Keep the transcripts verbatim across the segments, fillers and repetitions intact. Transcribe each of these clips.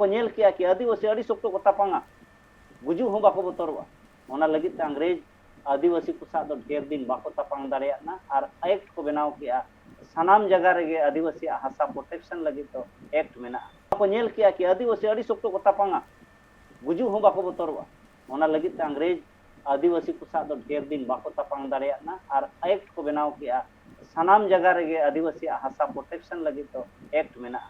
ᱠᱚ ᱧᱮᱞ ᱠᱮᱜᱼᱟ ᱠᱤ ᱟᱹᱫᱤᱵᱟᱹᱥᱤ ᱟᱹᱰᱤ ᱥᱚᱠᱛᱚ ᱠᱚ ᱛᱟᱯᱟᱝᱟ, ᱜᱩᱡᱩᱜ ᱦᱚᱸ ᱵᱟᱠᱚ ᱵᱚᱛᱚᱨᱚᱜᱼᱟ᱾ ᱚᱱᱟ ᱞᱟᱹᱜᱤᱫ ᱛᱮ ᱤᱝᱨᱮᱡᱽ ᱟᱹᱫᱤᱵᱟᱹᱥᱤ ᱠᱚ ᱥᱟᱶ ᱫᱚ ᱰᱷᱮᱨ ᱫᱤᱱ ᱵᱟᱠᱚ ᱛᱟᱯᱟᱝ ᱫᱟᱲᱮᱭᱟᱜ ᱠᱟᱱᱟ ᱟᱨ ᱮᱠᱴ ᱠᱚ ᱵᱮᱱᱟᱣ ᱠᱮᱜᱼᱟ᱾ ᱥᱟᱱᱟᱢ ᱡᱟᱭᱜᱟ ᱨᱮᱜᱮ ᱟᱹᱫᱤᱵᱟᱹᱥᱤᱭᱟᱜ ᱦᱟᱥᱟ ᱯᱨᱚᱴᱮᱠᱥᱚᱱ ᱞᱟᱹᱜᱤᱫ ᱫᱚ ᱮᱠᱴ ᱢᱮᱱᱟᱜᱼᱟ᱾ ᱠᱚ ᱧᱮᱞ ᱠᱮᱜᱼᱟ ᱠᱤ ᱟᱹᱫᱤᱵᱟᱹᱥᱤ ᱟᱹᱰᱤ ᱥᱚᱠᱛᱚ ᱠᱚ ᱛᱟᱯᱟᱝᱟ, ᱜᱩᱡᱩᱜ ᱦᱚᱸ ᱵᱟᱠᱚ ᱵᱚᱛᱚᱨᱚᱜᱼᱟ᱾ ᱚᱱᱟ ᱞᱟᱹᱜᱤᱫ ᱛᱮ ᱤᱝᱨᱮᱡᱽ ᱟᱹᱫᱤᱵᱟᱹᱥᱤ ᱠᱚ ᱥᱟᱶ ᱫᱚ ᱰᱷᱮᱨ ᱫᱤᱱ ᱵᱟᱠᱚ ᱛᱟᱯᱟᱝ ᱫᱟᱲᱮᱭᱟᱜ ᱠᱟᱱᱟ ᱟᱨ ᱮᱠᱴ ᱠᱚ ᱵᱮᱱᱟᱣ ᱠᱮᱜᱼᱟ᱾ ᱥᱟᱱᱟᱢ ᱡᱟᱭᱜᱟ ᱨᱮᱜᱮ ᱟᱹᱫᱤᱵᱟᱹᱥᱤᱭᱟᱜ ᱦᱟᱥᱟ ᱯᱨᱚᱴᱮᱠᱥᱚᱱ ᱞᱟᱹᱜᱤᱫ ᱫᱚ ᱮᱠᱴ ᱢᱮᱱᱟᱜᱼᱟ᱾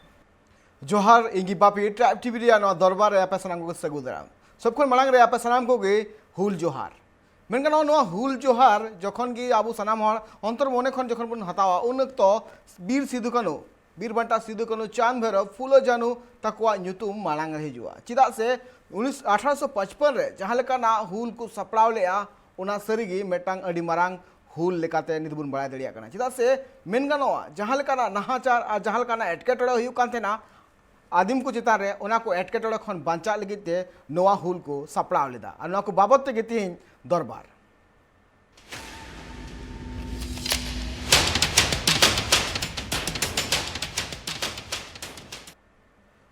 ᱡᱚᱦᱟᱨ, ᱤᱧ ᱜᱮ ᱵᱟᱯᱤ, ᱴᱨᱟᱭᱤᱵ ᱴᱤᱵᱷᱤ ᱨᱮᱭᱟᱜ ᱱᱚᱣᱟ ᱫᱚᱨᱵᱟᱨ ᱨᱮ ᱟᱯᱮ ᱥᱟᱱᱟᱢ ᱠᱚᱜᱮ ᱥᱟᱹᱜᱩᱱ ᱫᱟᱨᱟᱢ᱾ ᱥᱚᱵ ᱠᱷᱚᱱ ᱢᱟᱲᱟᱝ ᱨᱮ ᱟᱯᱮ ᱥᱟᱱᱟᱢ ᱠᱚᱜᱮ ᱦᱩᱞ ᱡᱚᱦᱟᱨ᱾ ᱢᱮᱱ ᱜᱟᱱᱚᱜᱼᱟ, ᱱᱚᱣᱟ ᱦᱩᱞ ᱡᱚᱦᱟᱨ ᱡᱚᱠᱷᱚᱱ ᱜᱮ ᱟᱵᱚ ᱥᱟᱱᱟᱢ ᱦᱚᱲ ᱚᱱᱛᱚᱨ ᱢᱚᱱᱮ ᱠᱷᱚᱱ ᱡᱚᱠᱷᱚᱱ ᱵᱚᱱ ᱦᱟᱛᱟᱣᱟ, ᱩᱱ ᱚᱠᱛᱚ ᱵᱤᱨ ᱥᱤᱫᱩ ᱠᱟᱹᱱᱩ, ᱵᱤᱨ ᱵᱟᱱᱴᱟ ᱥᱤᱫᱩ ᱠᱟᱹᱱᱩ, ᱪᱟᱸᱫᱽ ᱵᱷᱟᱭᱨᱚ, ᱯᱷᱩᱞᱳ ᱡᱷᱟᱱᱩ ᱛᱟᱠᱚᱣᱟᱜ ᱧᱩᱛᱩᱢ ᱢᱟᱲᱟᱝ ᱨᱮ ᱦᱤᱡᱩᱜᱼᱟ᱾ ᱪᱮᱫᱟᱜ ᱥᱮ ᱩᱱᱤᱥ, ᱟᱴᱷᱟᱨᱚᱥᱚ ᱯᱟᱸᱪᱯᱟᱱ ᱨᱮ ᱡᱟᱦᱟᱸ ᱞᱮᱠᱟᱱᱟᱜ ᱦᱩᱞ ᱠᱚ ᱥᱟᱯᱲᱟᱣ ᱞᱮᱫᱼᱟ, ᱚᱱᱟ ᱥᱟᱹᱨᱤᱜᱮ ᱢᱤᱫᱴᱟᱝ ᱟᱹᱰᱤ ᱢᱟᱨᱟᱝ ᱦᱩᱞ ᱞᱮᱠᱟᱛᱮ ᱱᱤᱛ ᱵᱚᱱ ᱵᱟᱲᱟᱭ ᱫᱟᱲᱮᱭᱟᱜ ᱠᱟᱱᱟ᱾ ᱪᱮᱫᱟᱜ ᱥᱮ ᱢᱮᱱ ᱜᱟᱱᱚᱜᱼᱟ, ᱡᱟᱦᱟᱸ ᱞᱮᱠᱟᱱᱟᱜ ᱱᱟᱦᱟᱪᱟᱨ ᱟᱨ ᱡᱟᱦᱟᱸ ᱞᱮᱠᱟᱱᱟᱜ ᱮᱴᱠᱮᱴᱚᱬᱮ ᱦᱩᱭᱩᱜ ᱠᱟᱱ ᱛᱟᱦᱮᱱᱟ ᱟᱹᱫᱤᱢ ᱠᱚ ᱪᱮᱛᱟᱱ ᱨᱮ, ᱚᱱᱟ ᱠᱚ ᱮᱴᱠᱮᱴᱚᱬᱮ ᱠᱷᱚᱱ ᱵᱟᱧᱪᱟᱜ ᱞᱟᱹᱜᱤᱫ ᱛᱮ ᱱᱚᱣᱟ ᱦᱩᱞ ᱠᱚ ᱥᱟᱯᱲᱟᱣ ᱞᱮᱫᱟ᱾ ᱟᱨ ᱱᱚᱣᱟ ᱠᱚ ᱵᱟᱵᱚᱫ ᱛᱮᱜᱮ ᱛᱮᱦᱮᱧ ᱫᱚᱨᱵᱟᱨ᱾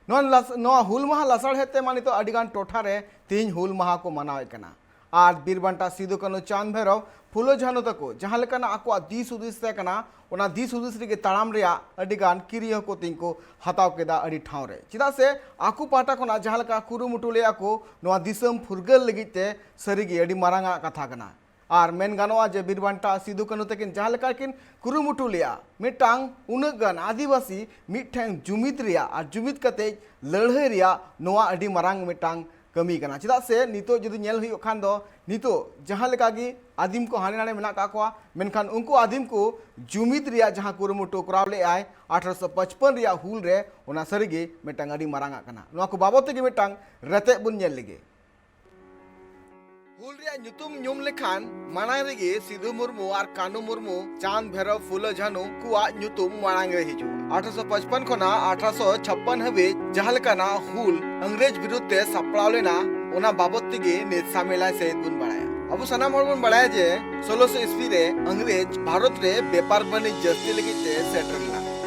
ᱱᱚᱣᱟ ᱞᱟᱥ-, ᱱᱚᱣᱟ ᱦᱩᱞ ᱢᱟᱦᱟ ᱞᱟᱥᱟᱲᱦᱮᱫ ᱛᱮ ᱢᱟ ᱱᱤᱛᱚᱜ ᱟᱹᱰᱤᱜᱟᱱ ᱴᱚᱴᱷᱟ ᱨᱮ ᱛᱮᱦᱮᱧ ᱦᱩᱞ ᱢᱟᱦᱟ ᱠᱚ ᱢᱟᱱᱟᱣᱮᱫ ᱠᱟᱱᱟ᱾ ᱟᱨ ᱵᱤᱨ ᱵᱟᱱᱴᱟ ᱥᱤᱫᱩ ᱠᱟᱹᱱᱩ, ᱪᱟᱸᱫᱽ ᱵᱷᱟᱭᱨᱚ, ᱯᱷᱩᱞᱳ ᱡᱷᱟᱱᱩ ᱛᱟᱠᱚ ᱡᱟᱦᱟᱸ ᱞᱮᱠᱟᱱᱟᱜ ᱟᱠᱚᱣᱟᱜ ᱫᱤᱥ ᱦᱩᱫᱤᱥ ᱛᱟᱦᱮᱸ ᱠᱟᱱᱟ, ᱚᱱᱟ ᱫᱤᱥ ᱦᱩᱫᱤᱥ ᱨᱮᱜᱮ ᱛᱟᱲᱟᱢ ᱨᱮᱭᱟᱜ ᱟᱹᱰᱤᱜᱟᱱ ᱠᱤᱨᱤᱭᱟᱹ ᱦᱚᱸᱠᱚ ᱛᱮᱦᱮᱧ ᱠᱚ ᱦᱟᱛᱟᱣ ᱠᱮᱫᱟ ᱟᱹᱰᱤ ᱴᱷᱟᱶ ᱨᱮ᱾ ᱪᱮᱫᱟᱜ ᱥᱮ ᱟᱠᱚ ᱯᱟᱦᱴᱟ ᱠᱷᱚᱱᱟᱜ ᱡᱟᱦᱟᱸ ᱞᱮᱠᱟ ᱠᱩᱨᱩᱢᱩᱴᱩ ᱞᱮᱫᱼᱟ ᱠᱚ, ᱱᱚᱣᱟ ᱫᱤᱥᱚᱢ ᱯᱷᱩᱨᱜᱟᱹᱞ ᱞᱟᱹᱜᱤᱫ ᱛᱮ ᱥᱟᱹᱨᱤᱜᱮ ᱟᱹᱰᱤ ᱢᱟᱨᱟᱝ ᱟᱜ ᱠᱟᱛᱷᱟ ᱠᱟᱱᱟ᱾ ᱟᱨ ᱢᱮᱱ ᱜᱟᱱᱚᱜᱼᱟ ᱡᱮ ᱵᱤᱨ ᱵᱟᱱᱴᱟ ᱥᱤᱫᱩ ᱠᱟᱹᱱᱩ ᱛᱟᱹᱠᱤᱱ ᱡᱟᱦᱟᱸ ᱞᱮᱠᱟ ᱠᱤᱱ ᱠᱩᱨᱩᱢᱩᱴᱩ ᱞᱮᱫᱼᱟ, ᱢᱤᱫᱴᱟᱝ ᱩᱱᱟᱹᱜ ᱜᱟᱱ ᱟᱹᱫᱤᱵᱟᱹᱥᱤ ᱢᱤᱫᱴᱷᱮᱱ ᱡᱩᱢᱤᱫ ᱨᱮᱭᱟᱜ ᱟᱨ ᱡᱩᱢᱤᱫ ᱠᱟᱛᱮ ᱞᱟᱹᱲᱦᱟᱹᱭ ᱨᱮᱭᱟᱜ, ᱱᱚᱣᱟ ᱟᱹᱰᱤ ᱢᱟᱨᱟᱝ ᱢᱤᱫᱴᱟᱝ ᱠᱟᱹᱢᱤ ᱠᱟᱱᱟ᱾ ᱪᱮᱫᱟᱜ ᱥᱮ ᱱᱤᱛᱚᱜ ᱡᱩᱫᱤ ᱧᱮᱞ ᱦᱩᱭᱩᱜ ᱠᱷᱟᱱ ᱫᱚ, ᱱᱤᱛᱚᱜ ᱡᱟᱦᱟᱸ ᱞᱮᱠᱟ ᱜᱮ ᱟᱹᱫᱤᱢ ᱠᱚ ᱦᱟᱸᱰᱮ ᱱᱟᱰᱮ ᱢᱮᱱᱟᱜ ᱠᱟᱜ ᱠᱚᱣᱟ, ᱢᱮᱱᱠᱷᱟᱱ ᱩᱱᱠᱩ ᱟᱹᱫᱤᱢ ᱠᱚ ᱡᱩᱢᱤᱫ ᱨᱮᱭᱟᱜ ᱡᱟᱦᱟᱸ ᱠᱩᱨᱩᱢᱩᱴᱩ ᱠᱚᱨᱟᱣ ᱞᱮᱫᱼᱟᱭ ᱟᱴᱷᱨᱚᱥᱚ ᱯᱟᱸᱪᱯᱟᱱ ᱨᱮᱭᱟᱜ ᱦᱩᱞ ᱨᱮ, ᱚᱱᱟ ᱥᱟᱹᱨᱤᱜᱮ ᱢᱤᱫᱴᱟᱝ ᱟᱹᱰᱤ ᱢᱟᱨᱟᱝ ᱟᱜ ᱠᱟᱱᱟ᱾ ᱱᱚᱣᱟ ᱠᱚ ᱵᱟᱵᱚᱫ ᱛᱮᱜᱮ ᱢᱤᱫᱴᱟᱝ ᱨᱮᱛᱮᱫ ᱵᱚᱱ ᱧᱮᱞ ᱞᱮᱜᱮ᱾ ᱦᱩᱞ ᱨᱮᱭᱟᱜ ᱧᱩᱛᱩᱢ ᱧᱩᱢ ᱞᱮᱠᱷᱟᱱ ᱢᱟᱲᱟᱝ ᱨᱮᱜᱮ ᱥᱤᱫᱩ ᱢᱩᱨᱢᱩ ᱟᱨ ᱠᱟᱹᱱᱩ ᱢᱩᱨᱢᱩ, ᱪᱟᱸᱫᱽ ᱵᱷᱮᱨᱚᱵ, ᱯᱷᱩᱞᱳ ᱡᱷᱟᱱᱩ ᱠᱚᱣᱟᱜ ᱧᱩᱛᱩᱢ ᱢᱟᱲᱟᱝ ᱨᱮ ᱦᱤᱡᱩᱜᱼᱟ᱾ ᱟᱴᱷᱨᱚᱥᱚ ᱯᱟᱸᱪᱯᱟᱱ ᱠᱷᱚᱱᱟᱜ ᱟᱴᱷᱨᱚᱥᱚ ᱪᱷᱟᱯᱯᱟᱱ ᱦᱟᱹᱵᱤᱡ ᱡᱟᱦᱟᱸ ᱞᱮᱠᱟᱱᱟᱜ ᱦᱩᱞ ᱤᱝᱨᱮᱡᱽ ᱵᱤᱨᱩᱫᱷ ᱛᱮ ᱥᱟᱯᱲᱟᱣ ᱞᱮᱱᱟ, ᱚᱱᱟ ᱵᱟᱵᱚᱛ ᱛᱮᱜᱮ ᱱᱤᱛ ᱥᱟᱢᱮᱞᱟᱭ ᱥᱟᱹᱦᱤᱡ ᱵᱚᱱ ᱵᱟᱲᱟᱭᱟ᱾ ᱟᱵᱚ ᱥᱟᱱᱟᱢ ᱦᱚᱲ ᱵᱚᱱ ᱵᱟᱲᱟᱭᱟ ᱡᱮ ᱥᱳᱞᱳᱥᱚ ᱤᱥᱣᱤ ᱨᱮ ᱤᱝᱨᱮᱡᱽ ᱵᱷᱟᱨᱚᱛ ᱨᱮ ᱵᱮᱯᱟᱨ ᱵᱟᱹᱱᱤᱡᱽ ᱡᱟᱹᱥᱛᱤ ᱞᱟᱹᱜᱤᱫ ᱛᱮ ᱥᱮᱴᱮᱨ ᱞᱮᱱᱟ᱾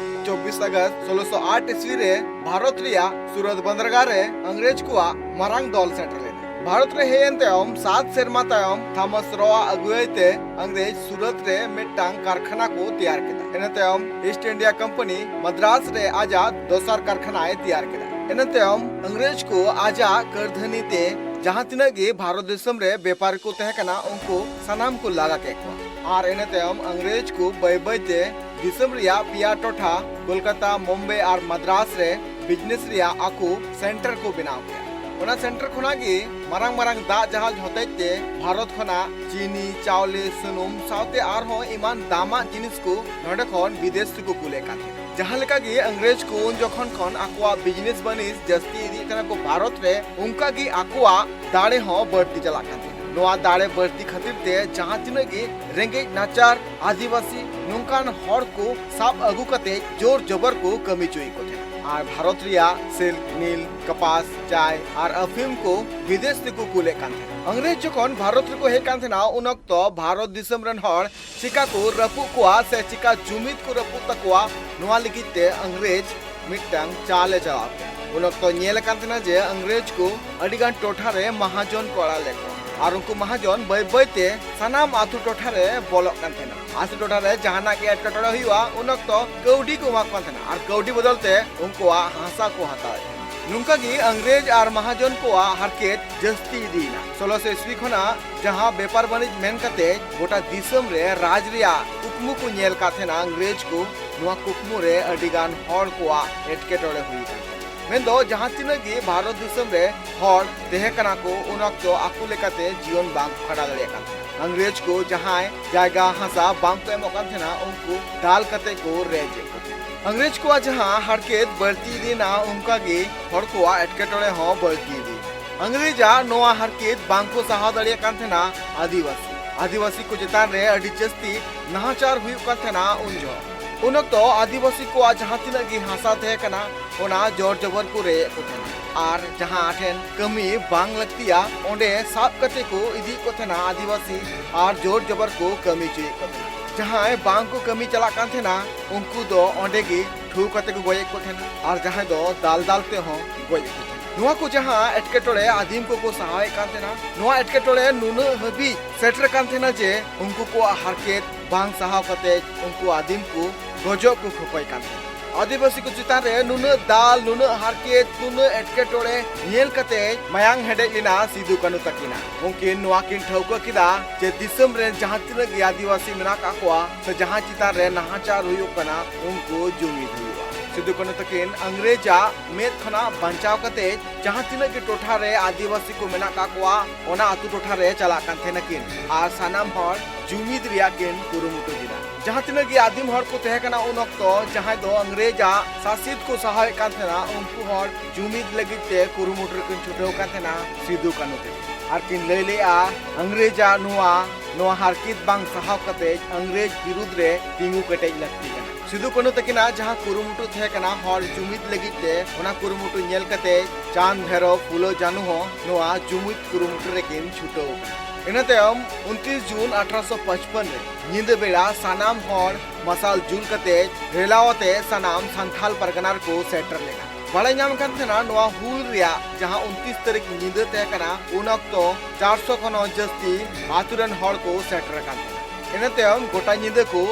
ᱪᱚᱵᱵᱤᱥ ᱟᱜᱚᱥᱴ ᱥᱳᱞᱳᱥᱚ ᱟᱴ ᱤᱥᱣᱤ ᱨᱮ ᱵᱷᱟᱨᱚᱛ ᱨᱮᱭᱟᱜ ᱥᱩᱨᱟᱛ ᱵᱚᱱᱫᱨᱜᱟᱦ ᱨᱮ ᱤᱝᱨᱮᱡᱽ ᱠᱚᱣᱟᱜ ᱢᱟᱨᱟᱝ ᱫᱚᱞ ᱥᱮᱴᱮᱨ ᱞᱮᱱᱟ᱾ ᱵᱷᱟᱨᱚᱛ ᱨᱮ ᱦᱮᱡ ᱮᱱ ᱛᱟᱭᱚᱢ ᱥᱟᱛ ᱥᱮᱨᱢᱟ ᱛᱟᱭᱚᱢ ᱛᱷᱟᱢᱟᱥ ᱨᱚ ᱟᱜ ᱟᱹᱜᱩᱣᱟᱹᱭ ᱛᱮ ᱤᱝᱨᱮᱡᱽ ᱥᱩᱨᱟᱛ ᱨᱮ ᱢᱤᱫᱴᱟᱝ ᱠᱟᱨᱠᱷᱟᱱᱟ ᱠᱚ ᱛᱮᱭᱟᱨ ᱠᱮᱫᱟ᱾ ᱤᱱᱟᱹ ᱛᱟᱭᱚᱢ ᱤᱥᱴ ᱤᱱᱰᱤᱭᱟ ᱠᱳᱢᱯᱟᱱᱤ ᱢᱟᱫᱨᱟᱥ ᱨᱮ ᱟᱡᱟᱜ ᱫᱚᱥᱟᱨ ᱠᱟᱨᱠᱷᱟᱱᱟᱭ ᱛᱮᱭᱟᱨ ᱠᱮᱫᱟ᱾ ᱤᱱᱟᱹ ᱛᱟᱭᱚᱢ ᱤᱝᱨᱮᱡᱽ ᱠᱚ ᱟᱡᱟᱜ ᱠᱟᱹᱨᱫᱷᱟᱹᱱᱤ ᱛᱮ ᱡᱟᱦᱟᱸ ᱛᱤᱱᱟᱹᱜ ᱜᱮ ᱵᱷᱟᱨᱚᱛ ᱫᱤᱥᱚᱢ ᱨᱮ ᱵᱮᱯᱟᱨᱤ ᱠᱚ ᱛᱟᱦᱮᱸ ᱠᱟᱱᱟ, ᱩᱱᱠᱩ ᱥᱟᱱᱟᱢ ᱠᱚ ᱞᱟᱜᱟ ᱠᱮᱫ ᱠᱚᱣᱟ᱾ ᱟᱨ ᱤᱱᱟᱹ ᱛᱟᱭᱚᱢ ᱤᱝᱨᱮᱡᱽ ᱠᱚ ᱵᱟᱹᱭ ᱵᱟᱹᱭ ᱛᱮ ᱫᱤᱥᱚᱢ ᱨᱮᱭᱟᱜ ᱯᱮᱭᱟ ᱴᱚᱴᱷᱟ, ᱠᱳᱞᱠᱟᱛᱟ, ᱢᱩᱢᱵᱟᱭ ᱟᱨ ᱢᱟᱫᱨᱟᱥ ᱨᱮ ᱵᱤᱡᱽᱱᱮᱥ ᱨᱮᱭᱟᱜ ᱟᱠᱚ ᱥᱮᱱᱴᱟᱨ ᱠᱚ ᱵᱮᱱᱟᱣ ᱠᱮᱫᱟ᱾ ᱚᱱᱟ ᱥᱮᱱᱴᱟᱨ ᱠᱷᱚᱱᱟᱜ ᱜᱮ ᱢᱟᱨᱟᱝ ᱢᱟᱨᱟᱝ ᱫᱟᱜ ᱡᱟᱦᱟᱡᱽ ᱦᱚᱛᱮᱡ ᱛᱮ ᱵᱷᱟᱨᱚᱛ ᱠᱷᱚᱱᱟᱜ ᱪᱤᱱᱤ, ᱪᱟᱣᱞᱮ, ᱥᱩᱱᱩᱢ ᱥᱟᱶᱛᱮ ᱟᱨᱦᱚᱸ ᱮᱢᱟᱱ ᱫᱟᱢᱟᱜ ᱡᱤᱱᱤᱥ ᱠᱚ ᱱᱚᱰᱮ ᱠᱷᱚᱱ ᱵᱤᱫᱮᱥ ᱛᱮᱠᱚ ᱠᱩᱞᱮᱫ ᱠᱟᱱ ᱛᱟᱦᱮᱸᱫ᱾ ᱡᱟᱦᱟᱸ ᱞᱮᱠᱟ ᱜᱮ ᱤᱝᱨᱮᱡᱽ ᱠᱚ ᱩᱱ ᱡᱚᱠᱷᱚᱱ ᱠᱷᱚᱱ ᱟᱠᱚᱣᱟᱜ ᱵᱤᱡᱽᱱᱮᱥ ᱵᱟᱹᱱᱤᱡᱽ ᱡᱟᱹᱥᱛᱤ ᱤᱫᱤᱜ ᱠᱟᱱᱟ ᱠᱚ ᱵᱷᱟᱨᱚᱛ ᱨᱮ, ᱚᱱᱠᱟ ᱜᱮ ᱟᱠᱚᱣᱟᱜ ᱫᱟᱲᱮ ᱦᱚᱸ ᱵᱟᱹᱲᱛᱤ ᱪᱟᱞᱟᱜ ᱠᱟᱱ ᱛᱟᱦᱮᱸᱫ᱾ ᱱᱚᱣᱟ ᱫᱟᱲᱮ ᱵᱟᱹᱲᱛᱤ ᱠᱷᱟᱹᱛᱤᱨ ᱛᱮ ᱡᱟᱦᱟᱸ ᱛᱤᱱᱟᱹᱜ ᱜᱮ ᱨᱮᱸᱜᱮᱡ ᱱᱟᱪᱟᱨ ᱟᱹᱫᱤᱵᱟᱹᱥᱤ ᱱᱚᱝᱠᱟᱱ ᱦᱚᱲ ᱠᱚ ᱥᱟᱵ ᱟᱹᱜᱩ ᱠᱟᱛᱮ ᱡᱳᱨ ᱡᱚᱵᱚᱨ ᱠᱚ ᱠᱟᱹᱢᱤ ᱦᱚᱪᱚᱭᱮᱫ ᱠᱚ ᱛᱟᱦᱮᱸᱫ᱾ ᱟᱨ ᱵᱷᱟᱨᱚᱛ ᱨᱮᱭᱟᱜ ᱥᱤᱞᱠ, ᱱᱤᱞ, ᱠᱟᱯᱟᱥ, ᱪᱟᱭ ᱟᱨ ᱟᱯᱷᱤᱢ ᱠᱚ ᱵᱤᱫᱮᱥ ᱛᱮᱠᱚ ᱠᱩᱞᱮᱫ ᱠᱟᱱ ᱛᱟᱦᱮᱸᱫ᱾ ᱤᱝᱨᱮᱡᱽ ᱡᱚᱠᱷᱚᱱ ᱵᱷᱟᱨᱚᱛ ᱨᱮᱠᱚ ᱦᱮᱡ ᱠᱟᱱ ᱛᱟᱦᱮᱸᱱᱟ, ᱩᱱ ᱚᱠᱛᱚ ᱵᱷᱟᱨᱚᱛ ᱫᱤᱥᱚᱢ ᱨᱮᱱ ᱦᱚᱲ ᱪᱤᱠᱟ ᱠᱚ ᱨᱟᱹᱯᱩᱫ ᱠᱚᱣᱟ ᱥᱮ ᱪᱤᱠᱟ ᱡᱩᱢᱤᱫ ᱠᱚ ᱨᱟᱹᱯᱩᱫ ᱛᱟᱠᱚᱣᱟ, ᱱᱚᱣᱟ ᱞᱟᱹᱜᱤᱫ ᱛᱮ ᱤᱝᱨᱮᱡᱽ ᱢᱤᱫᱴᱟᱝ ᱪᱟᱞ ᱮ ᱪᱟᱞᱟᱣ ᱠᱮᱫᱟ᱾ ᱩᱱ ᱚᱠᱛᱚ ᱧᱮᱞ ᱟᱠᱟᱱ ᱛᱟᱦᱮᱱᱟ ᱡᱮ ᱤᱝᱨᱮᱡᱽ ᱠᱚ ᱟᱹᱰᱤ ᱜᱟᱱ ᱴᱚᱴᱷᱟ ᱨᱮ ᱢᱟᱦᱟᱡᱚᱱ ᱠᱚ ᱟᱲᱟᱜ ᱞᱮᱫ ᱠᱚᱣᱟ᱾ ᱟᱨ ᱩᱱᱠᱩ ᱢᱟᱦᱟᱡᱚᱱ ᱵᱟᱹᱭ ᱵᱟᱹᱭ ᱛᱮ ᱥᱟᱱᱟᱢ ᱟᱹᱛᱩ ᱴᱚᱴᱷᱟ ᱨᱮ ᱵᱚᱞᱚᱜ ᱠᱟᱱ ᱛᱟᱦᱮᱱᱟ᱾ ᱟᱹᱛᱩ ᱴᱚᱴᱷᱟ ᱨᱮ ᱡᱟᱦᱟᱱᱟᱜ ᱜᱮ ᱮᱴᱠᱮᱴᱚᱬᱮ ᱦᱩᱭᱩᱜᱼᱟ, ᱩᱱ ᱚᱠᱛᱚ ᱠᱟᱹᱣᱰᱤ ᱠᱚ ᱮᱢᱟ ᱠᱚ ᱠᱟᱱ ᱛᱟᱦᱮᱱᱟ ᱟᱨ ᱠᱟᱹᱣᱰᱤ ᱵᱚᱫᱚᱞ ᱛᱮ ᱩᱱᱠᱩᱣᱟᱜ ᱦᱟᱥᱟ ᱠᱚ ᱦᱟᱛᱟᱣᱮᱫ ᱛᱟᱦᱮᱱᱟ᱾ ᱱᱚᱝᱠᱟ ᱜᱮ ᱤᱝᱨᱮᱡᱽ ᱟᱨ ᱢᱟᱦᱟᱡᱚᱱ ᱠᱚᱣᱟᱜ ᱦᱟᱨᱠᱮᱛ ᱡᱟᱹᱥᱛᱤ ᱤᱫᱤᱭᱮᱱᱟ᱾ ᱥᱳᱞᱳᱥᱚ ᱤᱥᱣᱤ ᱠᱷᱚᱱᱟᱜ ᱡᱟᱦᱟᱸ ᱵᱮᱯᱟᱨ ᱵᱟᱹᱱᱤᱡᱽ ᱢᱮᱱ ᱠᱟᱛᱮ ᱜᱚᱴᱟ ᱫᱤᱥᱚᱢ ᱨᱮ ᱨᱟᱡᱽ ᱨᱮᱭᱟᱜ ᱠᱩᱠᱢᱩ ᱠᱚ ᱧᱮᱞ ᱠᱟᱫ ᱛᱟᱦᱮᱱᱟ ᱤᱝᱨᱮᱡᱽ ᱠᱚ, ᱱᱚᱣᱟ ᱠᱩᱠᱢᱩ ᱨᱮ ᱟᱹᱰᱤ ᱜᱟᱱ ᱦᱚᱲ ᱠᱚᱣᱟᱜ ᱮᱴᱠᱮᱴᱚᱬᱮ ᱦᱩᱭ ᱟᱠᱟᱱ ᱛᱟᱦᱮᱱᱟ᱾ ᱢᱮᱱᱫᱚ ᱡᱟᱦᱟᱸ ᱛᱤᱱᱟᱹᱜ ᱜᱮ ᱵᱷᱟᱨᱚᱛ ᱫᱤᱥᱚᱢ ᱨᱮ ᱦᱚᱲ ᱛᱟᱦᱮᱸ ᱠᱟᱱᱟ ᱠᱚ, ᱩᱱ ᱚᱠᱛᱚ ᱟᱠᱚ ᱞᱮᱠᱟᱛᱮ ᱡᱤᱭᱚᱱ ᱵᱟᱝ ᱠᱚ ᱠᱷᱟᱸᱰᱟᱣ ᱫᱟᱲᱮᱭᱟᱜ ᱠᱟᱱ ᱛᱟᱦᱮᱱᱟ᱾ ᱤᱝᱨᱮᱡᱽ ᱠᱚ ᱡᱟᱦᱟᱸᱭ ᱡᱟᱭᱜᱟ ᱦᱟᱥᱟ ᱵᱟᱝ ᱠᱚ ᱮᱢᱚᱜ ᱠᱟᱱ ᱛᱟᱦᱮᱱᱟ, ᱩᱱᱠᱩ ᱫᱟᱞ ᱠᱟᱛᱮ ᱠᱚ ᱨᱮᱡ ᱮᱫ ᱠᱚ ᱛᱟᱦᱮᱱᱟ᱾ ᱤᱝᱨᱮᱡᱽ ᱠᱚᱣᱟᱜ ᱡᱟᱦᱟᱸ ᱦᱟᱨᱠᱮᱛ ᱵᱟᱹᱲᱛᱤ ᱤᱫᱤᱭᱮᱱᱟ, ᱚᱱᱠᱟ ᱜᱮ ᱦᱚᱲ ᱠᱚᱣᱟᱜ ᱮᱴᱠᱮᱴᱚᱬᱮ ᱦᱚᱸ ᱵᱟᱹᱲᱛᱤ ᱤᱫᱤᱭᱮᱱᱟ᱾ ᱤᱝᱨᱮᱡᱽ ᱟᱜ ᱱᱚᱣᱟ ᱦᱟᱨᱠᱮᱛ ᱵᱟᱝ ᱠᱚ ᱥᱟᱦᱟᱣ ᱫᱟᱲᱮᱭᱟᱜ ᱠᱟᱱ ᱛᱟᱦᱮᱱᱟ ᱟᱹᱫᱤᱵᱟᱹᱥᱤ᱾ ᱟᱹᱫᱤᱵᱟᱹᱥᱤ ᱠᱚ ᱪᱮᱛᱟᱱ ᱨᱮ ᱟᱹᱰᱤ ᱡᱟᱹᱥᱛᱤ ᱱᱟᱦᱟᱪᱟᱨ ᱦᱩᱭᱩᱜ ᱠᱟᱱ ᱛᱟᱦᱮᱱᱟ ᱩᱱ ᱡᱚᱦᱚᱜ᱾ ᱩᱱ ᱚᱠᱛᱚ ᱟᱹᱫᱤᱵᱟᱹᱥᱤ ᱠᱚᱣᱟᱜ ᱡᱟᱦᱟᱸ ᱛᱤᱱᱟᱹᱜ ᱜᱮ ᱦᱟᱥᱟ ᱛᱟᱦᱮᱸ ᱠᱟᱱᱟ, ᱚᱱᱟ ᱡᱳᱨ ᱡᱚᱵᱚᱨ ᱠᱚ ᱨᱮᱡ ᱮᱫ ᱠᱚ ᱛᱟᱦᱮᱱᱟ᱾ ᱟᱨ ᱡᱟᱦᱟᱸ ᱴᱷᱮᱱ ᱠᱟᱹᱢᱤ ᱵᱟᱝ ᱞᱟᱹᱠᱛᱤᱭᱟ, ᱚᱸᱰᱮ ᱥᱟᱵ ᱠᱟᱛᱮ ᱠᱚ ᱤᱫᱤᱭᱮᱫ ᱠᱚ ᱛᱟᱦᱮᱱᱟ ᱟᱹᱫᱤᱵᱟᱹᱥᱤ ᱟᱨ ᱡᱳᱨ ᱡᱚᱵᱚᱨ ᱠᱚ ᱠᱟᱹᱢᱤ ᱦᱚᱪᱚᱭᱮᱫ ᱠᱚ ᱛᱟᱦᱮᱱᱟ᱾ ᱡᱟᱦᱟᱸᱭ ᱵᱟᱝ ᱠᱚ ᱠᱟᱹᱢᱤ ᱪᱟᱞᱟᱜ ᱠᱟᱱ ᱛᱟᱦᱮᱱᱟ, ᱩᱱᱠᱩ ᱫᱚ ᱚᱸᱰᱮ ᱜᱮ ᱴᱷᱩᱣ ᱠᱟᱛᱮ ᱠᱚ ᱜᱚᱡ ᱮᱫ ᱠᱚ ᱛᱟᱦᱮᱱᱟ, ᱟᱨ ᱡᱟᱦᱟᱸᱭ ᱫᱚ ᱫᱟᱞ ᱫᱟᱞ ᱛᱮᱦᱚᱸ ᱜᱚᱡ ᱮᱫ ᱠᱚ ᱛᱟᱦᱮᱱᱟ᱾ ᱱᱚᱣᱟ ᱠᱚ ᱡᱟᱦᱟᱸ ᱮᱴᱠᱮᱴᱚᱬᱮ ᱟᱹᱫᱤᱢ ᱠᱚᱠᱚ ᱥᱟᱦᱟᱣᱮᱫ ᱠᱟᱱ ᱛᱟᱦᱮᱱᱟ, ᱱᱚᱣᱟ ᱮᱴᱠᱮᱴᱚᱬᱮ ᱱᱩᱱᱟᱹᱜ ᱦᱟᱹᱵᱤᱡ ᱥᱮᱴᱮᱨ ᱠᱟᱱ ᱛᱟᱦᱮᱱᱟ ᱡᱮ ᱩᱱᱠᱩ ᱠᱚᱣᱟᱜ ᱦᱟᱨᱠᱮᱛ ᱵᱟᱝ ᱥᱟᱦᱟᱣ ᱠᱟᱛᱮ ᱩᱱᱠᱩ ᱟᱹᱫᱤᱢ ᱠᱚ ᱜᱚᱡᱚᱜ ᱠᱚ ᱠᱷᱚᱠᱚᱭ ᱠᱟᱱ ᱛᱟᱦᱮᱱᱟ᱾ ᱟᱹᱫᱤᱵᱟᱹᱥᱤ ᱠᱚ ᱪᱮᱛᱟᱱ ᱨᱮ ᱱᱩᱱᱟᱹᱜ ᱫᱟᱞ, ᱱᱩᱱᱟᱹᱜ ᱦᱟᱨᱠᱮᱛ, ᱱᱩᱱᱟᱹᱜ ᱮᱴᱠᱮᱴᱚᱬᱮ ᱧᱮᱞ ᱠᱟᱛᱮ ᱢᱟᱭᱟᱝ ᱦᱮᱰᱮᱡ ᱞᱮᱱᱟ ᱥᱤᱫᱩ ᱠᱟᱹᱱᱩ ᱛᱟᱹᱠᱤᱱᱟᱜ᱾ ᱩᱱᱠᱤᱱ ᱱᱚᱣᱟ ᱠᱤᱱ ᱴᱷᱟᱹᱣᱠᱟᱹ ᱠᱮᱫᱟ ᱡᱮ ᱫᱤᱥᱚᱢ ᱨᱮᱱ ᱡᱟᱦᱟᱸ ᱛᱤᱱᱟᱹᱜ ᱜᱮ ᱟᱹᱫᱤᱵᱟᱹᱥᱤ ᱢᱮᱱᱟᱜ ᱠᱟᱜ ᱠᱚᱣᱟ ᱥᱮ ᱡᱟᱦᱟᱸ ᱪᱮᱛᱟᱱ ᱨᱮ ᱱᱟᱦᱟᱪᱟᱨ ᱦᱩᱭᱩᱜ ᱠᱟᱱᱟ, ᱩᱱᱠᱩ ᱡᱩᱢᱤᱫ ᱦᱩᱭᱩᱜᱼᱟ᱾ ᱥᱤᱫᱩ ᱠᱟᱹᱱᱩ ᱛᱟᱹᱠᱤᱱ ᱤᱝᱨᱮᱡᱟᱜ ᱢᱮᱫ ᱠᱷᱚᱱᱟᱜ ᱵᱟᱧᱪᱟᱣ ᱠᱟᱛᱮ ᱡᱟᱦᱟᱸ ᱛᱤᱱᱟᱹᱜ ᱜᱮ ᱴᱚᱴᱷᱟ ᱨᱮ ᱟᱹᱫᱤᱵᱟᱹᱥᱤ ᱠᱚ ᱢᱮᱱᱟᱜ ᱠᱟᱜ ᱠᱚᱣᱟ, ᱚᱱᱟ ᱟᱹᱛᱩ ᱴᱚᱴᱷᱟ ᱨᱮ ᱪᱟᱞᱟᱜ ᱠᱟᱱ ᱛᱟᱦᱮᱱᱟ ᱠᱤᱱ ᱟᱨ ᱥᱟᱱᱟᱢ ᱦᱚᱲ ᱡᱩᱢᱤᱫ ᱨᱮᱭᱟᱜ ᱠᱤᱱ ᱠᱩᱨᱩᱢᱩᱴᱩ ᱠᱮᱫᱟ᱾ ᱡᱟᱦᱟᱸ ᱛᱤᱱᱟᱹᱜ ᱜᱮ ᱟᱹᱫᱤᱢ ᱦᱚᱲ ᱠᱚ ᱛᱟᱦᱮᱸ ᱠᱟᱱᱟ ᱩᱱ ᱚᱠᱛᱚ, ᱡᱟᱦᱟᱸᱭ ᱫᱚ ᱤᱝᱨᱮᱡᱟᱜ ᱥᱟᱥᱮᱛ ᱠᱚ ᱥᱟᱦᱟᱣᱮᱫ ᱠᱟᱱ ᱛᱟᱦᱮᱱᱟ, ᱩᱱᱠᱩ ᱦᱚᱲ ᱡᱩᱢᱤᱫ ᱞᱟᱹᱜᱤᱫ ᱛᱮ ᱠᱩᱨᱩᱢᱩᱴᱩ ᱨᱮᱠᱤᱱ ᱪᱷᱩᱴᱟᱹᱣ ᱠᱟᱱ ᱛᱟᱦᱮᱱᱟ ᱥᱤᱫᱩ ᱠᱟᱹᱱᱩ ᱛᱮ᱾ ᱟᱨ ᱠᱤᱱ ᱞᱟᱹᱭ ᱞᱮᱜᱼᱟ, ᱤᱝᱨᱮᱡᱟᱜ ᱱᱚᱣᱟ, ᱱᱚᱣᱟ ᱦᱟᱨᱠᱮᱛ ᱵᱟᱝ ᱥᱟᱦᱟᱣ ᱠᱟᱛᱮ ᱤᱝᱨᱮᱡᱽ ᱵᱤᱨᱩᱫᱽ ᱨᱮ ᱛᱤᱸᱜᱩ ᱠᱮᱴᱮᱡ ᱞᱟᱹᱠᱛᱤ ᱠᱟᱱᱟ᱾ ᱥᱤᱫᱩ ᱠᱟᱹᱱᱩ ᱛᱟᱹᱠᱤᱱᱟᱜ ᱡᱟᱦᱟᱸ ᱠᱩᱨᱩᱢᱩᱴᱩ ᱛᱟᱦᱮᱸ ᱠᱟᱱᱟ ᱦᱚᱲ ᱡᱩᱢᱤᱫ ᱞᱟᱹᱜᱤᱫ ᱛᱮ, ᱚᱱᱟ ᱠᱩᱨᱩᱢᱩᱴᱩ ᱧᱮᱞ ᱠᱟᱛᱮ ᱪᱟᱸᱫᱽ, ᱵᱷᱮᱨᱚᱵ, ᱯᱷᱩᱞᱳ, ᱡᱷᱟᱱᱩ ᱦᱚᱸ ᱱᱚᱣᱟ ᱡᱩᱢᱤᱫ ᱠᱩᱨᱩᱢᱩᱴᱩ ᱨᱮᱠᱤᱱ ᱪᱷᱩᱴᱟᱹᱣ ᱠᱟᱱᱟ᱾ ᱤᱱᱟᱹ ᱛᱟᱭᱚᱢ ᱩᱱᱛᱨᱤᱥ ᱡᱩᱱ ᱟᱴᱷᱨᱚᱥᱚ ᱯᱟᱸᱪᱯᱟᱱ ᱨᱮ ᱧᱤᱫᱟᱹ ᱵᱮᱲᱟ ᱥᱟᱱᱟᱢ ᱦᱚᱲ ᱢᱟᱨᱥᱟᱞ ᱡᱩᱞ ᱠᱟᱛᱮ ᱨᱮᱞᱟᱣ ᱟᱛᱮ ᱥᱟᱱᱟᱢ ᱥᱟᱱᱛᱷᱟᱞ ᱯᱟᱨᱜᱟᱱᱟ ᱨᱮᱠᱚ ᱥᱮᱴᱮᱨ ᱞᱮᱱᱟ᱾ ᱵᱟᱲᱟᱭ ᱧᱟᱢ ᱠᱟᱱ ᱛᱟᱦᱮᱱᱟ ᱱᱚᱣᱟ ᱦᱩᱞ ᱨᱮᱭᱟᱜ ᱡᱟᱦᱟᱸ ᱩᱱᱛᱨᱤᱥ ᱛᱟᱹᱨᱤᱠᱷ ᱧᱤᱫᱟᱹ ᱛᱟᱦᱮᱸ ᱠᱟᱱᱟ, ᱩᱱ ᱚᱠᱛᱚ ᱪᱟᱨᱥᱚ ᱠᱷᱚᱱ ᱦᱚᱸ ᱡᱟᱹᱥᱛᱤ ᱟᱛᱳ ᱨᱮᱱ ᱦᱚᱲ ᱠᱚ ᱥᱮᱴᱮᱨ ᱟᱠᱟᱱ ᱛᱟᱦᱮᱱᱟ᱾ ᱤᱱᱟᱹ ᱛᱟᱭᱚᱢ ᱜᱚᱴᱟ ᱧᱤᱫᱟᱹ ᱠᱚ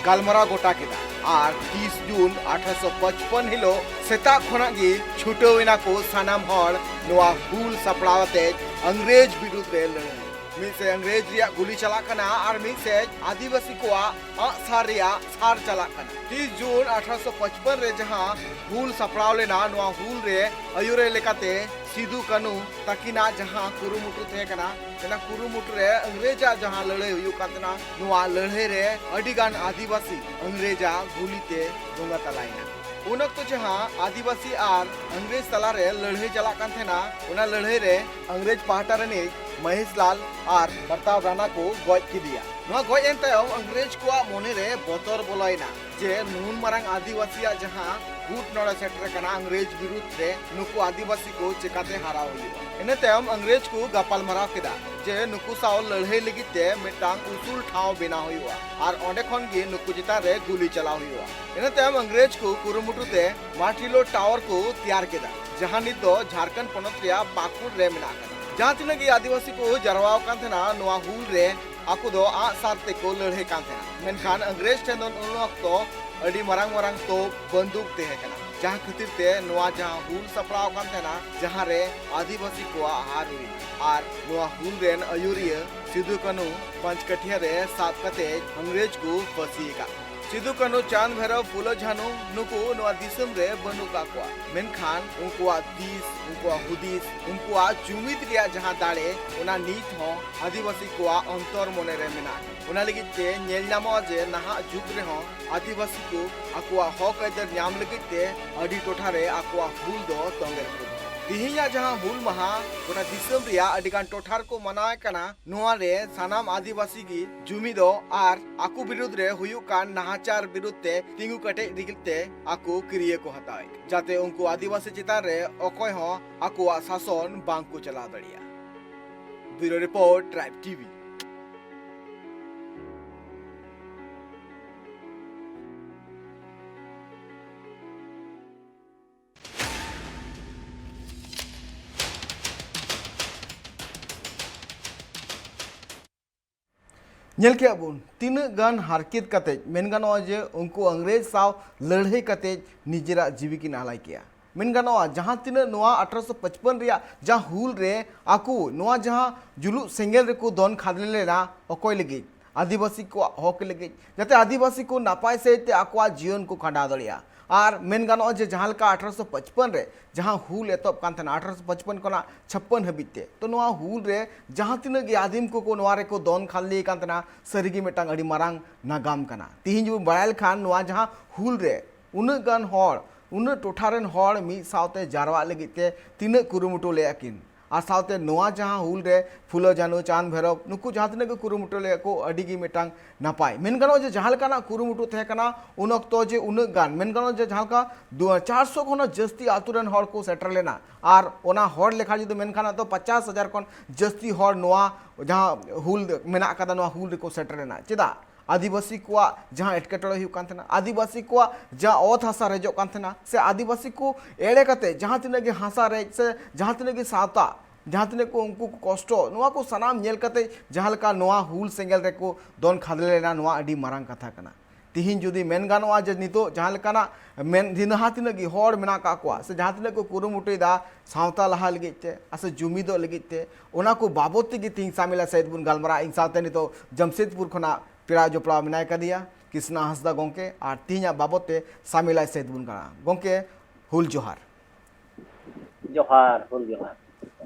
ᱜᱟᱞᱢᱟᱨᱟᱣ ᱜᱚᱴᱟ ᱠᱮᱫᱟ ᱟᱨ ᱛᱤᱥ ᱡᱩᱱ ᱟᱴᱷᱨᱚᱥᱚ ᱯᱟᱸᱪᱯᱟᱱ ᱦᱤᱞᱳᱜ ᱥᱮᱛᱟᱜ ᱠᱷᱚᱱᱟᱜ ᱜᱮ ᱪᱷᱩᱴᱟᱹᱣ ᱮᱱᱟ ᱠᱚ ᱥᱟᱱᱟᱢ ᱦᱚᱲ ᱱᱚᱣᱟ ᱦᱩᱞ ᱥᱟᱯᱲᱟᱣ ᱟᱛᱮ ᱤᱝᱨᱮᱡᱽ ᱵᱤᱨᱩᱫᱽ ᱨᱮ ᱞᱟᱹᱲᱦᱟᱹᱭ᱾ ᱢᱤᱫ ᱥᱮᱫ ᱤᱝᱨᱮᱡᱽ ᱨᱮᱭᱟᱜ ᱜᱩᱞᱤ ᱪᱟᱞᱟᱜ ᱠᱟᱱᱟ ᱟᱨ ᱢᱤᱫ ᱥᱮᱫ ᱟᱹᱫᱤᱵᱟᱹᱥᱤ ᱠᱚᱣᱟᱜ ᱟᱜ ᱥᱟᱨ ᱨᱮᱭᱟᱜ ᱥᱟᱨ ᱪᱟᱞᱟᱜ ᱠᱟᱱᱟ᱾ ᱛᱤᱥ ᱡᱩᱱ ᱟᱴᱷᱨᱚᱥᱚ ᱯᱟᱸᱪᱯᱟᱱ ᱨᱮ ᱡᱟᱦᱟᱸ ᱦᱩᱞ ᱥᱟᱯᱲᱟᱣ ᱞᱮᱱᱟ, ᱱᱚᱣᱟ ᱦᱩᱞ ᱨᱮ ᱟᱹᱭᱩᱨᱮ ᱞᱮᱠᱟᱛᱮ ᱥᱤᱫᱩ ᱠᱟᱹᱱᱩ ᱛᱟᱹᱠᱤᱱᱟᱜ ᱡᱟᱦᱟᱸ ᱠᱩᱨᱩᱢᱩᱴᱩ ᱛᱟᱦᱮᱸ ᱠᱟᱱᱟ, ᱚᱱᱟ ᱠᱩᱨᱩᱢᱩᱴᱩ ᱨᱮ ᱤᱝᱨᱮᱡᱟᱜ ᱡᱟᱦᱟᱸ ᱞᱟᱹᱲᱦᱟᱹᱭ ᱦᱩᱭᱩᱜ ᱠᱟᱱ ᱛᱟᱦᱮᱱᱟ, ᱱᱚᱣᱟ ᱞᱟᱹᱲᱦᱟᱹᱭ ᱨᱮ ᱟᱹᱰᱤ ᱜᱟᱱ ᱟᱹᱫᱤᱵᱟᱹᱥᱤ ᱤᱝᱨᱮᱡᱟᱜ ᱜᱩᱞᱤ ᱛᱮ ᱵᱚᱸᱜᱟ ᱛᱟᱞᱟᱭᱮᱱᱟ᱾ ᱩᱱ ᱚᱠᱛᱚ ᱡᱟᱦᱟᱸ ᱟᱹᱫᱤᱵᱟᱹᱥᱤ ᱟᱨ ᱤᱝᱨᱮᱡᱽ ᱛᱟᱞᱟᱨᱮ ᱞᱟᱹᱲᱦᱟᱹᱭ ᱪᱟᱞᱟᱜ ᱠᱟᱱ ᱛᱟᱦᱮᱱᱟ, ᱚᱱᱟ ᱞᱟᱹᱲᱦᱟᱹᱭ ᱨᱮ ᱤᱝᱨᱮᱡᱽ ᱯᱟᱦᱴᱟ ᱨᱤᱱᱤᱡ ᱢᱚᱦᱮᱥᱞᱟᱞ ᱟᱨ ᱯᱨᱚᱛᱟᱯ ᱨᱟᱱᱟ ᱠᱚ ᱜᱚᱡ ᱠᱮᱫᱮᱭᱟ᱾ ᱱᱚᱣᱟ ᱜᱚᱡ ᱮᱱ ᱛᱟᱭᱚᱢ ᱤᱝᱨᱮᱡᱽ ᱠᱚᱣᱟᱜ ᱢᱚᱱᱮ ᱨᱮ ᱵᱚᱛᱚᱨ ᱵᱚᱞᱚᱭᱮᱱᱟ ᱡᱮ ᱱᱩᱱ ᱢᱟᱨᱟᱝ ᱟᱹᱫᱤᱵᱟᱹᱥᱤᱭᱟᱜ ᱡᱟᱦᱟᱸ ᱜᱩᱴ ᱱᱚᱰᱮ ᱥᱮᱴᱮᱨ ᱟᱠᱟᱱᱟ, ᱤᱝᱨᱮᱡᱽ ᱵᱤᱨᱩᱫᱷ ᱨᱮ ᱱᱩᱠᱩ ᱟᱹᱫᱤᱵᱟᱹᱥᱤ ᱠᱚ ᱪᱮᱠᱟᱛᱮ ᱦᱟᱨᱟᱣ ᱦᱩᱭᱩᱜᱼᱟ᱾ ᱤᱱᱟᱹ ᱛᱟᱭᱚᱢ ᱤᱝᱨᱮᱡᱽ ᱠᱚ ᱜᱟᱯᱟᱞᱢᱟᱨᱟᱣ ᱠᱮᱫᱟ ᱡᱮ ᱱᱩᱠᱩ ᱥᱟᱶ ᱞᱟᱹᱲᱦᱟᱹᱭ ᱞᱟᱹᱜᱤᱫ ᱛᱮ ᱢᱤᱫᱴᱟᱝ ᱩᱥᱩᱞ ᱴᱷᱟᱶ ᱵᱮᱱᱟᱣ ᱦᱩᱭᱩᱜᱼᱟ ᱟᱨ ᱚᱸᱰᱮ ᱠᱷᱚᱱ ᱜᱮ ᱱᱩᱠᱩ ᱪᱮᱛᱟᱱ ᱨᱮ ᱜᱩᱞᱤ ᱪᱟᱞᱟᱣ ᱦᱩᱭᱩᱜᱼᱟ᱾ ᱤᱱᱟᱹ ᱛᱟᱭᱚᱢ ᱤᱝᱨᱮᱡᱽ ᱠᱚ ᱠᱩᱨᱩᱢᱩᱴᱩ ᱛᱮ ᱢᱟᱨᱴᱤᱞᱳ ᱴᱟᱣᱟᱨ ᱠᱚ ᱛᱮᱭᱟᱨ ᱠᱮᱫᱟ, ᱡᱟᱦᱟᱸ ᱱᱤᱛ ᱫᱚ ᱡᱷᱟᱲᱠᱷᱚᱸᱰ ᱯᱚᱱᱚᱛ ᱨᱮᱭᱟᱜ ᱯᱟᱹᱠᱩᱲ ᱨᱮ ᱢᱮᱱᱟᱜ ᱟᱠᱟᱫᱟ᱾ ᱡᱟᱦᱟᱸ ᱛᱤᱱᱟᱹᱜ ᱜᱮ ᱟᱹᱫᱤᱵᱟᱹᱥᱤ ᱠᱚ ᱡᱟᱨᱣᱟ ᱟᱠᱟᱱ ᱛᱟᱦᱮᱱᱟ ᱱᱚᱣᱟ ᱦᱩᱞ ᱨᱮ, ᱟᱠᱚ ᱫᱚ ᱟᱜ ᱥᱟᱨ ᱛᱮᱠᱚ ᱞᱟᱹᱲᱦᱟᱹᱭ ᱠᱟᱱ ᱛᱟᱦᱮᱱᱟ᱾ ᱢᱮᱱᱠᱷᱟᱱ ᱤᱝᱨᱮᱡᱽ ᱴᱷᱮᱱ ᱫᱚ ᱩᱱ ᱚᱠᱛᱚ ᱟᱹᱰᱤ ᱢᱟᱨᱟᱝ ᱢᱟᱨᱟᱝ ᱛᱳᱯ ᱵᱟᱱᱫᱩᱠ ᱛᱟᱦᱮᱸ ᱠᱟᱱᱟ, ᱡᱟᱦᱟᱸ ᱠᱷᱟᱹᱛᱤᱨ ᱛᱮ ᱱᱚᱣᱟ ᱡᱟᱦᱟᱸ ᱦᱩᱞ ᱥᱟᱯᱲᱟᱣ ᱟᱠᱟᱱ ᱛᱟᱦᱮᱱᱟ, ᱡᱟᱦᱟᱸ ᱨᱮ ᱟᱹᱫᱤᱵᱟᱹᱥᱤ ᱠᱚᱣᱟᱜ ᱦᱟᱨ ᱦᱩᱭ ᱮᱱᱟ ᱟᱨ ᱱᱚᱣᱟ ᱦᱩᱞ ᱨᱮᱱ ᱟᱹᱭᱩᱨᱤᱭᱟᱹ ᱥᱤᱫᱩ ᱠᱟᱹᱱᱦᱩ ᱯᱟᱸᱪᱠᱟᱹᱴᱷᱤᱭᱟᱹ ᱨᱮ ᱥᱟᱵ ᱠᱟᱛᱮ ᱤᱝᱨᱮᱡᱽ ᱠᱚ ᱯᱷᱟᱹᱥᱤ ᱟᱠᱟᱫ ᱠᱚᱣᱟ᱾ ᱥᱤᱫᱩ ᱠᱟᱹᱱᱦᱩ, ᱪᱟᱸᱫᱽ ᱵᱷᱟᱭᱨᱚ, ᱯᱷᱩᱞᱳ ᱡᱷᱟᱱᱩ, ᱱᱩᱠᱩ ᱱᱚᱣᱟ ᱫᱤᱥᱚᱢ ᱨᱮ ᱵᱟᱹᱱᱩᱜ ᱠᱟᱜ ᱠᱚᱣᱟ, ᱢᱮᱱᱠᱷᱟᱱ ᱩᱱᱠᱩᱣᱟᱜ ᱫᱤᱥ, ᱩᱱᱠᱩᱣᱟᱜ ᱦᱩᱫᱤᱥ, ᱩᱱᱠᱩᱣᱟᱜ ᱡᱩᱢᱤᱫ ᱨᱮᱭᱟᱜ ᱡᱟᱦᱟᱸ ᱫᱟᱲᱮ, ᱚᱱᱟ ᱱᱤᱛ ᱦᱚᱸ ᱟᱹᱫᱤᱵᱟᱹᱥᱤ ᱠᱚᱣᱟᱜ ᱚᱱᱛᱚᱨ ᱢᱚᱱᱮ ᱨᱮ ᱢᱮᱱᱟᱜᱼᱟ᱾ ᱚᱱᱟ ᱞᱟᱹᱜᱤᱫ ᱛᱮ ᱧᱮᱞ ᱧᱟᱢᱚᱜᱼᱟ ᱡᱮ ᱱᱟᱦᱟᱜ ᱡᱩᱜᱽ ᱨᱮᱦᱚᱸ ᱟᱹᱫᱤᱵᱟᱹᱥᱤ ᱠᱚ ᱟᱠᱚᱣᱟᱜ ᱦᱚᱠ ᱟᱹᱭᱫᱟᱹᱨ ᱧᱟᱢ ᱞᱟᱹᱜᱤᱫ ᱛᱮ ᱟᱹᱰᱤ ᱴᱚᱴᱷᱟ ᱨᱮ ᱟᱠᱚᱣᱟᱜ ᱦᱩᱞ ᱫᱚ ᱛᱚᱸᱜᱮ ᱨᱮᱠᱚ ᱫᱚᱦᱚ᱾ ᱛᱮᱦᱮᱧᱟᱜ ᱡᱟᱦᱟᱸ ᱦᱩᱞ ᱢᱟᱦᱟ ᱜᱚᱴᱟ ᱫᱤᱥᱚᱢ ᱨᱮᱭᱟᱜ ᱟᱹᱰᱤ ᱜᱟᱱ ᱴᱚᱴᱷᱟ ᱨᱮᱠᱚ ᱢᱟᱱᱟᱣᱮᱫ ᱠᱟᱱᱟ, ᱱᱚᱣᱟ ᱨᱮ ᱥᱟᱱᱟᱢ ᱟᱹᱫᱤᱵᱟᱹᱥᱤ ᱜᱮ ᱡᱩᱢᱤᱫᱚᱜ ᱟᱨ ᱟᱠᱚ ᱵᱤᱨᱩᱫᱽ ᱨᱮ ᱦᱩᱭᱩᱜ ᱠᱟᱱ ᱱᱟᱦᱟᱪᱟᱨ ᱵᱤᱨᱩᱫᱽ ᱛᱮ ᱛᱤᱸᱜᱩ ᱠᱮᱴᱮᱡ ᱞᱟᱹᱜᱤᱫ ᱛᱮ ᱟᱠᱚ ᱠᱤᱨᱭᱟᱹ ᱠᱚ ᱦᱟᱛᱟᱣᱮᱫ, ᱡᱟᱛᱮ ᱩᱱᱠᱩ ᱟᱹᱫᱤᱵᱟᱹᱥᱤ ᱪᱮᱛᱟᱱ ᱨᱮ ᱚᱠᱚᱭ ᱦᱚᱸ ᱟᱠᱚᱣᱟᱜ ᱥᱟᱥᱚᱱ ᱵᱟᱝ ᱠᱚ ᱪᱟᱞᱟᱣ ᱫᱟᱲᱮᱭᱟᱜᱼᱟ᱾ ᱵᱤᱭᱩᱨᱳ ᱨᱤᱯᱳᱨᱴ, ᱴᱨᱟᱭᱤᱵᱽ ᱴᱤᱵᱷᱤ᱾ ᱧᱮᱞ ᱠᱮᱜᱼᱟ ᱵᱚᱱ ᱛᱤᱱᱟᱹᱜ ᱜᱟᱱ ᱦᱟᱨᱠᱮᱛ ᱠᱟᱛᱮᱡ, ᱢᱮᱱ ᱜᱟᱱᱚᱜᱼᱟ ᱡᱮ ᱩᱱᱠᱩ ᱤᱝᱨᱮᱡᱽ ᱥᱟᱶ ᱞᱟᱹᱲᱦᱟᱹᱭ ᱠᱟᱛᱮᱡ ᱱᱤᱡᱮᱨᱟᱜ ᱡᱤᱣᱤ ᱠᱤᱱ ᱟᱞᱟᱭ ᱠᱮᱜᱼᱟ᱾ ᱢᱮᱱ ᱜᱟᱱᱚᱜᱼᱟ ᱡᱟᱦᱟᱸ ᱛᱤᱱᱟᱹᱜ ᱱᱚᱣᱟ ᱟᱴᱷᱨᱚᱥᱚ ᱯᱟᱸᱪᱯᱟᱱ ᱨᱮᱭᱟᱜ ᱡᱟᱦᱟᱸ ᱦᱩᱞ ᱨᱮ ᱟᱠᱚ ᱱᱚᱣᱟ ᱡᱟᱦᱟᱸ ᱡᱩᱞᱩᱜ ᱥᱮᱸᱜᱮᱞ ᱨᱮᱠᱚ ᱫᱚᱱ ᱠᱷᱟᱫᱽᱞᱮ ᱞᱮᱱᱟ, ᱚᱠᱚᱭ ᱞᱟᱹᱜᱤᱫ? ᱟᱹᱫᱤᱵᱟᱹᱥᱤ ᱠᱚᱣᱟᱜ ᱦᱚᱠ ᱞᱟᱹᱜᱤᱫ, ᱡᱟᱛᱮ ᱟᱹᱫᱤᱵᱟᱹᱥᱤ ᱠᱚ ᱱᱟᱯᱟᱭ ᱥᱟᱹᱦᱤᱡ ᱛᱮ ᱟᱠᱚᱣᱟᱜ ᱡᱤᱭᱚᱱ ᱠᱚ ᱠᱷᱟᱸᱰᱟᱣ ᱫᱟᱲᱮᱭᱟᱜᱼᱟ᱾ ᱟᱨ ᱢᱮᱱ ᱜᱟᱱᱚᱜᱼᱟ ᱡᱮ ᱡᱟᱦᱟᱸ ᱞᱮᱠᱟ ᱟᱴᱷᱨᱚᱥᱚ ᱯᱟᱸᱪᱯᱟᱱ ᱨᱮ ᱡᱟᱦᱟᱸ ᱦᱩᱞ ᱮᱛᱚᱦᱚᱵ ᱠᱟᱱ ᱛᱟᱦᱮᱱᱟ, ᱟᱴᱷᱨᱚᱥᱚ ᱯᱟᱸᱪᱯᱟᱱ ᱠᱷᱚᱱᱟᱜ ᱪᱷᱟᱯᱯᱟᱱ ᱦᱟᱹᱵᱤᱡ ᱛᱮ, ᱛᱚ ᱱᱚᱣᱟ ᱦᱩᱞ ᱨᱮ ᱡᱟᱦᱟᱸ ᱛᱤᱱᱟᱹᱜ ᱜᱮ ᱟᱹᱫᱤᱢ ᱠᱚᱠᱚ ᱱᱚᱣᱟ ᱨᱮᱠᱚ ᱫᱚᱱ ᱠᱷᱟᱫᱽᱞᱮ ᱠᱟᱱ ᱛᱟᱦᱮᱱᱟ, ᱥᱟᱹᱨᱤᱜᱮ ᱢᱤᱫᱴᱟᱝ ᱟᱹᱰᱤ ᱢᱟᱨᱟᱝ ᱱᱟᱜᱟᱢ ᱠᱟᱱᱟ᱾ ᱛᱤᱦᱤᱧ ᱵᱚᱱ ᱵᱟᱲᱟᱭ ᱞᱮᱠᱷᱟᱱ ᱱᱚᱣᱟ ᱡᱟᱦᱟᱸ ᱦᱩᱞ ᱨᱮ ᱩᱱᱟᱹᱜ ᱜᱟᱱ ᱦᱚᱲ, ᱩᱱᱟᱹᱜ ᱴᱚᱴᱷᱟ ᱨᱮᱱ ᱦᱚᱲ ᱢᱤᱫ ᱥᱟᱶᱛᱮ ᱡᱟᱨᱣᱟᱜ ᱞᱟᱹᱜᱤᱫ ᱛᱮ ᱛᱤᱱᱟᱹᱜ ᱠᱩᱨᱩᱢᱩᱴᱩ ᱞᱮᱫᱼᱟ ᱠᱤᱱ, ᱟᱨ ᱥᱟᱶᱛᱮ ᱱᱚᱣᱟ ᱡᱟᱦᱟᱸ ᱦᱩᱞ ᱨᱮ ᱯᱷᱩᱞᱳ, ᱡᱷᱟᱱᱳ, ᱪᱟᱸᱫᱽ, ᱵᱷᱮᱨᱚᱵ, ᱱᱩᱠᱩ ᱡᱟᱦᱟᱸ ᱛᱤᱱᱟᱹᱜ ᱜᱮ ᱠᱩᱨᱩᱢᱩᱴᱩ ᱞᱮᱫ ᱠᱚ, ᱟᱹᱰᱤ ᱜᱮ ᱢᱤᱫᱴᱟᱝ ᱱᱟᱯᱟᱭ᱾ ᱢᱮᱱ ᱜᱟᱱᱚᱜᱼᱟ ᱡᱮ ᱡᱟᱦᱟᱸ ᱞᱮᱠᱟᱱᱟᱜ ᱠᱩᱨᱩᱢᱩᱴᱩ ᱛᱟᱦᱮᱸ ᱠᱟᱱᱟ ᱩᱱ ᱚᱠᱛᱚ, ᱡᱮ ᱩᱱᱟᱹᱜ ᱜᱟᱱ, ᱢᱮᱱ ᱜᱟᱱᱚᱜᱼᱟ ᱡᱮ ᱡᱟᱦᱟᱸ ᱞᱮᱠᱟ ᱫᱩ-, ᱪᱟᱨᱥᱚ ᱠᱷᱚᱱ ᱦᱚᱸ ᱡᱟᱹᱥᱛᱤ ᱟᱛᱳ ᱨᱮᱱ ᱦᱚᱲ ᱠᱚ ᱥᱮᱴᱮᱨ ᱞᱮᱱᱟ᱾ ᱟᱨ ᱚᱱᱟ ᱦᱚᱲ ᱞᱮᱠᱷᱟ ᱡᱩᱫᱤ ᱢᱮᱱᱠᱷᱟᱱ ᱫᱚ ᱯᱚᱪᱟᱥ ᱦᱟᱡᱟᱨ ᱠᱷᱚᱱ ᱡᱟᱹᱥᱛᱤ ᱦᱚᱲ ᱱᱚᱣᱟ ᱡᱟᱦᱟᱸ ᱦᱩᱞ ᱢᱮᱱᱟᱜ ᱟᱠᱟᱫᱟ, ᱱᱚᱣᱟ ᱦᱩᱞ ᱨᱮᱠᱚ ᱥᱮᱴᱮᱨ ᱞᱮᱱᱟ᱾ ᱪᱮᱫᱟᱜ? ᱟᱹᱫᱤᱵᱟᱹᱥᱤ ᱠᱚᱣᱟᱜ ᱡᱟᱦᱟᱸ ᱮᱴᱠᱮᱴᱚᱬᱮ ᱦᱩᱭᱩᱜ ᱠᱟᱱ ᱛᱟᱦᱮᱱᱟ, ᱟᱹᱫᱤᱵᱟᱹᱥᱤ ᱠᱚᱣᱟᱜ ᱡᱟᱦᱟᱸ ᱚᱛ ᱦᱟᱥᱟ ᱨᱮᱡᱚᱜ ᱠᱟᱱ ᱛᱟᱦᱮᱱᱟ, ᱥᱮ ᱟᱹᱫᱤᱵᱟᱹᱥᱤ ᱠᱚ ᱮᱲᱮ ᱠᱟᱛᱮ ᱡᱟᱦᱟᱸ ᱛᱤᱱᱟᱹᱜ ᱜᱮ ᱦᱟᱥᱟ ᱨᱮᱡ ᱥᱮ ᱡᱟᱦᱟᱸ ᱛᱤᱱᱟᱹᱜ ᱜᱮ ᱥᱟᱶᱛᱟ, ᱡᱟᱦᱟᱸ ᱛᱤᱱᱟᱹᱜ ᱠᱚ ᱩᱱᱠᱩ ᱠᱚ ᱠᱚᱥᱴᱚ, ᱱᱚᱣᱟ ᱠᱚ ᱥᱟᱱᱟᱢ ᱧᱮᱞ ᱠᱟᱛᱮ ᱡᱟᱦᱟᱸ ᱞᱮᱠᱟ ᱱᱚᱣᱟ ᱦᱩᱞ ᱥᱮᱸᱜᱮᱞ ᱨᱮᱠᱚ ᱫᱚᱱ ᱠᱷᱟᱫᱽᱞᱮ ᱞᱮᱱᱟ, ᱱᱚᱣᱟ ᱟᱹᱰᱤ ᱢᱟᱨᱟᱝ ᱠᱟᱛᱷᱟ ᱠᱟᱱᱟ᱾ ᱛᱤᱦᱤᱧ ᱡᱩᱫᱤ ᱢᱮᱱ ᱜᱟᱱᱚᱜᱼᱟ ᱡᱮ ᱱᱤᱛᱚᱜ ᱡᱟᱦᱟᱸ ᱞᱮᱠᱟᱱᱟᱜ ᱢᱮᱱ, ᱡᱟᱦᱟᱸ ᱛᱤᱱᱟᱹᱜ ᱜᱮ ᱦᱚᱲ ᱢᱮᱱᱟᱜ ᱠᱟᱜ ᱠᱚᱣᱟ ᱥᱮ ᱡᱟᱦᱟᱸ ᱛᱤᱱᱟᱹᱜ ᱠᱚ ᱠᱩᱨᱩᱢᱩᱴᱩᱭᱮᱫᱟ ᱥᱟᱶᱛᱟ ᱞᱟᱦᱟ ᱞᱟᱹᱜᱤᱫ ᱛᱮ ᱟᱨ ᱥᱮ ᱡᱩᱢᱤᱫᱚᱜ ᱞᱟᱹᱜᱤᱫ ᱛᱮ, ᱚᱱᱟ ᱠᱚ ᱵᱟᱵᱚᱫ ᱛᱮᱜᱮ ᱛᱤᱦᱤᱧ ᱥᱟᱢᱤᱞᱟ ᱥᱟᱹᱦᱤᱫ ᱵᱚᱱ ᱜᱟᱞᱢᱟᱨᱟᱜᱼᱟ᱾ ᱤᱧ ᱥᱟᱶᱛᱮ ᱱᱤᱛᱚᱜ ᱡᱟᱢᱥᱮᱫᱽᱯᱩᱨ ᱠᱷᱚᱱᱟᱜ ᱯᱮᱲᱟ ᱡᱚᱯᱲᱟᱣ ᱢᱮᱱᱟᱭ ᱠᱟᱫᱮᱭᱟ, ᱠᱨᱤᱥᱱᱟ ᱦᱟᱸᱥᱫᱟ ᱜᱚᱢᱠᱮ, ᱟᱨ ᱛᱤᱦᱤᱧᱟᱜ ᱵᱟᱵᱚᱫ ᱛᱮ ᱥᱟᱢᱤᱞᱟᱭ ᱥᱟᱹᱦᱤᱫ ᱵᱚᱱ ᱜᱟᱞᱢᱟᱨᱟᱜᱼᱟ᱾ ᱜᱚᱢᱠᱮ, ᱦᱩᱞ ᱡᱚᱦᱟᱨ᱾ ᱡᱚᱦᱟᱨ, ᱦᱩᱞ ᱡᱚᱦᱟᱨ᱾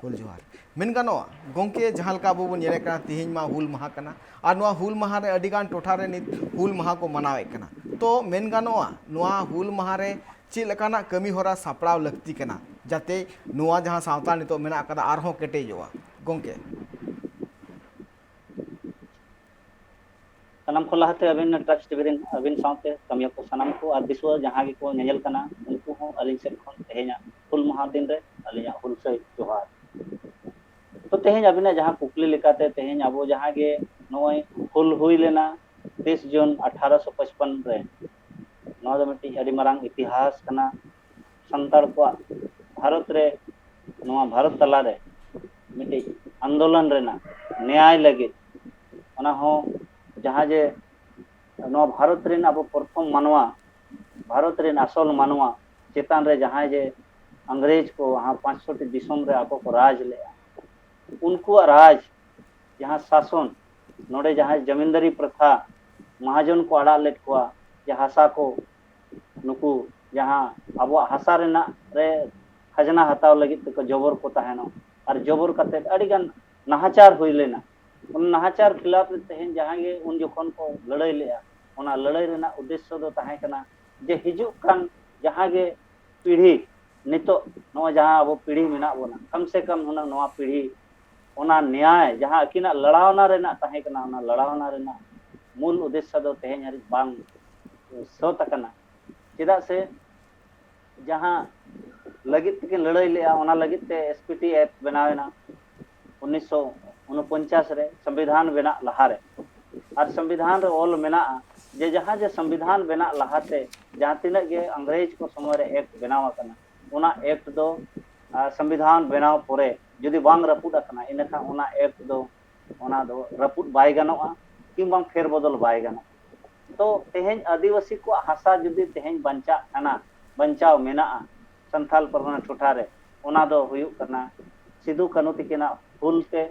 ᱦᱩᱞ ᱡᱚᱦᱟᱨ᱾ ᱢᱮᱱ ᱜᱟᱱᱚᱜᱼᱟ ᱜᱚᱢᱠᱮ, ᱡᱟᱦᱟᱸ ᱞᱮᱠᱟ ᱟᱵᱚ ᱵᱚᱱ ᱧᱮᱞᱮᱫ ᱠᱟᱱᱟ, ᱛᱤᱦᱤᱧ ᱢᱟ ᱦᱩᱞ ᱢᱟᱦᱟ ᱠᱟᱱᱟ, ᱟᱨ ᱱᱚᱣᱟ ᱦᱩᱞ ᱢᱟᱦᱟ ᱨᱮ ᱟᱹᱰᱤ ᱜᱟᱱ ᱴᱚᱴᱷᱟ ᱨᱮ ᱱᱤᱛ ᱦᱩᱞ ᱢᱟᱦᱟ ᱠᱚ ᱢᱟᱱᱟᱣᱮᱫ ᱠᱟᱱᱟ᱾ ᱛᱚ ᱢᱮᱱ ᱜᱟᱱᱚᱜᱼᱟ, ᱱᱚᱣᱟ ᱦᱩᱞ ᱢᱟᱦᱟ ᱨᱮ ᱪᱮᱫ ᱞᱮᱠᱟᱱᱟᱜ ᱠᱟᱹᱢᱤ ᱦᱚᱨᱟ ᱥᱟᱯᱲᱟᱣ ᱞᱟᱹᱠᱛᱤ ᱠᱟᱱᱟ, ᱡᱟᱛᱮ ᱱᱚᱣᱟ ᱡᱟᱦᱟᱸ ᱥᱟᱶᱛᱟ ᱱᱤᱛᱚᱜ ᱢᱮᱱᱟᱜ ᱟᱠᱟᱫᱟ, ᱟᱨᱦᱚᱸ ᱠᱮᱴᱮᱡᱚᱜᱼᱟ? ᱜᱚᱢᱠᱮ᱾ ᱥᱟᱱᱟᱢ ᱠᱷᱚᱱ ᱞᱟᱦᱟᱛᱮ ᱟᱹᱵᱤᱱ ᱴᱨᱟᱥᱴ ᱴᱤᱵᱷᱤ ᱨᱮᱱ ᱟᱹᱵᱤᱱ ᱥᱟᱶᱛᱮ ᱠᱟᱹᱢᱤᱭᱟᱹ ᱠᱚ ᱥᱟᱱᱟᱢ ᱠᱚ ᱟᱨ ᱫᱤᱥᱩᱣᱟᱹ ᱡᱟᱦᱟᱸ ᱜᱮᱠᱚ ᱧᱮᱧᱮᱞ ᱠᱟᱱᱟ, ᱩᱱᱠᱩ ᱦᱚᱸ ᱟᱹᱞᱤᱧ ᱥᱮᱫ ᱠᱷᱚᱱ ᱛᱮᱦᱮᱧᱟᱜ ᱦᱩᱞ ᱢᱟᱦᱟ ᱫᱤᱱ ᱨᱮ ᱟᱹᱞᱤᱧᱟᱜ ᱦᱩᱞᱥᱟᱹᱭ ᱡᱚᱦᱟᱨ᱾ ᱛᱚ, ᱛᱮᱦᱮᱧ ᱟᱹᱵᱤᱱᱟᱜ ᱡᱟᱦᱟᱸ ᱠᱩᱠᱞᱤ ᱞᱮᱠᱟᱛᱮ, ᱛᱮᱦᱮᱧ ᱟᱵᱚ ᱡᱟᱦᱟᱸ ᱜᱮ ᱱᱚᱜᱼᱚᱭ ᱦᱩᱞ ᱦᱩᱭ ᱞᱮᱱᱟ ᱛᱤᱥ ᱡᱩᱱ ᱟᱴᱷᱟᱨᱚᱥᱚ ᱯᱚᱪᱯᱚᱱ ᱨᱮ, ᱱᱚᱣᱟ ᱫᱚ ᱢᱤᱫᱴᱤᱡ ᱟᱹᱰᱤ ᱢᱟᱨᱟᱝ ᱤᱛᱤᱦᱟᱥ ᱠᱟᱱᱟ ᱥᱟᱱᱛᱟᱲ ᱠᱚᱣᱟᱜ᱾ ᱵᱷᱟᱨᱚᱛ ᱨᱮ, ᱱᱚᱣᱟ ᱵᱷᱟᱨᱚᱛ ᱛᱟᱞᱟᱨᱮ ᱢᱤᱫᱴᱤᱡ ᱟᱱᱫᱳᱞᱚᱱ ᱨᱮᱱᱟᱜ, ᱱᱮᱭᱟᱭ ᱞᱟᱹᱜᱤᱫ, ᱚᱱᱟ ᱦᱚᱸ ᱡᱟᱦᱟᱸ ᱡᱮ ᱱᱚᱣᱟ ᱵᱷᱟᱨᱚᱛ ᱨᱮᱱ ᱟᱵᱚ ᱯᱨᱚᱛᱷᱚᱢ ᱢᱟᱱᱣᱟ, ᱵᱷᱟᱨᱚᱛ ᱨᱮᱱ ᱟᱥᱚᱞ ᱢᱟᱱᱣᱟ ᱪᱮᱛᱟᱱ ᱨᱮ ᱡᱟᱦᱟᱸᱭ ᱡᱮ ᱤᱝᱨᱮᱡᱽ ᱠᱚ ᱦᱟᱸ ᱯᱟᱸᱪᱥᱚᱴᱤ ᱫᱤᱥᱚᱢ ᱨᱮ ᱟᱠᱚ ᱠᱚ ᱨᱟᱡᱽ ᱞᱮᱫᱼᱟ, ᱩᱱᱠᱩᱣᱟᱜ ᱨᱟᱡᱽ, ᱡᱟᱦᱟᱸ ᱥᱟᱥᱚᱱ, ᱱᱚᱰᱮ ᱡᱟᱦᱟᱸᱭ ᱡᱚᱢᱤᱱᱫᱟᱨᱤ ᱯᱨᱚᱛᱷᱟ, ᱢᱟᱦᱟᱡᱚᱱ ᱠᱚ ᱟᱲᱟᱜ ᱞᱮᱫ ᱠᱚᱣᱟ, ᱡᱮ ᱦᱟᱥᱟ ᱠᱚ, ᱱᱩᱠᱩ ᱡᱟᱦᱟᱸ ᱟᱵᱚᱣᱟᱜ ᱦᱟᱥᱟ ᱨᱮᱱᱟᱜ ᱨᱮ ᱠᱷᱟᱡᱽᱱᱟ ᱦᱟᱛᱟᱣ ᱞᱟᱹᱜᱤᱫ ᱛᱮᱠᱚ ᱡᱚᱵᱚᱨ ᱠᱚ ᱛᱟᱦᱮᱱᱚᱜ, ᱟᱨ ᱡᱚᱵᱚᱨ ᱠᱟᱛᱮᱫ ᱟᱹᱰᱤᱜᱟᱱ ᱱᱟᱦᱟᱪᱟᱨ ᱦᱩᱭ ᱞᱮᱱᱟ᱾ ᱚᱱᱟ ᱱᱟᱦᱟᱪᱟᱨ ᱠᱷᱤᱞᱟᱯ ᱨᱮ ᱛᱮᱦᱮᱧ ᱡᱟᱦᱟᱸ ᱜᱮ ᱩᱱ ᱡᱚᱠᱷᱚᱱ ᱠᱚ ᱞᱟᱹᱲᱦᱟᱹᱭ ᱞᱮᱫᱼᱟ, ᱚᱱᱟ ᱞᱟᱹᱲᱦᱟᱹᱭ ᱨᱮᱱᱟᱜ ᱩᱫᱽᱫᱮᱥᱥᱚ ᱫᱚ ᱛᱟᱦᱮᱸ ᱠᱟᱱᱟ ᱡᱮ ᱦᱤᱡᱩᱜ ᱠᱟᱱ ᱡᱟᱦᱟᱸ ᱜᱮ ᱯᱤᱲᱦᱤ, ᱱᱤᱛᱚᱜ ᱱᱚᱣᱟ ᱡᱟᱦᱟᱸ ᱟᱵᱚ ᱯᱤᱲᱦᱤ ᱢᱮᱱᱟᱜ ᱵᱚᱱᱟ, ᱠᱚᱢ ᱥᱮ ᱠᱚᱢ ᱦᱩᱱᱟᱹᱝ ᱱᱚᱣᱟ ᱯᱤᱲᱦᱤ ᱚᱱᱟ ᱱᱮᱭᱟᱭ ᱡᱟᱦᱟᱸ ᱟᱹᱠᱤᱱᱟᱜ ᱞᱟᱲᱟᱣᱱᱟ ᱨᱮᱱᱟᱜ ᱛᱟᱦᱮᱸ ᱠᱟᱱᱟ, ᱚᱱᱟ ᱞᱟᱲᱟᱣᱱᱟ ᱨᱮᱱᱟᱜ ᱢᱩᱞ ᱩᱫᱮᱥᱥᱚ ᱫᱚ ᱛᱮᱦᱮᱧ ᱦᱟᱹᱨᱤᱡ ᱵᱟᱝ ᱥᱟᱹᱛ ᱟᱠᱟᱱᱟ᱾ ᱪᱮᱫᱟᱜ ᱥᱮ ᱡᱟᱦᱟᱸ ᱞᱟᱹᱜᱤᱫ ᱛᱮᱠᱤᱱ ᱞᱟᱹᱲᱦᱟᱹᱭ ᱞᱮᱫᱼᱟ, ᱚᱱᱟ ᱞᱟᱹᱜᱤᱫ ᱛᱮ ᱮᱥ ᱯᱤ ᱴᱤ ᱮᱠᱴ ᱵᱮᱱᱟᱣ ᱮᱱᱟ ᱩᱱᱤᱥᱥᱚ ᱩᱱᱯᱚᱧᱪᱟᱥ ᱨᱮ, ᱥᱚᱝᱵᱤᱫᱷᱟᱱ ᱵᱮᱱᱟᱜ ᱞᱟᱦᱟᱨᱮ᱾ ᱟᱨ ᱥᱚᱝᱵᱤᱫᱷᱟᱱ ᱨᱮ ᱚᱞ ᱢᱮᱱᱟᱜᱼᱟ ᱡᱮ ᱡᱟᱦᱟᱸ ᱡᱮ ᱥᱚᱝᱵᱤᱫᱷᱟᱱ ᱵᱮᱱᱟᱜ ᱞᱟᱦᱟᱛᱮ ᱡᱟᱦᱟᱸ ᱛᱤᱱᱟᱹᱜ ᱜᱮ ᱤᱝᱨᱮᱡᱽ ᱠᱚ ᱥᱚᱢᱚᱭ ᱨᱮ ᱮᱠᱴ ᱵᱮᱱᱟᱣ ᱟᱠᱟᱱᱟ, ᱚᱱᱟ ᱮᱠᱴ ᱫᱚ, ᱟᱨ, ᱥᱚᱝᱵᱤᱫᱷᱟᱱ ᱵᱮᱱᱟᱣ ᱯᱚᱨᱮ ᱡᱩᱫᱤ ᱵᱟᱝ ᱨᱟᱹᱯᱩᱫ ᱟᱠᱟᱱᱟ, ᱤᱱᱟᱹᱠᱷᱟᱱ ᱚᱱᱟ ᱮᱠᱴ ᱫᱚ, ᱚᱱᱟ ᱫᱚ ᱨᱟᱹᱯᱩᱫ ᱵᱟᱭ ᱜᱟᱱᱚᱜᱼᱟ, ᱠᱤᱝᱵᱟ ᱯᱷᱮᱨ ᱵᱚᱫᱚᱞ ᱵᱟᱭ ᱜᱟᱱᱚᱜᱼᱟ᱾ ᱛᱚ ᱛᱮᱦᱮᱧ ᱟᱹᱫᱤᱵᱟᱹᱥᱤ ᱠᱚᱣᱟᱜ ᱦᱟᱥᱟ ᱡᱩᱫᱤ ᱛᱮᱦᱮᱧ ᱵᱟᱧᱪᱟᱜ ᱠᱟᱱᱟ, ᱵᱟᱧᱪᱟᱣ ᱢᱮᱱᱟᱜᱼᱟ ᱥᱟᱱᱛᱟᱞ ᱯᱟᱨᱜᱟᱱᱟ ᱴᱚᱴᱷᱟ ᱨᱮ, ᱚᱱᱟ ᱫᱚ ᱦᱩᱭᱩᱜ ᱠᱟᱱᱟ ᱥᱤᱫᱩ ᱠᱟᱹᱱᱦᱩ ᱛᱤᱠᱤᱱᱟᱜ ᱦᱩᱞ ᱛᱮ᱾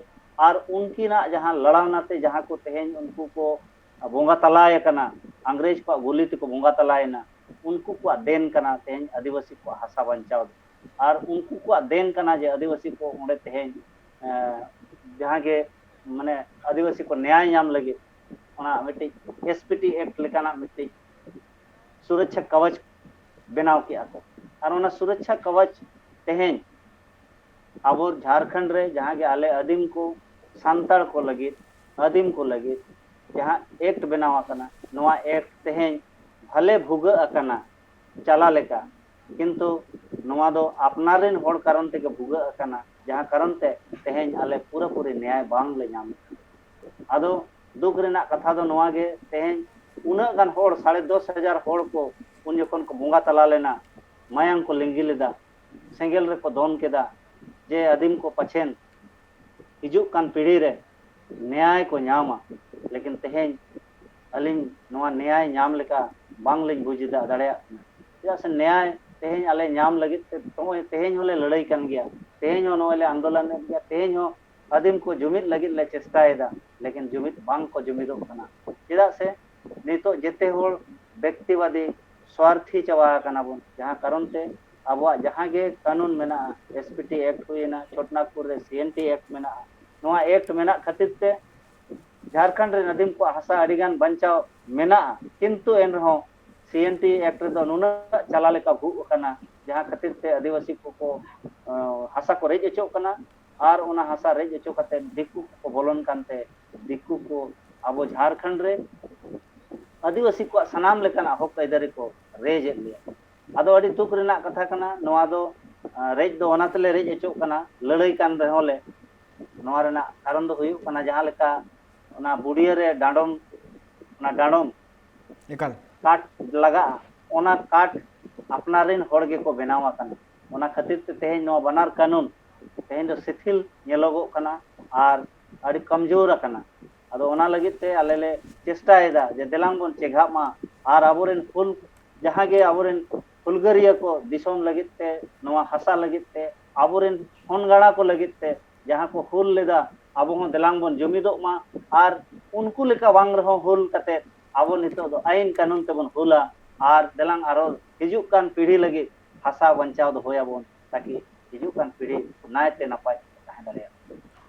ᱟᱨ ᱩᱱᱠᱤᱱᱟᱜ ᱡᱟᱦᱟᱸ ᱞᱟᱲᱟᱣᱱᱟ ᱛᱮ ᱡᱟᱦᱟᱸ ᱠᱚ ᱛᱮᱦᱮᱧ ᱩᱱᱠᱩ ᱠᱚ ᱵᱚᱸᱜᱟ ᱛᱟᱞᱟᱭ ᱟᱠᱟᱱᱟ, ᱤᱝᱨᱮᱡᱽ ᱠᱚᱣᱟᱜ ᱜᱩᱞᱤ ᱛᱮᱠᱚ ᱵᱚᱸᱜᱟ ᱛᱟᱞᱟᱭᱮᱱᱟ, ᱩᱱᱠᱩ ᱠᱚᱣᱟᱜ ᱫᱮᱱ ᱠᱟᱱᱟ ᱛᱮᱦᱮᱧ ᱟᱹᱫᱤᱵᱟᱹᱥᱤ ᱠᱚᱣᱟᱜ ᱦᱟᱥᱟ ᱵᱟᱧᱪᱟᱣ ᱫᱚ᱾ ᱟᱨ ᱩᱱᱠᱩ ᱠᱚᱣᱟᱜ ᱫᱮᱱ ᱠᱟᱱᱟ ᱡᱮ ᱟᱹᱫᱤᱵᱟᱹᱥᱤ ᱠᱚ ᱚᱸᱰᱮ ᱛᱮᱦᱮᱧ, ᱮᱸ, ᱡᱟᱦᱟᱸ ᱜᱮ, ᱢᱟᱱᱮ, ᱟᱹᱫᱤᱵᱟᱹᱥᱤ ᱠᱚ ᱱᱮᱭᱟᱭ ᱧᱟᱢ ᱞᱟᱹᱜᱤᱫ ᱚᱱᱟ ᱢᱤᱫᱴᱤᱡ ᱮᱥ ᱯᱤ ᱴᱤ ᱮᱠᱴ ᱞᱮᱠᱟᱱᱟᱜ ᱢᱤᱫᱴᱤᱡ ᱥᱩᱨᱚᱠᱪᱷᱟ ᱠᱟᱵᱚᱪ ᱵᱮᱱᱟᱣ ᱠᱮᱜᱼᱟ ᱠᱚ᱾ ᱟᱨ ᱚᱱᱟ ᱥᱩᱨᱚᱠᱪᱷᱟ ᱠᱟᱵᱚᱪ ᱛᱮᱦᱮᱧ ᱟᱵᱚ ᱡᱷᱟᱲᱠᱷᱚᱸᱰ ᱨᱮ ᱡᱟᱦᱟᱸ ᱜᱮ ᱟᱞᱮ ᱟᱹᱫᱤᱢ ᱠᱚ, ᱥᱟᱱᱛᱟᱲ ᱠᱚ ᱞᱟᱹᱜᱤᱫ, ᱟᱹᱫᱤᱢ ᱠᱚ ᱞᱟᱹᱜᱤᱫ ᱡᱟᱦᱟᱸ ᱮᱠᱴ ᱵᱮᱱᱟᱣ ᱟᱠᱟᱱᱟ, ᱱᱚᱣᱟ ᱮᱠᱴ ᱛᱮᱦᱮᱧ ᱵᱷᱟᱞᱮ ᱵᱷᱩᱜᱟᱹᱜ ᱟᱠᱟᱱᱟ ᱪᱟᱞᱟ ᱞᱮᱠᱟ, ᱠᱤᱱᱛᱩ ᱱᱚᱣᱟ ᱫᱚ ᱟᱯᱱᱟᱨ ᱨᱮᱱ ᱦᱚᱲ ᱠᱟᱨᱚᱱ ᱛᱮᱜᱮ ᱵᱷᱩᱜᱟᱹᱜ ᱟᱠᱟᱱᱟ, ᱡᱟᱦᱟᱸ ᱠᱟᱨᱚᱱ ᱛᱮ ᱛᱮᱦᱮᱧ ᱟᱞᱮ ᱯᱩᱨᱟᱹᱯᱩᱨᱤ ᱱᱮᱭᱟᱭ ᱵᱟᱝ ᱞᱮ ᱧᱟᱢ ᱮᱫᱟ᱾ ᱟᱫᱚ ᱫᱩᱠ ᱨᱮᱱᱟᱜ ᱠᱟᱛᱷᱟ ᱫᱚ ᱱᱚᱣᱟ ᱜᱮ, ᱛᱮᱦᱮᱧ ᱩᱱᱟᱹᱜ ᱜᱟᱱ ᱦᱚᱲ, ᱥᱟᱲᱮ ᱫᱚᱥ ᱦᱟᱡᱟᱨ ᱦᱚᱲ ᱠᱚ ᱩᱱ ᱡᱚᱠᱷᱚᱱ ᱠᱚ ᱵᱚᱸᱜᱟ ᱛᱟᱞᱟ ᱞᱮᱱᱟ, ᱢᱟᱭᱟᱝ ᱠᱚ ᱞᱤᱸᱜᱤ ᱞᱮᱫᱟ, ᱥᱮᱸᱜᱮᱞ ᱨᱮᱠᱚ ᱫᱚᱱ ᱠᱮᱫᱟ, ᱡᱮ ᱟᱹᱫᱤᱢ ᱠᱚ ᱯᱟᱪᱷᱮᱱ ᱦᱤᱡᱩᱜ ᱠᱟᱱ ᱯᱤᱲᱦᱤ ᱨᱮ ᱱᱮᱭᱟᱭ ᱠᱚ ᱧᱟᱢᱟ᱾ ᱞᱮᱠᱤᱱ ᱛᱮᱦᱮᱧ ᱟᱹᱞᱤᱧ ᱱᱚᱣᱟ ᱱᱮᱭᱟᱭ ᱧᱟᱢ ᱞᱮᱠᱟ ᱵᱟᱝᱞᱤᱧ ᱵᱩᱡᱽ ᱫᱟ-, ᱫᱟᱲᱮᱭᱟᱜ ᱠᱟᱱᱟ᱾ ᱪᱮᱫᱟᱜ ᱥᱮ ᱱᱮᱭᱟᱭ ᱛᱮᱦᱮᱧ ᱟᱞᱮ ᱧᱟᱢ ᱞᱟᱹᱜᱤᱫ ᱛᱮ ᱱᱚᱜᱼᱚᱭ ᱛᱮᱦᱮᱧ ᱦᱚᱸᱞᱮ ᱞᱟᱹᱲᱦᱟᱹᱭ ᱠᱟᱱ ᱜᱮᱭᱟ, ᱛᱮᱦᱮᱧ ᱦᱚᱸ ᱱᱚᱜᱼᱚᱭ ᱞᱮ ᱟᱱᱫᱳᱞᱚᱱᱮᱫ ᱜᱮᱭᱟ, ᱛᱮᱦᱮᱧ ᱦᱚᱸ ᱟᱹᱫᱤᱢ ᱠᱚ ᱡᱩᱢᱤᱫ ᱞᱟᱹᱜᱤᱫ ᱞᱮ ᱪᱮᱥᱴᱟᱭᱮᱫᱟ, ᱞᱮᱠᱤᱱ ᱡᱩᱢᱤᱫ ᱵᱟᱝ ᱠᱚ ᱡᱩᱢᱤᱫᱚᱜ ᱠᱟᱱᱟ᱾ ᱪᱮᱫᱟᱜ ᱥᱮ ᱱᱤᱛᱚᱜ ᱡᱮᱛᱮ ᱦᱚᱲ ᱵᱮᱠᱛᱤᱵᱟᱫᱤ, ᱥᱣᱟᱨᱛᱷᱤ ᱪᱟᱵᱟ ᱟᱠᱟᱱᱟ ᱵᱚᱱ, ᱡᱟᱦᱟᱸ ᱠᱟᱨᱚᱱ ᱛᱮ ᱟᱵᱚᱣᱟᱜ ᱡᱟᱦᱟᱸ ᱜᱮ ᱠᱟᱹᱱᱩᱱ ᱢᱮᱱᱟᱜᱼᱟ, ᱮᱥ ᱯᱤ ᱴᱤ ᱮᱠᱴ ᱦᱩᱭᱮᱱᱟ, ᱪᱷᱳᱴᱱᱟᱜᱽᱯᱩᱨ ᱨᱮ ᱥᱤ ᱮᱱ ᱴᱤ ᱮᱠᱴ ᱢᱮᱱᱟᱜᱼᱟ, ᱱᱚᱣᱟ ᱮᱠᱴ ᱢᱮᱱᱟᱜ ᱠᱷᱟᱹᱛᱤᱨ ᱛᱮ ᱡᱷᱟᱲᱠᱷᱚᱸᱰ ᱨᱮᱱ ᱟᱹᱫᱤᱢ ᱠᱚᱣᱟᱜ ᱦᱟᱥᱟ ᱟᱹᱰᱤ ᱜᱟᱱ ᱵᱟᱧᱪᱟᱣ ᱢᱮᱱᱟᱜᱼᱟ, ᱠᱤᱱᱛᱩ ᱮᱱ ᱨᱮᱦᱚᱸ ᱥᱤ ᱮᱱ ᱴᱤ ᱮᱠᱴ ᱨᱮᱫᱚ ᱱᱩᱱᱟᱹᱜ ᱪᱟᱞᱟ ᱞᱮᱠᱟ ᱵᱷᱩᱜ ᱟᱠᱟᱱᱟ, ᱡᱟᱦᱟᱸ ᱠᱷᱟᱹᱛᱤᱨ ᱛᱮ ᱟᱹᱫᱤᱵᱟᱹᱥᱤ ᱠᱚᱠᱚ, ᱟᱸ, ᱦᱟᱥᱟ ᱠᱚ ᱨᱮᱡ ᱦᱚᱪᱚᱜ ᱠᱟᱱᱟ, ᱟᱨ ᱚᱱᱟ ᱦᱟᱥᱟ ᱨᱮᱡ ᱦᱚᱪᱚ ᱠᱟᱛᱮ ᱫᱤᱠᱩ ᱠᱚᱠᱚ ᱵᱚᱞᱚᱱ ᱠᱟᱱᱛᱮ ᱫᱤᱠᱩ ᱠᱚ ᱟᱵᱚ ᱡᱷᱟᱲᱠᱷᱚᱸᱰ ᱨᱮ ᱟᱹᱫᱤᱵᱟᱹᱥᱤ ᱠᱚᱣᱟᱜ ᱥᱟᱱᱟᱢ ᱞᱮᱠᱟᱱᱟᱜ ᱦᱚᱠ ᱟᱹᱭᱫᱟᱹᱨᱤ ᱠᱚ ᱨᱮᱡ ᱮᱫ ᱞᱮᱭᱟ᱾ ᱟᱫᱚ ᱟᱹᱰᱤ ᱫᱩᱠ ᱨᱮᱱᱟᱜ ᱠᱟᱛᱷᱟ ᱠᱟᱱᱟ, ᱱᱚᱣᱟ ᱫᱚ, ᱟᱸ, ᱨᱮᱡ ᱫᱚ ᱚᱱᱟ ᱛᱮᱞᱮ ᱨᱮᱡ ᱦᱚᱪᱚᱜ ᱠᱟᱱᱟ, ᱞᱟᱹᱲᱦᱟᱹᱭ ᱠᱟᱱ ᱨᱮᱦᱚᱸ ᱞᱮ, ᱱᱚᱣᱟ ᱨᱮᱱᱟᱜ ᱠᱟᱨᱚᱱ ᱫᱚ ᱦᱩᱭᱩᱜ ᱠᱟᱱᱟ, ᱡᱟᱦᱟᱸ ᱞᱮᱠᱟ ᱚᱱᱟ ᱵᱩᱰᱤᱭᱟᱹ ᱨᱮ ᱰᱟᱸᱰᱚᱢ, ᱚᱱᱟ ᱰᱟᱸᱰᱚᱢ ᱮᱠᱟᱞ᱾ ᱠᱟᱴ ᱞᱟᱜᱟᱜᱼᱟ, ᱚᱱᱟ ᱠᱟᱴ ᱟᱯᱱᱟᱨ ᱨᱮᱱ ᱦᱚᱲ ᱜᱮᱠᱚ ᱵᱮᱱᱟᱣ ᱟᱠᱟᱱᱟ᱾ ᱚᱱᱟ ᱠᱷᱟᱹᱛᱤᱨ ᱛᱮ ᱛᱮᱦᱮᱧ ᱱᱚᱣᱟ ᱵᱟᱱᱟᱨ ᱠᱟᱹᱱᱩᱱ ᱛᱮᱦᱮᱧ ᱫᱚ ᱥᱤᱛᱷᱤᱞ ᱧᱮᱞᱚᱜᱚᱜ ᱠᱟᱱᱟ ᱟᱨ ᱟᱹᱰᱤ ᱠᱚᱢᱡᱳᱨ ᱟᱠᱟᱱᱟ᱾ ᱟᱫᱚ ᱚᱱᱟ ᱞᱟᱹᱜᱤᱫ ᱛᱮ ᱟᱞᱮ ᱞᱮ ᱪᱮᱥᱴᱟᱭᱮᱫᱟ ᱡᱮ ᱫᱮᱞᱟᱝ ᱵᱚᱱ ᱪᱮᱸᱜᱷᱟᱜ ᱢᱟ ᱟᱨ ᱟᱵᱚᱨᱮᱱ ᱦᱩᱞ, ᱡᱟᱦᱟᱸ ᱜᱮ ᱟᱵᱚᱨᱮᱱ ᱦᱩᱞᱜᱟᱹᱨᱤᱭᱟᱹ ᱠᱚ ᱫᱤᱥᱚᱢ ᱞᱟᱹᱜᱤᱫ ᱛᱮ, ᱱᱚᱣᱟ ᱦᱟᱥᱟ ᱞᱟᱹᱜᱤᱫ ᱛᱮ, ᱟᱵᱚᱨᱮᱱ ᱦᱚᱱ ᱜᱟᱬᱟ ᱠᱚ ᱞᱟᱹᱜᱤᱫ ᱛᱮ ᱡᱟᱦᱟᱸ ᱠᱚ ᱦᱩᱞ ᱞᱮᱫᱟ, ᱟᱵᱚ ᱦᱚᱸ ᱫᱮᱞᱟᱝ ᱵᱚᱱ ᱡᱩᱢᱤᱫᱚᱜ ᱢᱟ ᱟᱨ ᱩᱱᱠᱩ ᱞᱮᱠᱟ ᱵᱟᱝ ᱨᱮᱦᱚᱸ ᱦᱩᱞ ᱠᱟᱛᱮ ᱟᱵᱚ ᱱᱤᱛᱚᱜ ᱫᱚ ᱟᱹᱭᱤᱱ ᱠᱟᱹᱱᱩᱱ ᱛᱮᱵᱚᱱ ᱦᱩᱞᱟ ᱟᱨ ᱫᱮᱞᱟᱝ ᱟᱨᱚ ᱦᱤᱡᱩᱜ ᱠᱟᱱ ᱯᱤᱲᱦᱤ ᱞᱟᱹᱜᱤᱫ ᱦᱟᱥᱟ ᱵᱟᱧᱪᱟᱣ ᱫᱚᱦᱚᱭᱟᱵᱚᱱ, ᱛᱟᱠᱤ ᱦᱤᱡᱩᱜ ᱠᱟᱱ ᱯᱤᱲᱦᱤ ᱱᱟᱭᱛᱮ ᱱᱟᱯᱟᱭ ᱛᱮ ᱛᱟᱦᱮᱸ ᱫᱟᱲᱮᱭᱟᱜ ᱢᱟ᱾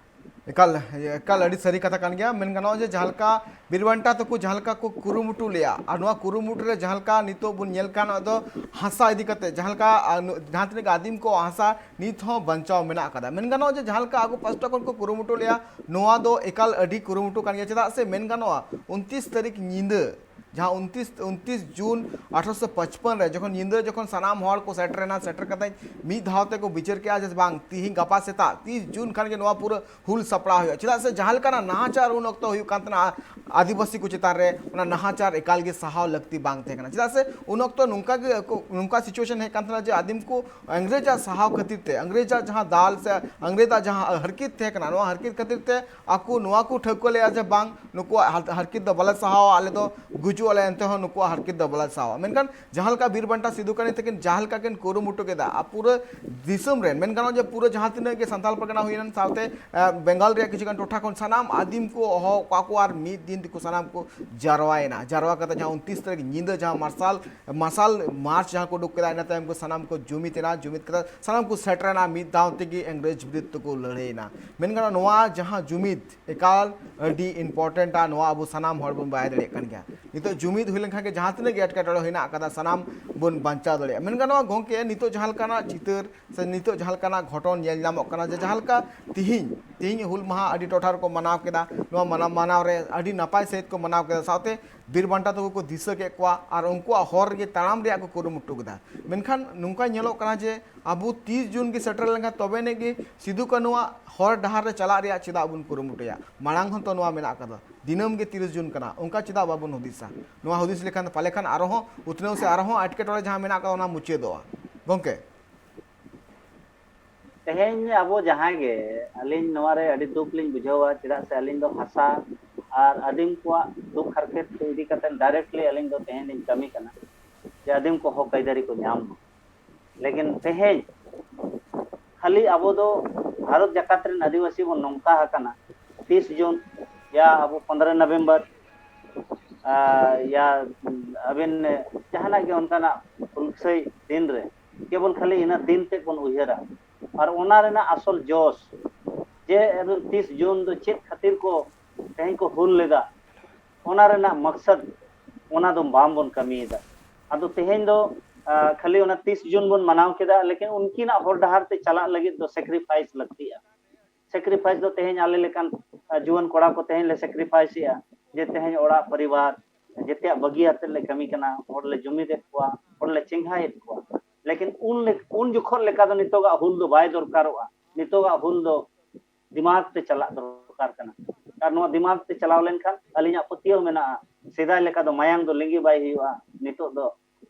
ᱮᱠᱟᱞ, ᱮᱠᱟᱞ ᱟᱹᱰᱤ ᱥᱟᱹᱨᱤ ᱠᱟᱛᱷᱟ ᱠᱟᱱ ᱜᱮᱭᱟ᱾ ᱢᱮᱱ ᱜᱟᱱᱚᱜᱼᱟ ᱡᱮ ᱡᱟᱦᱟᱸ ᱞᱮᱠᱟ ᱵᱤᱨ ᱵᱟᱱᱴᱟ ᱛᱟᱠᱚ ᱡᱟᱦᱟᱸ ᱞᱮᱠᱟ ᱠᱚ ᱠᱩᱨᱩᱢᱩᱴᱩ ᱞᱮᱜᱼᱟ, ᱟᱨ ᱱᱚᱣᱟ ᱠᱩᱨᱩᱢᱩᱴᱩ ᱨᱮ ᱡᱟᱦᱟᱸ ᱞᱮᱠᱟ ᱱᱤᱛᱚᱜ ᱵᱚᱱ ᱧᱮᱞ ᱠᱟᱱ ᱫᱚ ᱦᱟᱥᱟ ᱤᱫᱤ ᱠᱟᱛᱮ ᱡᱟᱦᱟᱸ ᱞᱮᱠᱟ, ᱟᱨ, ᱡᱟᱦᱟᱸ ᱛᱤᱱᱟᱹᱜ ᱜᱮ ᱟᱹᱫᱤᱢ ᱠᱚ ᱦᱟᱥᱟ ᱱᱤᱛ ᱦᱚᱸ ᱵᱟᱧᱪᱟᱣ ᱢᱮᱱᱟᱜ ᱟᱠᱟᱫᱟ᱾ ᱢᱮᱱ ᱜᱟᱱᱚᱜᱼᱟ ᱡᱮ ᱡᱟᱦᱟᱸ ᱞᱮᱠᱟ ᱟᱠᱚ ᱯᱟᱥᱴᱟ ᱠᱷᱚᱱ ᱠᱚ ᱠᱩᱨᱩᱢᱩᱴᱩ ᱞᱮᱜᱼᱟ, ᱱᱚᱣᱟ ᱫᱚ ᱮᱠᱟᱞ ᱟᱹᱰᱤ ᱠᱩᱨᱩᱢᱩᱴᱩ ᱠᱟᱱ ᱜᱮᱭᱟ᱾ ᱪᱮᱫᱟᱜ ᱥᱮ ᱢᱮᱱ ᱜᱟᱱᱚᱜᱼᱟ ᱩᱱᱛᱤᱥ ᱛᱟᱹᱨᱤᱠᱷ ᱧᱤᱫᱟᱹ, ᱡᱟᱦᱟᱸ ᱩᱱᱛᱤᱥ, ᱩᱱᱛᱤᱥ ᱡᱩᱱ ᱟᱴᱷᱨᱚᱥᱚ ᱯᱟᱸᱪᱯᱟᱱ ᱨᱮ ᱡᱚᱠᱷᱚᱱ ᱧᱤᱫᱟᱹ ᱡᱚᱠᱷᱚᱱ ᱥᱟᱱᱟᱢ ᱦᱚᱲ ᱠᱚ ᱥᱮᱴᱮᱨᱮᱱᱟ, ᱥᱮᱴᱮᱨ ᱠᱟᱛᱮ ᱢᱤᱫ ᱫᱷᱟᱣ ᱛᱮᱠᱚ ᱵᱤᱪᱟᱹᱨ ᱠᱮᱜᱼᱟ ᱡᱮ ᱵᱟᱝ, ᱛᱤᱦᱤᱧ ᱜᱟᱯᱟ ᱥᱮᱛᱟᱜ ᱛᱤᱥ ᱡᱩᱱ ᱠᱷᱟᱱ ᱜᱮ ᱱᱚᱣᱟ ᱯᱩᱨᱟᱹ ᱦᱩᱞ ᱥᱟᱯᱲᱟᱣ ᱦᱩᱭᱩᱜᱼᱟ᱾ ᱪᱮᱫᱟᱜ ᱥᱮ ᱡᱟᱦᱟᱸ ᱞᱮᱠᱟᱱᱟᱜ ᱱᱟᱦᱟᱪᱟᱨ ᱩᱱ ᱚᱠᱛᱚ ᱦᱩᱭᱩᱜ ᱠᱟᱱ ᱛᱟᱦᱮᱱᱟ ᱟᱹᱫᱤᱵᱟᱹᱥᱤ ᱠᱚ ᱪᱮᱛᱟᱱ ᱨᱮ, ᱚᱱᱟ ᱱᱟᱦᱟᱪᱟᱨ ᱮᱠᱟᱞ ᱜᱮ ᱥᱟᱦᱟᱣ ᱞᱟᱹᱠᱛᱤ ᱵᱟᱝ ᱛᱟᱦᱮᱸ ᱠᱟᱱᱟ᱾ ᱪᱮᱫᱟᱜ ᱥᱮ ᱩᱱ ᱚᱠᱛᱚ ᱱᱚᱝᱠᱟ ᱜᱮ ᱠᱚ, ᱱᱚᱝᱠᱟ situation ᱦᱮᱡ ᱠᱟᱱ ᱛᱟᱦᱮᱱᱟ ᱡᱮ ᱟᱹᱫᱤᱢ ᱠᱚ ᱤᱝᱨᱮᱡᱟᱜ ᱥᱟᱦᱟᱣ ᱠᱷᱟᱹᱛᱤᱨ ᱛᱮ, ᱤᱝᱨᱮᱡᱟᱜ ᱡᱟᱦᱟᱸ ᱫᱟᱞ ᱥᱮ ᱤᱝᱨᱮᱡᱟᱜ ᱡᱟᱦᱟᱸ ᱦᱟᱨᱠᱮᱛ ᱛᱟᱦᱮᱸ ᱠᱟᱱᱟ, ᱱᱚᱣᱟ ᱦᱟᱨᱠᱮᱛ ᱠᱷᱟᱹᱛᱤᱨ ᱛᱮ ᱟᱠᱚ ᱱᱚᱣᱟ ᱠᱚ ᱴᱷᱟᱹᱣᱠᱟᱹ ᱞᱮᱜᱼᱟ ᱡᱮ ᱵᱟᱝ, ᱱᱩᱠᱩᱣᱟᱜ ᱦᱟᱨ-, ᱦᱟᱨᱠᱮᱛ ᱫᱚ ᱵᱟᱞᱮ ᱥᱟᱦᱟᱣᱟ, ᱟᱞᱮ ᱫᱚ ᱜᱩᱡᱩᱜ ᱟᱞᱮ, ᱮᱱᱛᱮ ᱦᱚᱸ ᱱᱩᱠᱩᱣᱟᱜ ᱦᱟᱨᱠᱮᱛ ᱫᱚ ᱵᱟᱞᱮ ᱥᱟᱦᱟᱣᱟ᱾ ᱢᱮᱱᱠᱷᱟᱱ ᱡᱟᱦᱟᱸ ᱞᱮᱠᱟ ᱵᱤᱨ ᱵᱟᱱᱴᱟ ᱥᱤᱫᱩ ᱠᱟᱹᱱᱦᱩ ᱛᱟᱹᱠᱤᱱ ᱡᱟᱦᱟᱸ ᱞᱮᱠᱟ ᱠᱤᱱ ᱠᱩᱨᱩᱢᱩᱴᱩ ᱠᱮᱫᱟ, ᱟᱨ ᱯᱩᱨᱟᱹ ᱫᱤᱥᱚᱢ ᱨᱮᱱ, ᱢᱮᱱ ᱜᱟᱱᱚᱜᱼᱟ ᱡᱮ ᱯᱩᱨᱟᱹ ᱡᱟᱦᱟᱸ ᱛᱤᱱᱟᱹᱜ ᱜᱮ ᱥᱟᱱᱛᱟᱲ ᱯᱟᱨᱜᱟᱱᱟ ᱦᱩᱭᱮᱱ ᱥᱟᱶᱛᱮ, ᱮ, ᱵᱮᱝᱜᱚᱞ ᱨᱮᱭᱟᱜ ᱠᱤᱪᱷᱩ ᱜᱟᱱ ᱴᱚᱴᱷᱟ ᱠᱷᱚᱱ ᱥᱟᱱᱟᱢ ᱟᱹᱫᱤᱢ ᱠᱚ ᱦᱚᱦᱚ ᱠᱚᱣᱟ ᱠᱚ ᱟᱨ ᱢᱤᱫ ᱫᱤᱱ ᱛᱮᱠᱚ ᱥᱟᱱᱟᱢ ᱠᱚ ᱡᱟᱨᱣᱟᱭᱮᱱᱟ᱾ ᱡᱟᱨᱣᱟ ᱠᱟᱛᱮ ᱡᱟᱦᱟᱸ ᱩᱱᱛᱤᱥ ᱛᱟᱹᱨᱤᱠᱷ ᱧᱤᱫᱟᱹ ᱡᱟᱦᱟᱸ ᱢᱟᱨᱥᱟᱞ, ᱢᱟᱨᱥᱟᱞ ᱢᱟᱨᱪ ᱡᱟᱦᱟᱸ ᱠᱚ ᱩᱰᱩᱠ ᱠᱮᱫᱟ, ᱤᱱᱟᱹ ᱛᱟᱭᱚᱢ ᱠᱚ ᱥᱟᱱᱟᱢ ᱠᱚ ᱡᱩᱢᱤᱫ ᱮᱱᱟ, ᱡᱩᱢᱤᱫ ᱠᱟᱛᱮ ᱥᱟᱱᱟᱢ ᱠᱚ ᱥᱮᱴᱮᱨᱮᱱᱟ, ᱢᱤᱫ ᱫᱷᱟᱣ ᱛᱮᱜᱮ ᱤᱝᱨᱮᱡᱽ ᱵᱤᱨᱩᱫᱽ ᱛᱮᱠᱚ ᱞᱟᱹᱲᱦᱟᱹᱭᱮᱱᱟ᱾ ᱢᱮᱱ ᱜᱟᱱᱚᱜᱼᱟ ᱱᱚᱣᱟ ᱡᱟᱦᱟᱸ ᱡᱩᱢᱤᱫ ᱮᱠᱟᱞ ᱟᱹᱰᱤ important ᱟ, ᱱᱚᱣᱟ ᱟᱵᱚ ᱥᱟᱱᱟᱢ ᱦᱚᱲ ᱵᱚᱱ ᱵᱟᱲᱟᱭ ᱫᱟᱲᱮᱭᱟᱜ ᱠᱟᱱ ᱜᱮᱭᱟ᱾ ᱱᱤᱛᱚᱜ ᱡᱩᱢᱤᱫ ᱦᱩᱭ ᱞᱮᱱᱠᱷᱟᱱ ᱜᱮ ᱡᱟᱦᱟᱸ ᱛᱤᱱᱟᱹᱜ ᱜᱮ ᱮᱴᱠᱮᱴᱚᱬᱮ ᱦᱮᱱᱟᱜ ᱟᱠᱟᱫᱟ, ᱥᱟᱱᱟᱢ ᱵᱚᱱ ᱵᱟᱧᱪᱟᱣ ᱫᱟᱲᱮᱭᱟᱜᱼᱟ᱾ ᱢᱮᱱ ᱜᱟᱱᱚᱜᱼᱟ ᱜᱚᱢᱠᱮ, ᱱᱤᱛᱚᱜ ᱡᱟᱦᱟᱸ ᱞᱮᱠᱟᱱᱟᱜ ᱪᱤᱛᱟᱹᱨ ᱥᱮ ᱱᱤᱛᱚᱜ ᱡᱟᱦᱟᱸ ᱞᱮᱠᱟᱱᱟᱜ ᱜᱷᱚᱴᱚᱱ ᱧᱮᱞ ᱧᱟᱢᱚᱜ ᱠᱟᱱᱟ, ᱡᱮ ᱡᱟᱦᱟᱸ ᱞᱮᱠᱟ ᱛᱤᱦᱤᱧ, ᱛᱤᱦᱤᱧ ᱦᱩᱞ ᱢᱟᱦᱟ ᱟᱹᱰᱤ ᱴᱚᱴᱷᱟ ᱨᱮᱠᱚ ᱢᱟᱱᱟᱣ ᱠᱮᱫᱟ, ᱱᱚᱣᱟ ᱢᱟᱱᱟᱣ, ᱢᱟᱱᱟᱣ ᱨᱮ ᱟᱹᱰᱤ ᱱᱟᱯᱟᱭ ᱥᱟᱹᱦᱤᱡ ᱠᱚ ᱢᱟᱱᱟᱣ ᱠᱮᱫᱟ, ᱥᱟᱶᱛᱮ ᱵᱤᱨ ᱵᱟᱱᱴᱟ ᱛᱟᱠᱚ ᱠᱚ ᱫᱤᱥᱟᱹ ᱠᱮᱫ ᱠᱚᱣᱟ ᱟᱨ ᱩᱱᱠᱩᱣᱟᱜ ᱦᱚᱨ ᱨᱮᱜᱮ ᱛᱟᱲᱟᱢ ᱨᱮᱭᱟᱜ ᱠᱚ ᱠᱩᱨᱩᱢᱩᱴᱩ ᱠᱮᱫᱟ᱾ ᱢᱮᱱᱠᱷᱟᱱ ᱱᱚᱝᱠᱟ ᱧᱮᱞᱚᱜ ᱠᱟᱱᱟ ᱡᱮ ᱟᱵᱚ ᱛᱤᱥ ᱡᱩᱱ ᱜᱮ ᱥᱮᱴᱮᱨ ᱞᱮᱱᱠᱷᱟᱱ ᱛᱚᱵᱮ ᱟᱹᱱᱤᱡ ᱜᱮ ᱥᱤᱫᱩ ᱠᱟᱹᱱᱩᱣᱟᱜ ᱦᱚᱨ ᱰᱟᱦᱟᱨ ᱨᱮ ᱪᱟᱞᱟᱜ ᱨᱮᱭᱟᱜ ᱪᱮᱫᱟᱜ ᱵᱚᱱ ᱠᱩᱨᱩᱢᱩᱴᱩᱭᱟ? ᱢᱟᱲᱟᱝ ᱦᱚᱸ ᱛᱚ ᱱᱚᱣᱟ ᱢᱮᱱᱟᱜ ᱟᱠᱟᱫᱟ, ᱫᱤᱱᱟᱹᱢ ᱜᱮ ᱛᱤᱨᱤᱥ ᱡᱩᱱ ᱠᱟᱱᱟ, ᱚᱱᱠᱟ ᱪᱮᱫᱟᱜ ᱵᱟᱵᱚᱱ ᱦᱩᱫᱤᱥᱟ? ᱱᱚᱣᱟ ᱦᱩᱫᱤᱥ ᱞᱮᱠᱷᱟᱱ ᱯᱟᱞᱮ ᱠᱷᱟᱱ ᱟᱨᱦᱚᱸ ᱩᱛᱱᱟᱹᱣ ᱥᱮ ᱟᱨᱦᱚᱸ ᱮᱴᱠᱮᱴᱚᱬᱮ ᱡᱟᱦᱟᱸ ᱢᱮᱱᱟᱜ ᱟᱠᱟᱫᱟ ᱚᱱᱟ ᱢᱩᱪᱟᱹᱫᱚᱜᱼᱟ᱾ ᱜᱚᱢᱠᱮ, ᱛᱮᱦᱮᱧ ᱟᱵᱚ ᱡᱟᱦᱟᱸᱭ ᱜᱮ, ᱟᱹᱞᱤᱧ ᱱᱚᱣᱟ ᱨᱮ ᱟᱹᱰᱤ ᱫᱩᱠ ᱞᱤᱧ ᱵᱩᱡᱷᱟᱹᱣᱟ, ᱪᱮᱫᱟᱜ ᱥᱮ ᱟᱹᱞᱤᱧ ᱫᱚ ᱦᱟᱥᱟ ᱟᱨ ᱟᱹᱫᱤᱢ ᱠᱚᱣᱟᱜ ᱫᱩᱠ ᱦᱟᱨᱠᱮᱛ ᱠᱚ ᱤᱫᱤ ᱠᱟᱛᱮ directly ᱟᱹᱞᱤᱧ ᱫᱚ ᱛᱮᱦᱮᱧ ᱞᱤᱧ ᱠᱟᱹᱢᱤ ᱠᱟᱱᱟ ᱡᱮ ᱟᱹᱫᱤᱢ ᱠᱚ ᱦᱚᱠ ᱟᱹᱭᱫᱟᱹᱨᱤ ᱠᱚ ᱧᱟᱢ ᱢᱟ᱾ ᱞᱮᱠᱤᱱ ᱛᱮᱦᱮᱧ ᱠᱷᱟᱹᱞᱤ ᱟᱵᱚ ᱫᱚ ᱵᱷᱟᱨᱚᱛ ᱡᱟᱠᱟᱛ ᱨᱮᱱ ᱟᱹᱫᱤᱵᱟᱹᱥᱤ ᱵᱚᱱ ᱱᱚᱝᱠᱟ ᱟᱠᱟᱱᱟ, ᱛᱤᱥ ᱡᱩᱱ ᱭᱟ ᱟᱵᱚ ᱯᱚᱱᱫᱽᱨᱚ ᱱᱚᱵᱷᱮᱢᱵᱚᱨ, ᱟᱨ ᱭᱟ ᱟᱵᱮᱱ ᱡᱟᱦᱟᱱᱟᱜ ᱜᱮ ᱚᱱᱠᱟᱱᱟᱜ ᱦᱩᱞᱥᱟᱹᱭ ᱫᱤᱱ ᱨᱮ ᱠᱮᱵᱚᱞ ᱠᱷᱟᱹᱞᱤ ᱤᱱᱟᱹ ᱫᱤᱱ ᱛᱮᱫ ᱵᱚᱱ ᱩᱭᱦᱟᱹᱨᱟ᱾ ᱟᱨ ᱚᱱᱟ ᱨᱮᱱᱟᱜ ᱟᱥᱚᱞ ᱡᱚᱥ ᱡᱮ ᱛᱤᱥ ᱡᱩᱱ ᱫᱚ ᱪᱮᱫ ᱠᱷᱟᱹᱛᱤᱨ ᱠᱚ ᱛᱮᱦᱮᱧ ᱠᱚ ᱦᱩᱞ ᱞᱮᱫᱟ, ᱚᱱᱟ ᱨᱮᱱᱟᱜ ᱢᱚᱠᱥᱚᱫ ᱚᱱᱟ ᱫᱚ ᱵᱟᱝ ᱵᱚᱱ ᱠᱟᱹᱢᱤᱭᱮᱫᱟ᱾ ᱟᱫᱚ ᱛᱮᱦᱮᱧ ᱫᱚ ᱠᱷᱟᱹᱞᱤ ᱚᱱᱟ ᱛᱤᱥ ᱡᱩᱱ ᱵᱚᱱ ᱢᱟᱱᱟᱣ ᱠᱮᱫᱟ, ᱞᱮᱠᱤᱱ ᱩᱱᱠᱤᱱᱟᱜ ᱦᱚᱨ ᱰᱟᱦᱟᱨ ᱛᱮ ᱪᱟᱞᱟᱜ ᱞᱟᱹᱜᱤᱫ ᱫᱚ sacrifice ᱞᱟᱹᱠᱛᱤᱜᱼᱟ᱾ Sacrifice ᱫᱚ ᱛᱮᱦᱮᱧ ᱟᱞᱮ ᱞᱮᱠᱟᱱ ᱡᱩᱣᱟᱹᱱ ᱠᱚᱲᱟ ᱠᱚ ᱛᱮᱦᱮᱧ ᱞᱮ sacrifice ᱮᱫᱼᱟ, ᱡᱮ ᱛᱮᱦᱮᱧ ᱚᱲᱟᱜ ᱯᱚᱨᱤᱵᱟᱨ ᱡᱮᱛᱮᱭᱟᱜ ᱵᱟᱹᱜᱤ ᱟᱛᱮᱫ ᱞᱮ ᱠᱟᱹᱢᱤ ᱠᱟᱱᱟ, ᱦᱚᱲ ᱞᱮ ᱡᱩᱢᱤᱫᱮᱫ ᱠᱚᱣᱟ, ᱦᱚᱲ ᱞᱮ ᱪᱮᱸᱜᱷᱟᱭᱮᱫ ᱠᱚᱣᱟ᱾ ᱞᱮᱠᱤᱱ ᱩᱱ ᱩᱱ ᱡᱚᱠᱷᱚᱱ ᱞᱮᱠᱟ ᱫᱚ ᱱᱤᱛᱚᱜᱟᱜ ᱦᱩᱞ ᱫᱚ ᱵᱟᱭ ᱫᱚᱨᱠᱟᱨᱚᱜᱼᱟ᱾ ᱱᱤᱛᱚᱜᱟᱜ ᱦᱩᱞ ᱫᱚ ᱫᱤᱢᱟᱜᱽ ᱛᱮ ᱪᱟᱞᱟᱜ ᱫᱚᱨᱠᱟᱨ ᱠᱟᱱᱟ᱾ ᱟᱨ ᱱᱚᱣᱟ ᱫᱤᱢᱟᱜᱽ ᱛᱮ ᱪᱟᱞᱟᱣ ᱞᱮᱱᱠᱷᱟᱱ ᱟᱹᱞᱤᱧᱟᱜ ᱯᱟᱹᱛᱭᱟᱹᱣ ᱢᱮᱱᱟᱜᱼᱟ, ᱥᱮᱫᱟᱭ ᱞᱮᱠᱟ ᱫᱚ ᱢᱟᱭᱟᱝ ᱫᱚ ᱞᱤᱸᱜᱤ ᱵᱟᱭ ᱦᱩᱭᱩᱜᱼᱟ᱾ ᱱᱤᱛᱚᱜ ᱫᱚ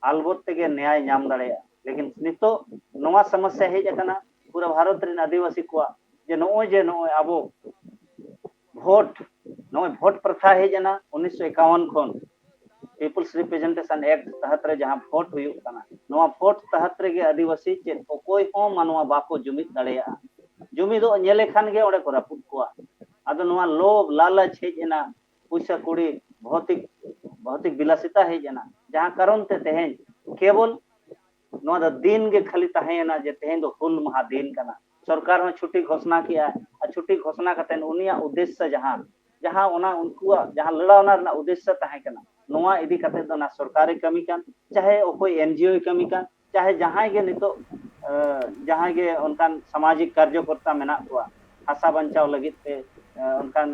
ᱟᱞᱵᱚᱛ ᱛᱮᱜᱮ ᱱᱮᱭᱟᱭ ᱧᱟᱢ ᱫᱟᱲᱮᱭᱟᱜᱼᱟ᱾ ᱞᱮᱠᱤᱱ ᱱᱤᱛᱚᱜ ᱱᱚᱣᱟ ᱥᱚᱢᱚᱥᱥᱟ ᱦᱮᱡ ᱟᱠᱟᱱᱟ ᱯᱩᱨᱟᱹ ᱵᱷᱟᱨᱚᱛ ᱨᱮᱱ ᱟᱹᱫᱤᱵᱟᱹᱥᱤ ᱠᱚᱣᱟᱜ, ᱡᱮ ᱱᱚᱜᱼᱚᱭ ᱡᱮ ᱱᱚᱜᱼᱚᱭ ᱟᱵᱚ ᱵᱷᱳᱴ, ᱱᱚᱜᱼᱚᱭ ᱵᱷᱳᱴ ᱯᱨᱚᱛᱷᱟ ᱦᱮᱡ ᱮᱱᱟ ᱩᱱᱤᱥᱥᱚ ᱮᱠᱟᱣᱟᱱ ᱠᱷᱚᱱ, People's Representation Act ᱛᱟᱦᱟᱛ ᱨᱮ ᱡᱟᱦᱟᱸ ᱵᱷᱳᱴ ᱦᱩᱭᱩᱜ ᱠᱟᱱᱟ, ᱱᱚᱣᱟ ᱵᱷᱳᱴ ᱛᱟᱦᱟᱛ ᱨᱮᱜᱮ ᱟᱹᱫᱤᱵᱟᱹᱥᱤ ᱪᱮᱫ ᱚᱠᱚᱭ ᱦᱚᱸ ᱢᱟᱱᱣᱟ ᱵᱟᱠᱚ ᱡᱩᱢᱤᱫ ᱫᱟᱲᱮᱭᱟᱜᱼᱟ᱾ ᱡᱩᱢᱤᱫᱚᱜ ᱧᱮᱞᱮ ᱠᱷᱟᱱ ᱜᱮ ᱚᱸᱰᱮ ᱠᱚ ᱨᱟᱹᱯᱩᱫ ᱠᱚᱣᱟ᱾ ᱟᱫᱚ ᱱᱚᱣᱟ ᱞᱳᱵᱷ ᱞᱟᱞᱚᱪ ᱦᱮᱡ ᱮᱱᱟ, ᱯᱩᱭᱥᱟᱹ ᱠᱩᱲᱤ, ᱵᱷᱚᱛᱤᱠ ᱵᱷᱚᱛᱤᱠ ᱵᱤᱞᱟᱥᱤᱛᱟ ᱦᱮᱡ ᱮᱱᱟ, ᱡᱟᱦᱟᱸ ᱠᱟᱨᱚᱱ ᱛᱮ ᱛᱮᱦᱮᱧ ᱠᱮᱵᱚᱞ ᱱᱚᱣᱟ ᱫᱚ ᱫᱤᱱ ᱜᱮ ᱠᱷᱟᱹᱞᱤ ᱛᱟᱦᱮᱸᱭᱮᱱᱟ ᱡᱮ ᱛᱮᱦᱮᱧ ᱫᱚ ᱦᱩᱞ ᱢᱟᱦᱟ ᱫᱤᱱ ᱠᱟᱱᱟ᱾ ᱥᱚᱨᱠᱟᱨ ᱦᱚᱸ ᱪᱷᱩᱴᱤ ᱜᱷᱳᱥᱱᱟ ᱠᱮᱜᱼᱟ, ᱟᱨ ᱪᱷᱩᱴᱤ ᱜᱷᱳᱥᱱᱟ ᱠᱟᱛᱮ ᱩᱱᱤᱭᱟᱜ ᱩᱫᱽᱫᱮᱥᱥᱚ ᱡᱟᱦᱟᱸ, ᱡᱟᱦᱟᱸ ᱚᱱᱟ ᱩᱱᱠᱩᱣᱟᱜ ᱡᱟᱦᱟᱸ ᱞᱟᱲᱟᱣᱱᱟ ᱨᱮᱱᱟᱜ ᱩᱫᱽᱫᱮᱥᱥᱚ ᱛᱟᱦᱮᱸ ᱠᱟᱱᱟ, ᱱᱚᱣᱟ ᱤᱫᱤ ᱠᱟᱛᱮ ᱫᱚ ᱱᱟ ᱥᱚᱨᱠᱟᱨᱮ ᱠᱟᱹᱢᱤ ᱠᱟᱱ, ᱪᱟᱦᱮ ᱚᱠᱚᱭ ᱮᱱᱡᱤᱳᱭ ᱠᱟᱹᱢᱤ ᱠᱟᱱ, ᱪᱟᱦᱮ ᱡᱟᱦᱟᱸᱭ ᱜᱮ ᱱᱤᱛᱚᱜ ᱡᱟᱦᱟᱸᱭ ᱜᱮ ᱚᱱᱠᱟᱱ ᱥᱟᱢᱟᱡᱤᱠ ᱠᱟᱨᱡᱚᱠᱚᱨᱛᱟ ᱢᱮᱱᱟᱜ ᱠᱚᱣᱟ, ᱦᱟᱥᱟ ᱵᱟᱧᱪᱟᱣ ᱞᱟᱹᱜᱤᱫ ᱛᱮ ᱚᱱᱠᱟᱱ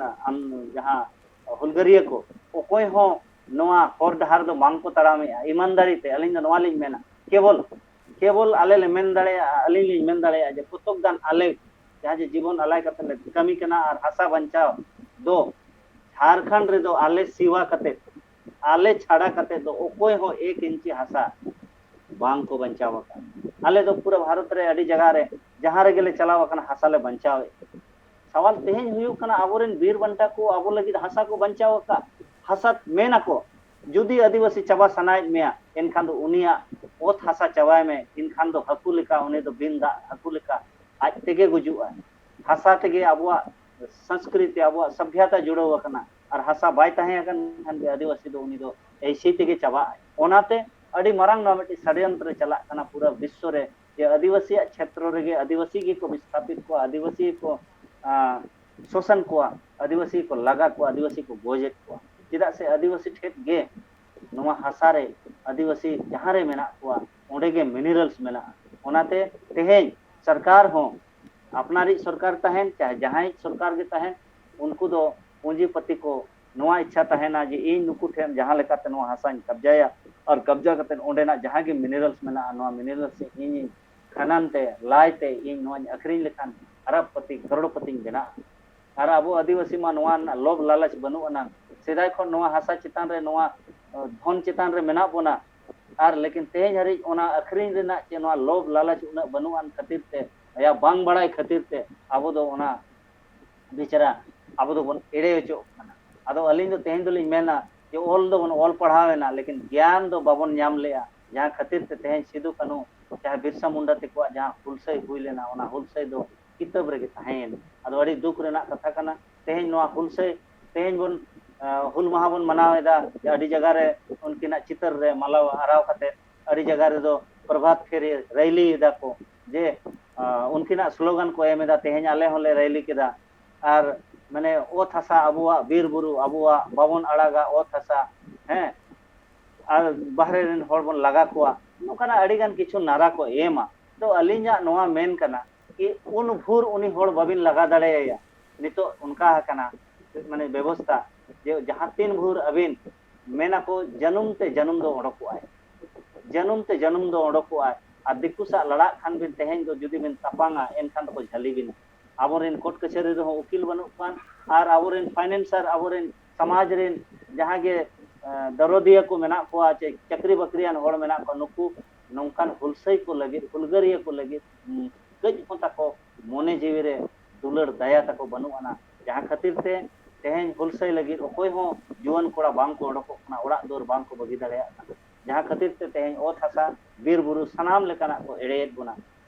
ᱡᱟᱦᱟᱸ ᱦᱩᱞᱜᱟᱹᱨᱤᱭᱟᱹ ᱠᱚ, ᱚᱠᱚᱭ ᱦᱚᱸ ᱱᱚᱣᱟ ᱦᱚᱨ ᱰᱟᱦᱟᱨ ᱫᱚ ᱵᱟᱝ ᱠᱚ ᱛᱟᱲᱟᱢᱮᱜᱼᱟ᱾ ᱤᱢᱟᱱᱫᱟᱨᱤ ᱛᱮ ᱟᱹᱞᱤᱧ ᱫᱚ ᱱᱚᱣᱟ ᱞᱤᱧ ᱢᱮᱱᱟ, ᱠᱮᱵᱚᱞ ᱠᱮᱵᱚᱞ ᱟᱞᱮ ᱞᱮ ᱢᱮᱱ ᱫᱟᱲᱮᱭᱟᱜᱼᱟ, ᱟᱹᱞᱤᱧ ᱞᱤᱧ ᱢᱮᱱ ᱫᱟᱲᱮᱭᱟᱜᱼᱟ ᱡᱮ ᱠᱚᱛᱚᱠ ᱜᱟᱱ ᱟᱞᱮ ᱡᱟᱦᱟᱸ ᱡᱮ ᱡᱤᱵᱚᱱ ᱟᱞᱟᱭ ᱠᱟᱛᱮ ᱞᱮ ᱠᱟᱹᱢᱤ ᱠᱟᱱᱟ ᱟᱨ ᱦᱟᱥᱟ ᱵᱟᱧᱪᱟᱣ ᱫᱚ ᱡᱷᱟᱲᱠᱷᱚᱸᱰ ᱨᱮᱫᱚ ᱟᱞᱮ ᱥᱤᱣᱟ ᱠᱟᱛᱮ, ᱟᱞᱮ ᱪᱷᱟᱲᱟ ᱠᱟᱛᱮ ᱫᱚ ᱚᱠᱚᱭ ᱦᱚᱸ ᱮᱠ ᱤᱧᱪᱤ ᱦᱟᱥᱟ ᱵᱟᱝ ᱠᱚ ᱵᱟᱧᱪᱟᱣ ᱟᱠᱟᱫ᱾ ᱟᱞᱮ ᱫᱚ ᱯᱩᱨᱟᱹ ᱵᱷᱟᱨᱚᱛ ᱨᱮ ᱟᱹᱰᱤ ᱡᱟᱭᱜᱟ ᱨᱮ ᱡᱟᱦᱟᱸ ᱨᱮᱜᱮ ᱞᱮ ᱪᱟᱞᱟᱣ ᱟᱠᱟᱱᱟ, ᱦᱟᱥᱟ ᱞᱮ ᱵᱟᱧᱪᱟᱣᱮᱫ᱾ ᱥᱟᱣᱟᱞ ᱛᱮᱦᱮᱧ ᱦᱩᱭᱩᱜ ᱠᱟᱱᱟ, ᱟᱵᱚᱨᱮᱱ ᱵᱤᱨ ᱵᱟᱱᱴᱟ ᱠᱚ ᱟᱵᱚ ᱞᱟᱹᱜᱤᱫ ᱦᱟᱥᱟ ᱠᱚ ᱵᱟᱧᱪᱟᱣ ᱟᱠᱟᱫ᱾ ᱦᱟᱥᱟ ᱢᱮᱱ ᱟᱠᱚ, ᱡᱩᱫᱤ ᱟᱹᱫᱤᱵᱟᱹᱥᱤ ᱪᱟᱵᱟ ᱥᱟᱱᱟᱭᱮᱫ ᱢᱮᱭᱟ, ᱮᱱᱠᱷᱟᱱ ᱫᱚ ᱩᱱᱤᱭᱟᱜ ᱚᱛ ᱦᱟᱥᱟ ᱪᱟᱵᱟᱭ ᱢᱮ, ᱮᱱᱠᱷᱟᱱ ᱫᱚ ᱦᱟᱹᱠᱩ ᱞᱮᱠᱟ ᱩᱱᱤ ᱫᱚ ᱵᱤᱱ ᱫᱟᱜ ᱦᱟᱹᱠᱩ ᱞᱮᱠᱟ ᱟᱡ ᱛᱮᱜᱮ ᱜᱩᱡᱩᱜᱼᱟ᱾ ᱦᱟᱥᱟ ᱛᱮᱜᱮ ᱟᱵᱚᱣᱟᱜ ᱥᱚᱝᱥᱠᱨᱤᱛᱤ, ᱟᱵᱚᱣᱟᱜ ᱥᱚᱵᱷᱭᱚᱛᱟ ᱡᱩᱲᱟᱹᱣ ᱟᱠᱟᱱᱟ᱾ ᱟᱨ ᱦᱟᱥᱟ ᱵᱟᱭ ᱛᱟᱦᱮᱸ ᱟᱠᱟᱱ ᱠᱷᱟᱱ ᱜᱮ ᱟᱹᱫᱤᱵᱟᱹᱥᱤ ᱫᱚ ᱩᱱᱤ ᱫᱚ ᱮᱭᱥᱮ ᱛᱮᱜᱮ ᱪᱟᱵᱟᱜᱼᱟᱭ᱾ ᱚᱱᱟᱛᱮ ᱟᱹᱰᱤ ᱢᱟᱨᱟᱝ ᱱᱚᱣᱟ ᱢᱤᱫᱴᱤᱡ ᱥᱟᱰᱭᱚᱱᱛᱨᱚ ᱪᱟᱞᱟᱜ ᱠᱟᱱᱟ ᱯᱩᱨᱟᱹ ᱵᱤᱥᱥᱚ ᱨᱮ, ᱡᱮ ᱟᱹᱫᱤᱵᱟᱹᱥᱤᱭᱟᱜ ᱪᱷᱮᱛᱨᱚ ᱨᱮᱜᱮ ᱟᱹᱫᱤᱵᱟᱹᱥᱤ ᱜᱮᱠᱚ ᱵᱤᱥᱛᱷᱟᱯᱤᱛ ᱠᱚᱣᱟ, ᱟᱹᱫᱤᱵᱟᱹᱥᱤ ᱜᱮᱠᱚ, ᱟᱸ, ᱥᱳᱥᱟᱱ ᱠᱚᱣᱟ, ᱟᱹᱫᱤᱵᱟᱹᱥᱤ ᱜᱮᱠᱚ ᱞᱟᱜᱟ ᱠᱚᱣᱟ, ᱟᱹᱫᱤᱵᱟᱹᱥᱤ ᱠᱚ ᱜᱚᱡᱮᱫ ᱠᱚᱣᱟ᱾ ᱪᱮᱫᱟᱜ ᱥᱮ ᱟᱹᱫᱤᱵᱟᱹᱥᱤ ᱴᱷᱮᱱ ᱜᱮ ᱱᱚᱣᱟ ᱦᱟᱥᱟ ᱨᱮ ᱟᱹᱫᱤᱵᱟᱹᱥᱤ ᱡᱟᱦᱟᱸ ᱨᱮ ᱢᱮᱱᱟᱜ ᱠᱚᱣᱟ, ᱚᱸᱰᱮ ᱜᱮ ᱢᱤᱱᱟᱨᱮᱞᱥ ᱢᱮᱱᱟᱜᱼᱟ᱾ ᱚᱱᱟᱛᱮ ᱛᱮᱦᱮᱧ ᱥᱚᱨᱠᱟᱨ ᱦᱚᱸ, ᱟᱯᱱᱟᱨᱤᱡ ᱥᱚᱨᱠᱟᱨ ᱛᱟᱦᱮᱱ ᱪᱟᱦᱮ ᱡᱟᱦᱟᱸᱭᱤᱡ ᱥᱚᱨᱠᱟᱨ ᱜᱮ ᱛᱟᱦᱮᱱ, ᱩᱱᱠᱩ ᱫᱚ ᱯᱩᱸᱡᱤᱯᱟᱹᱛᱤ ᱠᱚ ᱱᱚᱣᱟ ᱤᱪᱪᱷᱟ ᱛᱟᱦᱮᱱᱟ ᱡᱮ ᱤᱧ ᱱᱩᱠᱩ ᱴᱷᱮᱱ ᱡᱟᱦᱟᱸ ᱞᱮᱠᱟᱛᱮ ᱱᱚᱣᱟ ᱦᱟᱥᱟᱧ ᱠᱟᱵᱡᱟᱭᱟ, ᱟᱨ ᱠᱟᱵᱡᱟ ᱠᱟᱛᱮ ᱚᱸᱰᱮᱱᱟᱜ ᱡᱟᱦᱟᱸ ᱜᱮ ᱢᱤᱱᱟᱨᱮᱞᱥ ᱢᱮᱱᱟᱜᱼᱟ, ᱱᱚᱣᱟ ᱢᱤᱱᱟᱨᱮᱞᱥ ᱤᱧᱤᱧ ᱠᱷᱟᱱᱟᱱ ᱛᱮ, ᱞᱟᱭ ᱛᱮ ᱤᱧ ᱱᱚᱣᱟᱧ ᱟᱹᱠᱷᱨᱤᱧ ᱞᱮᱠᱷᱟᱱ ᱟᱨᱚᱵᱽᱯᱚᱛᱤ, ᱠᱟᱨᱳᱲᱯᱚᱛᱤᱧ ᱵᱮᱱᱟᱜᱼᱟ᱾ ᱟᱨ ᱟᱵᱚ ᱟᱹᱫᱤᱵᱟᱹᱥᱤ ᱢᱟ ᱱᱚᱣᱟ ᱨᱮᱱᱟᱜ ᱞᱳᱵᱷ ᱞᱟᱞᱚᱪ ᱵᱟᱹᱱᱩᱜ ᱟᱱᱟᱝ᱾ ᱥᱮᱫᱟᱭ ᱠᱷᱚᱱ ᱱᱚᱣᱟ ᱦᱟᱥᱟ ᱪᱮᱛᱟᱱ ᱨᱮ, ᱱᱚᱣᱟ, ᱟᱸ, ᱫᱷᱚᱱ ᱪᱮᱛᱟᱱ ᱨᱮ ᱢᱮᱱᱟᱜ ᱵᱚᱱᱟ᱾ ᱟᱨ ᱞᱮᱠᱤᱱ ᱛᱮᱦᱮᱧ ᱦᱟᱹᱨᱤᱡ ᱚᱱᱟ ᱟᱹᱠᱷᱨᱤᱧ ᱨᱮᱱᱟᱜ ᱪᱮ ᱱᱚᱣᱟ ᱞᱳᱵᱷ ᱞᱟᱞᱚᱪ ᱩᱱᱟᱹᱜ ᱵᱟᱹᱱᱩᱜ ᱟᱱ ᱠᱷᱟᱹᱛᱤᱨ ᱛᱮ, ᱭᱟ ᱵᱟᱝ ᱵᱟᱲᱟᱭ ᱠᱷᱟᱹᱛᱤᱨ ᱛᱮ ᱟᱵᱚ ᱫᱚ ᱚᱱᱟ ᱵᱮᱪᱟᱨᱟ ᱟᱵᱚ ᱫᱚᱵᱚᱱ ᱮᱲᱮ ᱦᱚᱪᱚᱜ ᱠᱟᱱᱟ᱾ ᱟᱫᱚ ᱟᱹᱞᱤᱧ ᱫᱚ ᱛᱮᱦᱮᱧ ᱫᱚᱞᱤᱧ ᱢᱮᱱᱟ ᱡᱮ ᱚᱞ ᱫᱚᱵᱚᱱ ᱚᱞ ᱯᱟᱲᱦᱟᱣ ᱮᱱᱟ, ᱞᱮᱠᱤᱱ ᱜᱮᱭᱟᱱ ᱫᱚ ᱵᱟᱵᱚᱱ ᱧᱟᱢ ᱞᱮᱜᱼᱟ, ᱡᱟᱦᱟᱸ ᱠᱷᱟᱹᱛᱤᱨ ᱛᱮ ᱛᱮᱦᱮᱧ ᱥᱤᱫᱩ ᱠᱟᱹᱱᱦᱩ ᱡᱟᱦᱟᱸ ᱵᱤᱨᱥᱟ ᱢᱩᱱᱰᱟ ᱛᱮᱠᱚᱣᱟᱜ ᱡᱟᱦᱟᱸ ᱦᱩᱞᱥᱟᱹᱭ ᱦᱩᱭ ᱞᱮᱱᱟ, ᱚᱱᱟ ᱦᱩᱞᱥᱟᱹᱭ ᱫᱚ ᱠᱤᱛᱟᱹᱵ ᱨᱮᱜᱮ ᱛᱟᱦᱮᱸᱭᱮᱱᱟ᱾ ᱟᱫᱚ ᱟᱹᱰᱤ ᱫᱩᱠ ᱨᱮᱱᱟᱜ ᱠᱟᱛᱷᱟ ᱠᱟᱱᱟ᱾ ᱛᱮᱦᱮᱧ ᱱᱚᱣᱟ ᱦᱩᱞᱥᱟᱹᱭ, ᱛᱮᱦᱮᱧ ᱵᱚᱱ, ᱟᱸ, ᱦᱩᱞ ᱢᱟᱦᱟ ᱵᱚᱱ ᱢᱟᱱᱟᱣ ᱮᱫᱟ, ᱡᱮ ᱟᱹᱰᱤ ᱡᱟᱭᱜᱟ ᱨᱮ ᱩᱱᱠᱤᱱᱟᱜ ᱪᱤᱛᱟᱹᱨ ᱨᱮ ᱢᱟᱞᱟ ᱟᱨᱟᱣ ᱠᱟᱛᱮ, ᱟᱹᱰᱤ ᱡᱟᱭᱜᱟ ᱨᱮᱫᱚ ᱯᱨᱚᱵᱷᱟᱛ ᱯᱷᱮᱨᱤ ᱨᱮᱞᱤ ᱮᱫᱟ ᱠᱚ, ᱡᱮ, ᱟᱸ, ᱩᱱᱠᱤᱱᱟᱜ ᱥᱞᱳᱜᱟᱱ ᱠᱚ ᱮᱢ ᱮᱫᱟ, ᱛᱮᱦᱮᱧ ᱟᱞᱮ ᱦᱚᱸᱞᱮ ᱨᱮᱞᱤ ᱠᱮᱫᱟ᱾ ᱟᱨ ᱢᱟᱱᱮ ᱚᱛ ᱦᱟᱥᱟ, ᱟᱵᱚᱣᱟᱜ ᱵᱤᱨ ᱵᱩᱨᱩ, ᱟᱵᱚᱣᱟᱜ ᱵᱟᱵᱚᱱ ᱟᱲᱟᱜᱟ ᱚᱛ ᱦᱟᱥᱟ, ᱦᱮᱸ, ᱟᱨ ᱵᱟᱦᱨᱮ ᱨᱮᱱ ᱦᱚᱲ ᱵᱚᱱ ᱞᱟᱜᱟ ᱠᱚᱣᱟ, ᱱᱚᱝᱠᱟᱱᱟᱜ ᱟᱹᱰᱤ ᱜᱟᱱ ᱠᱤᱪᱷᱩ ᱱᱟᱨᱟ ᱠᱚ ᱮᱢᱟ᱾ ᱛᱚ ᱟᱹᱞᱤᱧᱟᱜ ᱱᱚᱣᱟ ᱢᱮᱱ ᱠᱟᱱᱟ ᱠᱤ ᱩᱱ ᱵᱷᱳᱨ ᱩᱱᱤ ᱦᱚᱲ ᱵᱟᱵᱤᱱ ᱞᱟᱜᱟ ᱫᱟᱲᱮᱭᱟᱭᱟ᱾ ᱱᱤᱛᱚᱜ ᱚᱱᱠᱟ ᱟᱠᱟᱱᱟ ᱢᱟᱱᱮ ᱵᱮᱵᱚᱥᱛᱟ, ᱡᱮ ᱡᱟᱦᱟᱸ ᱛᱤᱱ ᱵᱷᱳᱨ ᱟᱹᱵᱤᱱ ᱢᱮᱱᱟᱠᱚ ᱡᱟᱹᱱᱩᱢ ᱛᱮ ᱡᱟᱹᱱᱩᱢ ᱫᱚ ᱚᱰᱚᱠᱚᱜᱼᱟᱭ, ᱡᱟᱹᱱᱩᱢ ᱛᱮ ᱡᱟᱹᱱᱩᱢ ᱫᱚ ᱚᱰᱚᱠᱚᱜᱼᱟᱭ᱾ ᱟᱨ ᱫᱤᱠᱩ ᱥᱟᱜ ᱞᱟᱲᱟᱜ ᱠᱷᱟᱱ ᱵᱤᱱ, ᱛᱮᱦᱮᱧ ᱫᱚ ᱡᱩᱫᱤ ᱵᱤᱱ ᱛᱟᱯᱟᱝᱟ, ᱮᱱᱠᱷᱟᱱ ᱫᱚᱠᱚ ᱡᱷᱟᱹᱞᱤ ᱵᱤᱱᱟ᱾ ᱟᱵᱚᱨᱮᱱ ᱠᱳᱨᱴ ᱠᱟᱪᱷᱟᱹᱨᱤ ᱨᱮᱦᱚᱸ ᱩᱠᱤᱞ ᱵᱟᱹᱱᱩᱜ ᱠᱚᱣᱟ, ᱟᱨ ᱟᱵᱚᱨᱮᱱ ᱯᱷᱟᱭᱱᱮᱱᱥᱟᱨ, ᱟᱵᱚᱨᱮᱱ ᱥᱚᱢᱟᱡᱽ ᱨᱮᱱ ᱡᱟᱦᱟᱸ ᱜᱮ ᱫᱚᱨᱚᱫᱤᱭᱟᱹ ᱠᱚ ᱢᱮᱱᱟᱜ ᱠᱚᱣᱟ ᱪᱮ ᱪᱟᱹᱠᱨᱤ ᱵᱟᱹᱠᱨᱤᱭᱟᱱ ᱦᱚᱲ ᱢᱮᱱᱟᱜ ᱠᱚᱣᱟ, ᱱᱩᱠᱩ ᱱᱚᱝᱠᱟᱱ ᱦᱩᱞᱥᱟᱹᱭ ᱠᱚ ᱞᱟᱹᱜᱤᱫ, ᱦᱩᱞᱜᱟᱹᱨᱤᱭᱟᱹ ᱠᱚ ᱞᱟᱹᱜᱤᱫ ᱠᱟᱹᱡ ᱦᱚᱸ ᱛᱟᱠᱚ ᱢᱚᱱᱮ ᱡᱤᱣᱤ ᱨᱮ ᱫᱩᱞᱟᱹᱲ ᱫᱟᱭᱟ ᱛᱟᱠᱚ ᱵᱟᱹᱱᱩᱜ ᱟᱱᱟ᱾ ᱡᱟᱦᱟᱸ ᱠᱷᱟᱹᱛᱤᱨ ᱛᱮ ᱛᱮᱦᱮᱧ ᱦᱩᱞᱥᱟᱹᱭ ᱞᱟᱹᱜᱤᱫ ᱚᱠᱚᱭ ᱦᱚᱸ ᱡᱩᱣᱟᱹᱱ ᱠᱚᱲᱟ ᱵᱟᱝ ᱠᱚ ᱚᱰᱚᱠᱚᱜ ᱠᱟᱱᱟ, ᱚᱲᱟᱜ ᱫᱩᱣᱟᱹᱨ ᱵᱟᱝ ᱠᱚ ᱵᱟᱹᱜᱤ ᱫᱟᱲᱮᱭᱟᱜ ᱠᱟᱱᱟ᱾ ᱡᱟᱦᱟᱸ ᱠᱷᱟᱹᱛᱤᱨ ᱛᱮ ᱛᱮᱦᱮᱧ ᱚᱛ ᱦᱟᱥᱟ, ᱵᱤᱨ ᱵᱩᱨᱩ ᱥᱟᱱᱟᱢ ᱞᱮᱠᱟᱱᱟᱜ ᱠᱚ ᱮᱲᱮᱭᱮᱫ ᱵᱚᱱᱟ᱾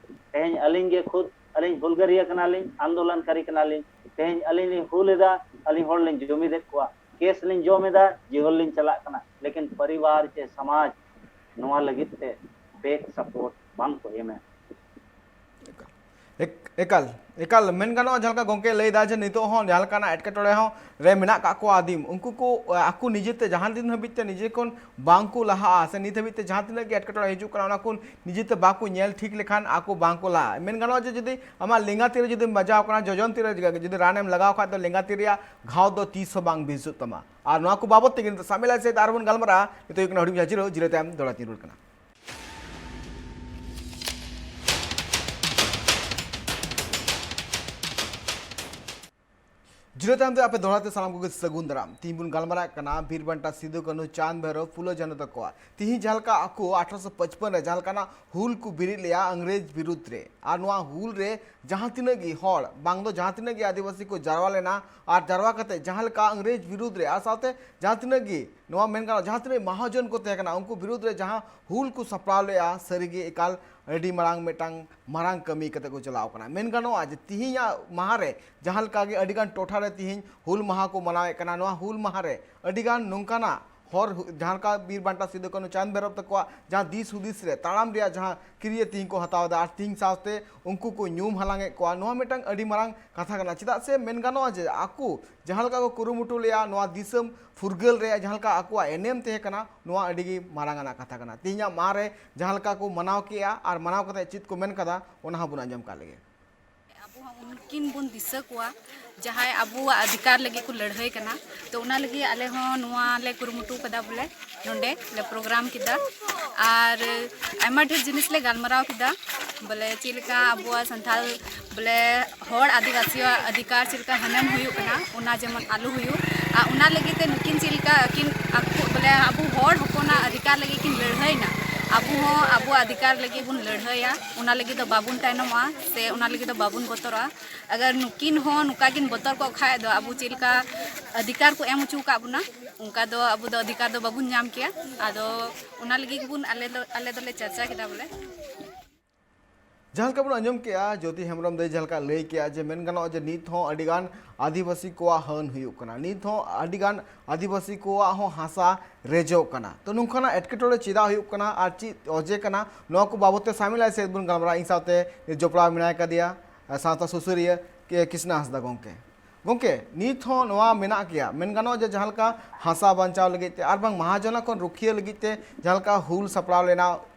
ᱛᱮᱦᱮᱧ ᱟᱹᱞᱤᱧ ᱜᱮ ᱠᱷᱩᱫ, ᱟᱹᱞᱤᱧ ᱦᱩᱞᱜᱟᱹᱨᱤᱭᱟᱹ ᱠᱟᱱᱟᱞᱤᱧ, ᱟᱱᱫᱳᱞᱚᱱᱠᱟᱨᱤ ᱠᱟᱱᱟᱞᱤᱧ᱾ ᱛᱮᱦᱮᱧ ᱟᱹᱞᱤᱧ ᱞᱤᱧ ᱦᱩᱞ ᱮᱫᱟ, ᱟᱹᱞᱤᱧ ᱦᱚᱲ ᱞᱤᱧ ᱡᱩᱢᱤᱫᱮᱫ ᱠᱚᱣᱟ, ᱠᱮᱥ ᱞᱤᱧ ᱡᱚᱢ ᱮᱫᱟ, ᱡᱤᱦᱚᱞ ᱞᱤᱧ ᱪᱟᱞᱟᱜ ᱠᱟᱱᱟ, ᱞᱮᱠᱤᱱ ᱯᱚᱨᱤᱵᱟᱨ ᱪᱮ ᱥᱚᱢᱟᱡᱽ ᱱᱚᱣᱟ ᱞᱟᱹᱜᱤᱫ ᱛᱮ ᱵᱮᱠ ᱥᱟᱯᱳᱨᱴ ᱵᱟᱝ ᱠᱚ ᱮᱢᱟ᱾ ᱮᱠᱟᱞ ᱮᱠᱟᱞ ᱮᱠᱟᱞ ᱢᱮᱱ ᱜᱟᱱᱚᱜᱼᱟ, ᱡᱟᱦᱟᱸ ᱞᱮᱠᱟ ᱜᱚᱢᱠᱮ ᱞᱟᱹᱭ ᱮᱫᱟ ᱡᱮ ᱱᱤᱛᱚᱜ ᱦᱚᱸ ᱡᱟᱦᱟᱸ ᱞᱮᱠᱟᱱᱟᱜ ᱮᱴᱠᱮᱴᱚᱬᱮ ᱦᱚᱸ ᱨᱮ ᱢᱮᱱᱟᱜ ᱠᱟᱜ ᱠᱚᱣᱟ ᱟᱹᱫᱤᱢ, ᱩᱱᱠᱩ ᱠᱚ ᱟᱠᱚ ᱱᱤᱡᱮᱛᱮ ᱡᱟᱦᱟᱸ ᱫᱤᱱ ᱦᱟᱹᱵᱤᱡ ᱛᱮ ᱱᱤᱡᱮ ᱠᱷᱚᱱ ᱵᱟᱝ ᱠᱚ ᱞᱟᱦᱟᱜᱼᱟ ᱥᱮ ᱱᱤᱛ ᱦᱟᱹᱵᱤᱡ ᱛᱮ ᱡᱟᱦᱟᱸ ᱛᱤᱱᱟᱹᱜ ᱜᱮ ᱮᱴᱠᱮᱴᱚᱬᱮ ᱦᱤᱡᱩᱜ ᱠᱟᱱᱟ ᱚᱱᱟ ᱠᱚ ᱱᱤᱡᱮᱛᱮ ᱵᱟᱠᱚ ᱧᱮᱞ ᱴᱷᱤᱠ ᱞᱮᱠᱷᱟᱱ ᱟᱠᱚ ᱵᱟᱝ ᱠᱚ ᱞᱟᱦᱟᱜᱼᱟ᱾ ᱢᱮᱱ ᱜᱟᱱᱚᱜᱼᱟ ᱡᱮ ᱡᱩᱫᱤ ᱟᱢᱟᱜ ᱞᱮᱸᱜᱟ ᱛᱤ ᱨᱮ ᱡᱩᱫᱤᱢ ᱵᱟᱡᱟᱣ ᱠᱟᱱᱟ, ᱡᱚᱡᱚᱢ ᱛᱤ ᱨᱮ ᱡᱩᱫᱤ ᱨᱟᱱᱮᱢ ᱞᱟᱜᱟᱣ ᱠᱷᱟᱡ ᱫᱚ ᱞᱮᱸᱜᱟ ᱛᱤ ᱨᱮᱭᱟᱜ ᱜᱷᱟᱣ ᱫᱚ ᱛᱤᱥ ᱦᱚᱸ ᱵᱟᱝ ᱵᱮᱥᱚᱜ ᱛᱟᱢᱟ᱾ ᱟᱨ ᱱᱚᱣᱟ ᱠᱚ ᱵᱟᱵᱚᱫ ᱛᱮᱜᱮ ᱱᱤᱛᱚᱜ ᱥᱟᱢᱤᱞᱟ ᱥᱮᱫ ᱟᱨᱵᱚᱱ ᱜᱟᱞᱢᱟᱨᱟᱜᱼᱟ᱾ ᱱᱤᱛᱚᱜ ᱦᱩᱭᱩᱜ ᱠᱟᱱᱟ ᱦᱩᱰᱤᱧ ᱡᱤᱨᱟᱹᱣ, ᱡᱤᱨᱟᱹᱣ ᱛᱟᱭᱚᱢ ᱫᱚᱦᱲᱟ ᱛᱤᱧ ᱨᱩᱣᱟᱹᱲ ᱠᱟᱱᱟ᱾ ᱡᱤᱨᱟᱹ ᱛᱟᱭᱚᱢ ᱛᱮ ᱟᱯᱮ ᱫᱚᱦᱲᱟ ᱛᱮ ᱥᱟᱱᱟᱢ ᱠᱚᱜᱮ ᱥᱟᱹᱜᱩᱱ ᱫᱟᱨᱟᱢ᱾ ᱛᱤᱦᱤᱧ ᱵᱚᱱ ᱜᱟᱞᱢᱟᱨᱟᱜ ᱠᱟᱱᱟ ᱵᱤᱨ ᱵᱟᱱᱴᱟ ᱥᱤᱫᱩ ᱠᱟᱹᱱᱦᱩ ᱪᱟᱸᱫᱽ ᱵᱷᱟᱭᱨᱳ ᱯᱷᱩᱞᱳ ᱡᱷᱟᱱᱳ ᱛᱟᱠᱚᱣᱟ᱾ ᱛᱤᱦᱤᱧ ᱡᱟᱦᱟᱸ ᱞᱮᱠᱟ ᱟᱠᱚ ᱟᱴᱷᱨᱚᱥᱚ ᱯᱟᱸᱪᱯᱟᱱ ᱨᱮ ᱡᱟᱦᱟᱸ ᱞᱮᱠᱟᱱᱟᱜ ᱦᱩᱞ ᱠᱚ ᱵᱮᱨᱮᱫ ᱞᱮᱜᱼᱟ ᱤᱝᱨᱮᱡᱽ ᱵᱤᱨᱩᱫᱽ ᱨᱮ, ᱟᱨ ᱱᱚᱣᱟ ᱦᱩᱞ ᱨᱮ ᱡᱟᱦᱟᱸ ᱛᱤᱱᱟᱹᱜ ᱜᱮ ᱦᱚᱲ ᱵᱟᱝ ᱫᱚ ᱡᱟᱦᱟᱸ ᱛᱤᱱᱟᱹᱜ ᱜᱮ ᱟᱹᱫᱤᱵᱟᱹᱥᱤ ᱠᱚ ᱡᱟᱨᱣᱟ ᱞᱮᱱᱟ, ᱟᱨ ᱡᱟᱨᱣᱟ ᱠᱟᱛᱮ ᱡᱟᱦᱟᱸ ᱞᱮᱠᱟ ᱤᱝᱨᱮᱡᱽ ᱵᱤᱨᱩᱫᱽ ᱨᱮ ᱟᱨ ᱥᱟᱶᱛᱮ ᱡᱟᱦᱟᱸ ᱛᱤᱱᱟᱹᱜ ᱜᱮ ᱱᱚᱣᱟ ᱢᱮᱱ ᱜᱟᱱᱚᱜᱼᱟ ᱡᱟᱦᱟᱸ ᱛᱤᱱᱟᱹᱜ ᱢᱟᱦᱟᱡᱚᱱ ᱠᱚ ᱛᱟᱦᱮᱸ ᱠᱟᱱᱟ ᱩᱱᱠᱩ ᱵᱤᱨᱩᱫᱽ ᱨᱮ ᱡᱟᱦᱟᱸ ᱦᱩᱞ ᱠᱚ ᱥᱟᱯᱲᱟᱣ ᱞᱮᱜᱼᱟ, ᱥᱟᱹᱨᱤᱜᱮ ᱮᱠᱟᱞ ᱟᱹᱰᱤ ᱢᱟᱨᱟᱝ ᱢᱤᱫᱴᱟᱝ ᱢᱟᱨᱟᱝ ᱠᱟᱹᱢᱤ ᱠᱟᱛᱮ ᱠᱚ ᱪᱟᱞᱟᱣ ᱠᱟᱱᱟ᱾ ᱢᱮᱱ ᱜᱟᱱᱚᱜᱼᱟ ᱡᱮ ᱛᱤᱦᱤᱧᱟᱜ ᱢᱟᱦᱟ ᱨᱮ ᱡᱟᱦᱟᱸ ᱞᱮᱠᱟ ᱜᱮ ᱟᱹᱰᱤ ᱜᱟᱱ ᱴᱚᱴᱷᱟ ᱨᱮ ᱛᱤᱦᱤᱧ ᱦᱩᱞ ᱢᱟᱦᱟ ᱠᱚ ᱢᱟᱱᱟᱣᱮᱫ ᱠᱟᱱᱟ, ᱱᱚᱣᱟ ᱦᱩᱞ ᱢᱟᱦᱟ ᱨᱮ ᱟᱹᱰᱤ ᱜᱟᱱ ᱱᱚᱝᱠᱟᱱᱟᱜ ᱦᱚᱨ ᱦᱩ- ᱡᱟᱦᱟᱸ ᱞᱮᱠᱟ ᱵᱤᱨ ᱵᱟᱱᱴᱟ ᱥᱤᱫᱩ ᱠᱟᱹᱱᱦᱩ ᱪᱟᱸᱫᱽ ᱵᱷᱟᱭᱨᱚᱵ ᱛᱟᱠᱚᱣᱟᱜ ᱡᱟᱦᱟᱸ ᱫᱤᱥ ᱦᱩᱫᱤᱥ ᱨᱮ ᱛᱟᱲᱟᱢ ᱨᱮᱭᱟᱜ ᱡᱟᱦᱟᱸ ᱠᱤᱨᱭᱟᱹ ᱛᱤᱦᱤᱧ ᱠᱚ ᱦᱟᱛᱟᱣ ᱮᱫᱟ ᱟᱨ ᱛᱤᱦᱤᱧ ᱥᱟᱶᱛᱮ ᱩᱱᱠᱩ ᱠᱚ ᱧᱩᱢ ᱦᱟᱞᱟᱝ ᱮᱫ ᱠᱚᱣᱟ, ᱱᱚᱣᱟ ᱢᱤᱫᱴᱟᱝ ᱟᱹᱰᱤ ᱢᱟᱨᱟᱝ ᱠᱟᱛᱷᱟ ᱠᱟᱱᱟ᱾ ᱪᱮᱫᱟᱜ ᱥᱮ ᱢᱮᱱ ᱜᱟᱱᱚᱜᱼᱟ ᱡᱮ ᱟᱠᱚ ᱡᱟᱦᱟᱸ ᱞᱮᱠᱟ ᱠᱚ ᱠᱩᱨᱩᱢᱩᱴᱩ ᱞᱮᱫᱼᱟ ᱱᱚᱣᱟ ᱫᱤᱥᱚᱢ ᱯᱷᱩᱨᱜᱟᱹᱞ ᱨᱮᱭᱟᱜ ᱡᱟᱦᱟᱸ ᱞᱮᱠᱟ ᱟᱠᱚᱣᱟᱜ ᱮᱱᱮᱢ ᱛᱟᱦᱮᱸ ᱠᱟᱱᱟ, ᱱᱚᱣᱟ ᱟᱹᱰᱤ ᱜᱮ ᱢᱟᱨᱟᱝ ᱟᱱᱟᱜ ᱠᱟᱛᱷᱟ ᱠᱟᱱᱟ᱾ ᱛᱮᱦᱮᱧᱟᱜ ᱢᱟᱦᱟ ᱨᱮ ᱡᱟᱦᱟᱸ ᱞᱮᱠᱟ ᱠᱚ ᱢᱟᱱᱟᱣ ᱠᱮᱜᱼᱟ ᱟᱨ ᱢᱟᱱᱟᱣ ᱠᱟᱛᱮ ᱪᱮᱫ ᱠᱚ ᱢᱮᱱ ᱠᱟᱫᱟ, ᱚᱱᱟ ᱦᱚᱸᱵᱚᱱ ᱟᱸᱡᱚᱢ ᱠᱟᱜ ᱞᱮᱜᱮ᱾ ᱟᱵᱚ ᱦᱚᱸ ᱩᱱᱠᱤᱱ ᱵᱚᱱ ᱫᱤᱥᱟᱹ ᱠᱚᱣᱟ, ᱡᱟᱦᱟᱸᱭ ᱟᱵᱚᱣᱟᱜ ᱚᱫᱷᱤᱠᱟᱨ ᱞᱟᱹᱜᱤᱫ ᱠᱚ ᱞᱟᱹᱲᱦᱟᱹᱭ ᱠᱟᱱᱟ᱾ ᱛᱚ ᱚᱱᱟ ᱞᱟᱹᱜᱤᱫ ᱟᱞᱮ ᱦᱚᱸ ᱱᱚᱣᱟ ᱞᱮ ᱠᱩᱨᱩᱢᱩᱴᱩ ᱠᱟᱫᱟ, ᱵᱚᱞᱮ ᱱᱚᱰᱮ ᱞᱮ ᱯᱨᱳᱜᱨᱟᱢ ᱠᱮᱫᱟ ᱟᱨ ᱟᱭᱢᱟ ᱰᱷᱮᱨ ᱡᱤᱱᱤᱥ ᱞᱮ ᱜᱟᱞᱢᱟᱨᱟᱣ ᱠᱮᱫᱟ, ᱵᱚᱞᱮ ᱪᱮᱫ ᱞᱮᱠᱟ ᱟᱵᱚᱣᱟᱜ ᱥᱟᱱᱛᱟᱲ ᱵᱚᱞᱮ ᱦᱚᱲ ᱟᱹᱫᱤᱵᱟᱹᱥᱤᱭᱟᱜ ᱚᱫᱷᱤᱠᱟᱨ ᱪᱮᱫ ᱞᱮᱠᱟ ᱦᱟᱱᱮᱢ ᱦᱩᱭᱩᱜ ᱠᱟᱱᱟ, ᱚᱱᱟ ᱡᱮᱢᱚᱱ ᱟᱞᱚ ᱦᱩᱭᱩᱜ᱾ ᱟᱨ ᱚᱱᱟ ᱞᱟᱹᱜᱤᱫ ᱛᱮ ᱱᱩᱠᱤᱱ ᱪᱮᱫ ᱞᱮᱠᱟ ᱟᱹᱠᱤᱱ ᱟᱠᱚ ᱵᱚᱞᱮ ᱟᱵᱚ ᱦᱚᱲ ᱦᱚᱯᱚᱱᱟᱜ ᱚᱫᱷᱤᱠᱟᱨ ᱞᱟᱹᱜᱤᱫ ᱠᱤᱱ ᱞᱟᱹᱲᱦᱟᱹᱭᱱᱟ, ᱟᱵᱚ ᱦᱚᱸ ᱟᱵᱚᱣᱟᱜ ᱚᱫᱷᱤᱠᱟᱨ ᱞᱟᱹᱜᱤᱫ ᱵᱚᱱ ᱞᱟᱹᱲᱦᱟᱹᱭᱟ, ᱚᱱᱟ ᱞᱟᱹᱜᱤᱫ ᱫᱚ ᱵᱟᱵᱚᱱ ᱛᱟᱭᱱᱚᱢᱚᱜᱼᱟ ᱥᱮ ᱚᱱᱟ ᱞᱟᱹᱜᱤᱫ ᱫᱚ ᱵᱟᱵᱚᱱ ᱵᱚᱛᱚᱨᱚᱜᱼᱟ᱾ ᱟᱜᱟᱨ ᱱᱩᱠᱤᱱ ᱦᱚᱸ ᱱᱚᱝᱠᱟ ᱠᱤᱱ ᱵᱚᱛᱚᱨ ᱠᱚᱜ ᱠᱷᱟᱡ ᱫᱚ ᱟᱵᱚ ᱪᱮᱫ ᱞᱮᱠᱟ ᱚᱫᱷᱤᱠᱟᱨ ᱠᱚ ᱮᱢ ᱦᱚᱪᱚ ᱟᱠᱟᱫ ᱵᱚᱱᱟ, ᱚᱱᱠᱟ ᱫᱚ ᱟᱵᱚ ᱫᱚ ᱚᱫᱷᱤᱠᱟᱨ ᱫᱚ ᱵᱟᱵᱚᱱ ᱧᱟᱢ ᱠᱮᱭᱟ᱾ ᱟᱫᱚ ᱚᱱᱟ ᱞᱟᱹᱜᱤᱫ ᱜᱮᱵᱚᱱ ᱟᱞᱮ ᱫᱚ, ᱟᱞᱮ ᱫᱚᱞᱮ ᱪᱟᱨᱪᱟ ᱠᱮᱫᱟ ᱵᱚᱞᱮ᱾ ᱡᱟᱦᱟᱸ ᱞᱮᱠᱟ ᱵᱚᱱ ᱟᱸᱡᱚᱢ ᱠᱮᱜᱼᱟ, ᱡᱳᱛᱤ ᱦᱮᱢᱵᱨᱚᱢ ᱫᱟᱹᱭ ᱡᱟᱦᱟᱸ ᱞᱮᱠᱟ ᱞᱟᱹᱭ ᱠᱮᱜᱼᱟ ᱡᱮ ᱢᱮᱱ ᱜᱟᱱᱚᱜᱼᱟ ᱡᱮ ᱱᱤᱛ ᱦᱚᱸ ᱟᱹᱰᱤᱜᱟᱱ ᱟᱹᱫᱤᱵᱟᱹᱥᱤ ᱠᱚᱣᱟᱜ ᱦᱟᱹᱱ ᱦᱩᱭᱩᱜ ᱠᱟᱱᱟ, ᱱᱤᱛ ᱦᱚᱸ ᱟᱹᱰᱤᱜᱟᱱ ᱟᱹᱫᱤᱵᱟᱹᱥᱤ ᱠᱚᱣᱟᱜ ᱦᱚᱸ ᱦᱟᱥᱟ ᱨᱮᱡᱚᱜ ᱠᱟᱱᱟ᱾ ᱛᱚ ᱱᱚᱝᱠᱟᱱᱟᱜ ᱮᱴᱠᱮᱴᱚᱬᱮ ᱪᱮᱫᱟᱜ ᱦᱩᱭᱩᱜ ᱠᱟᱱᱟ ᱟᱨ ᱪᱮᱫ ᱚᱡᱮ ᱠᱟᱱᱟ, ᱱᱚᱣᱟ ᱠᱚ ᱵᱟᱵᱚᱛ ᱛᱮ ᱥᱟᱢᱤᱞ ᱟᱭ ᱥᱮᱫ ᱵᱚᱱ ᱜᱟᱞᱢᱟᱨᱟᱣᱟ᱾ ᱤᱧ ᱥᱟᱶᱛᱮ ᱡᱚᱯᱲᱟᱣ ᱢᱮᱱᱟᱭ ᱠᱟᱫᱮᱭᱟ ᱥᱟᱶᱛᱟ ᱥᱩᱥᱟᱹᱨᱤᱭᱟᱹ ᱠᱮ-, ᱠᱨᱤᱥᱱᱟ ᱦᱟᱸᱥᱫᱟ ᱜᱚᱢᱠᱮ᱾ ᱜᱚᱢᱠᱮ, ᱱᱤᱛ ᱦᱚᱸ ᱱᱚᱣᱟ ᱢᱮᱱᱟᱜ ᱜᱮᱭᱟ, ᱢᱮᱱ ᱜᱟᱱᱚᱜᱼᱟ ᱡᱮ ᱡᱟᱦᱟᱸ ᱞᱮᱠᱟ ᱦᱟᱥᱟ ᱵᱟᱧᱪᱟᱣ ᱞᱟᱹᱜᱤᱫ ᱛᱮ ᱟᱨ ᱵᱟᱝ ᱢᱟᱦᱟᱡᱚᱱᱟ ᱠᱷᱚᱱ ᱨᱩᱠᱷᱤᱭᱟᱹ ᱞᱟᱹᱜᱤᱫ ᱛᱮ ᱡᱟᱦᱟᱸ ᱞᱮᱠᱟ ᱦᱩᱞ ᱥᱟᱯᱲᱟᱣ ᱞᱮᱱᱟ,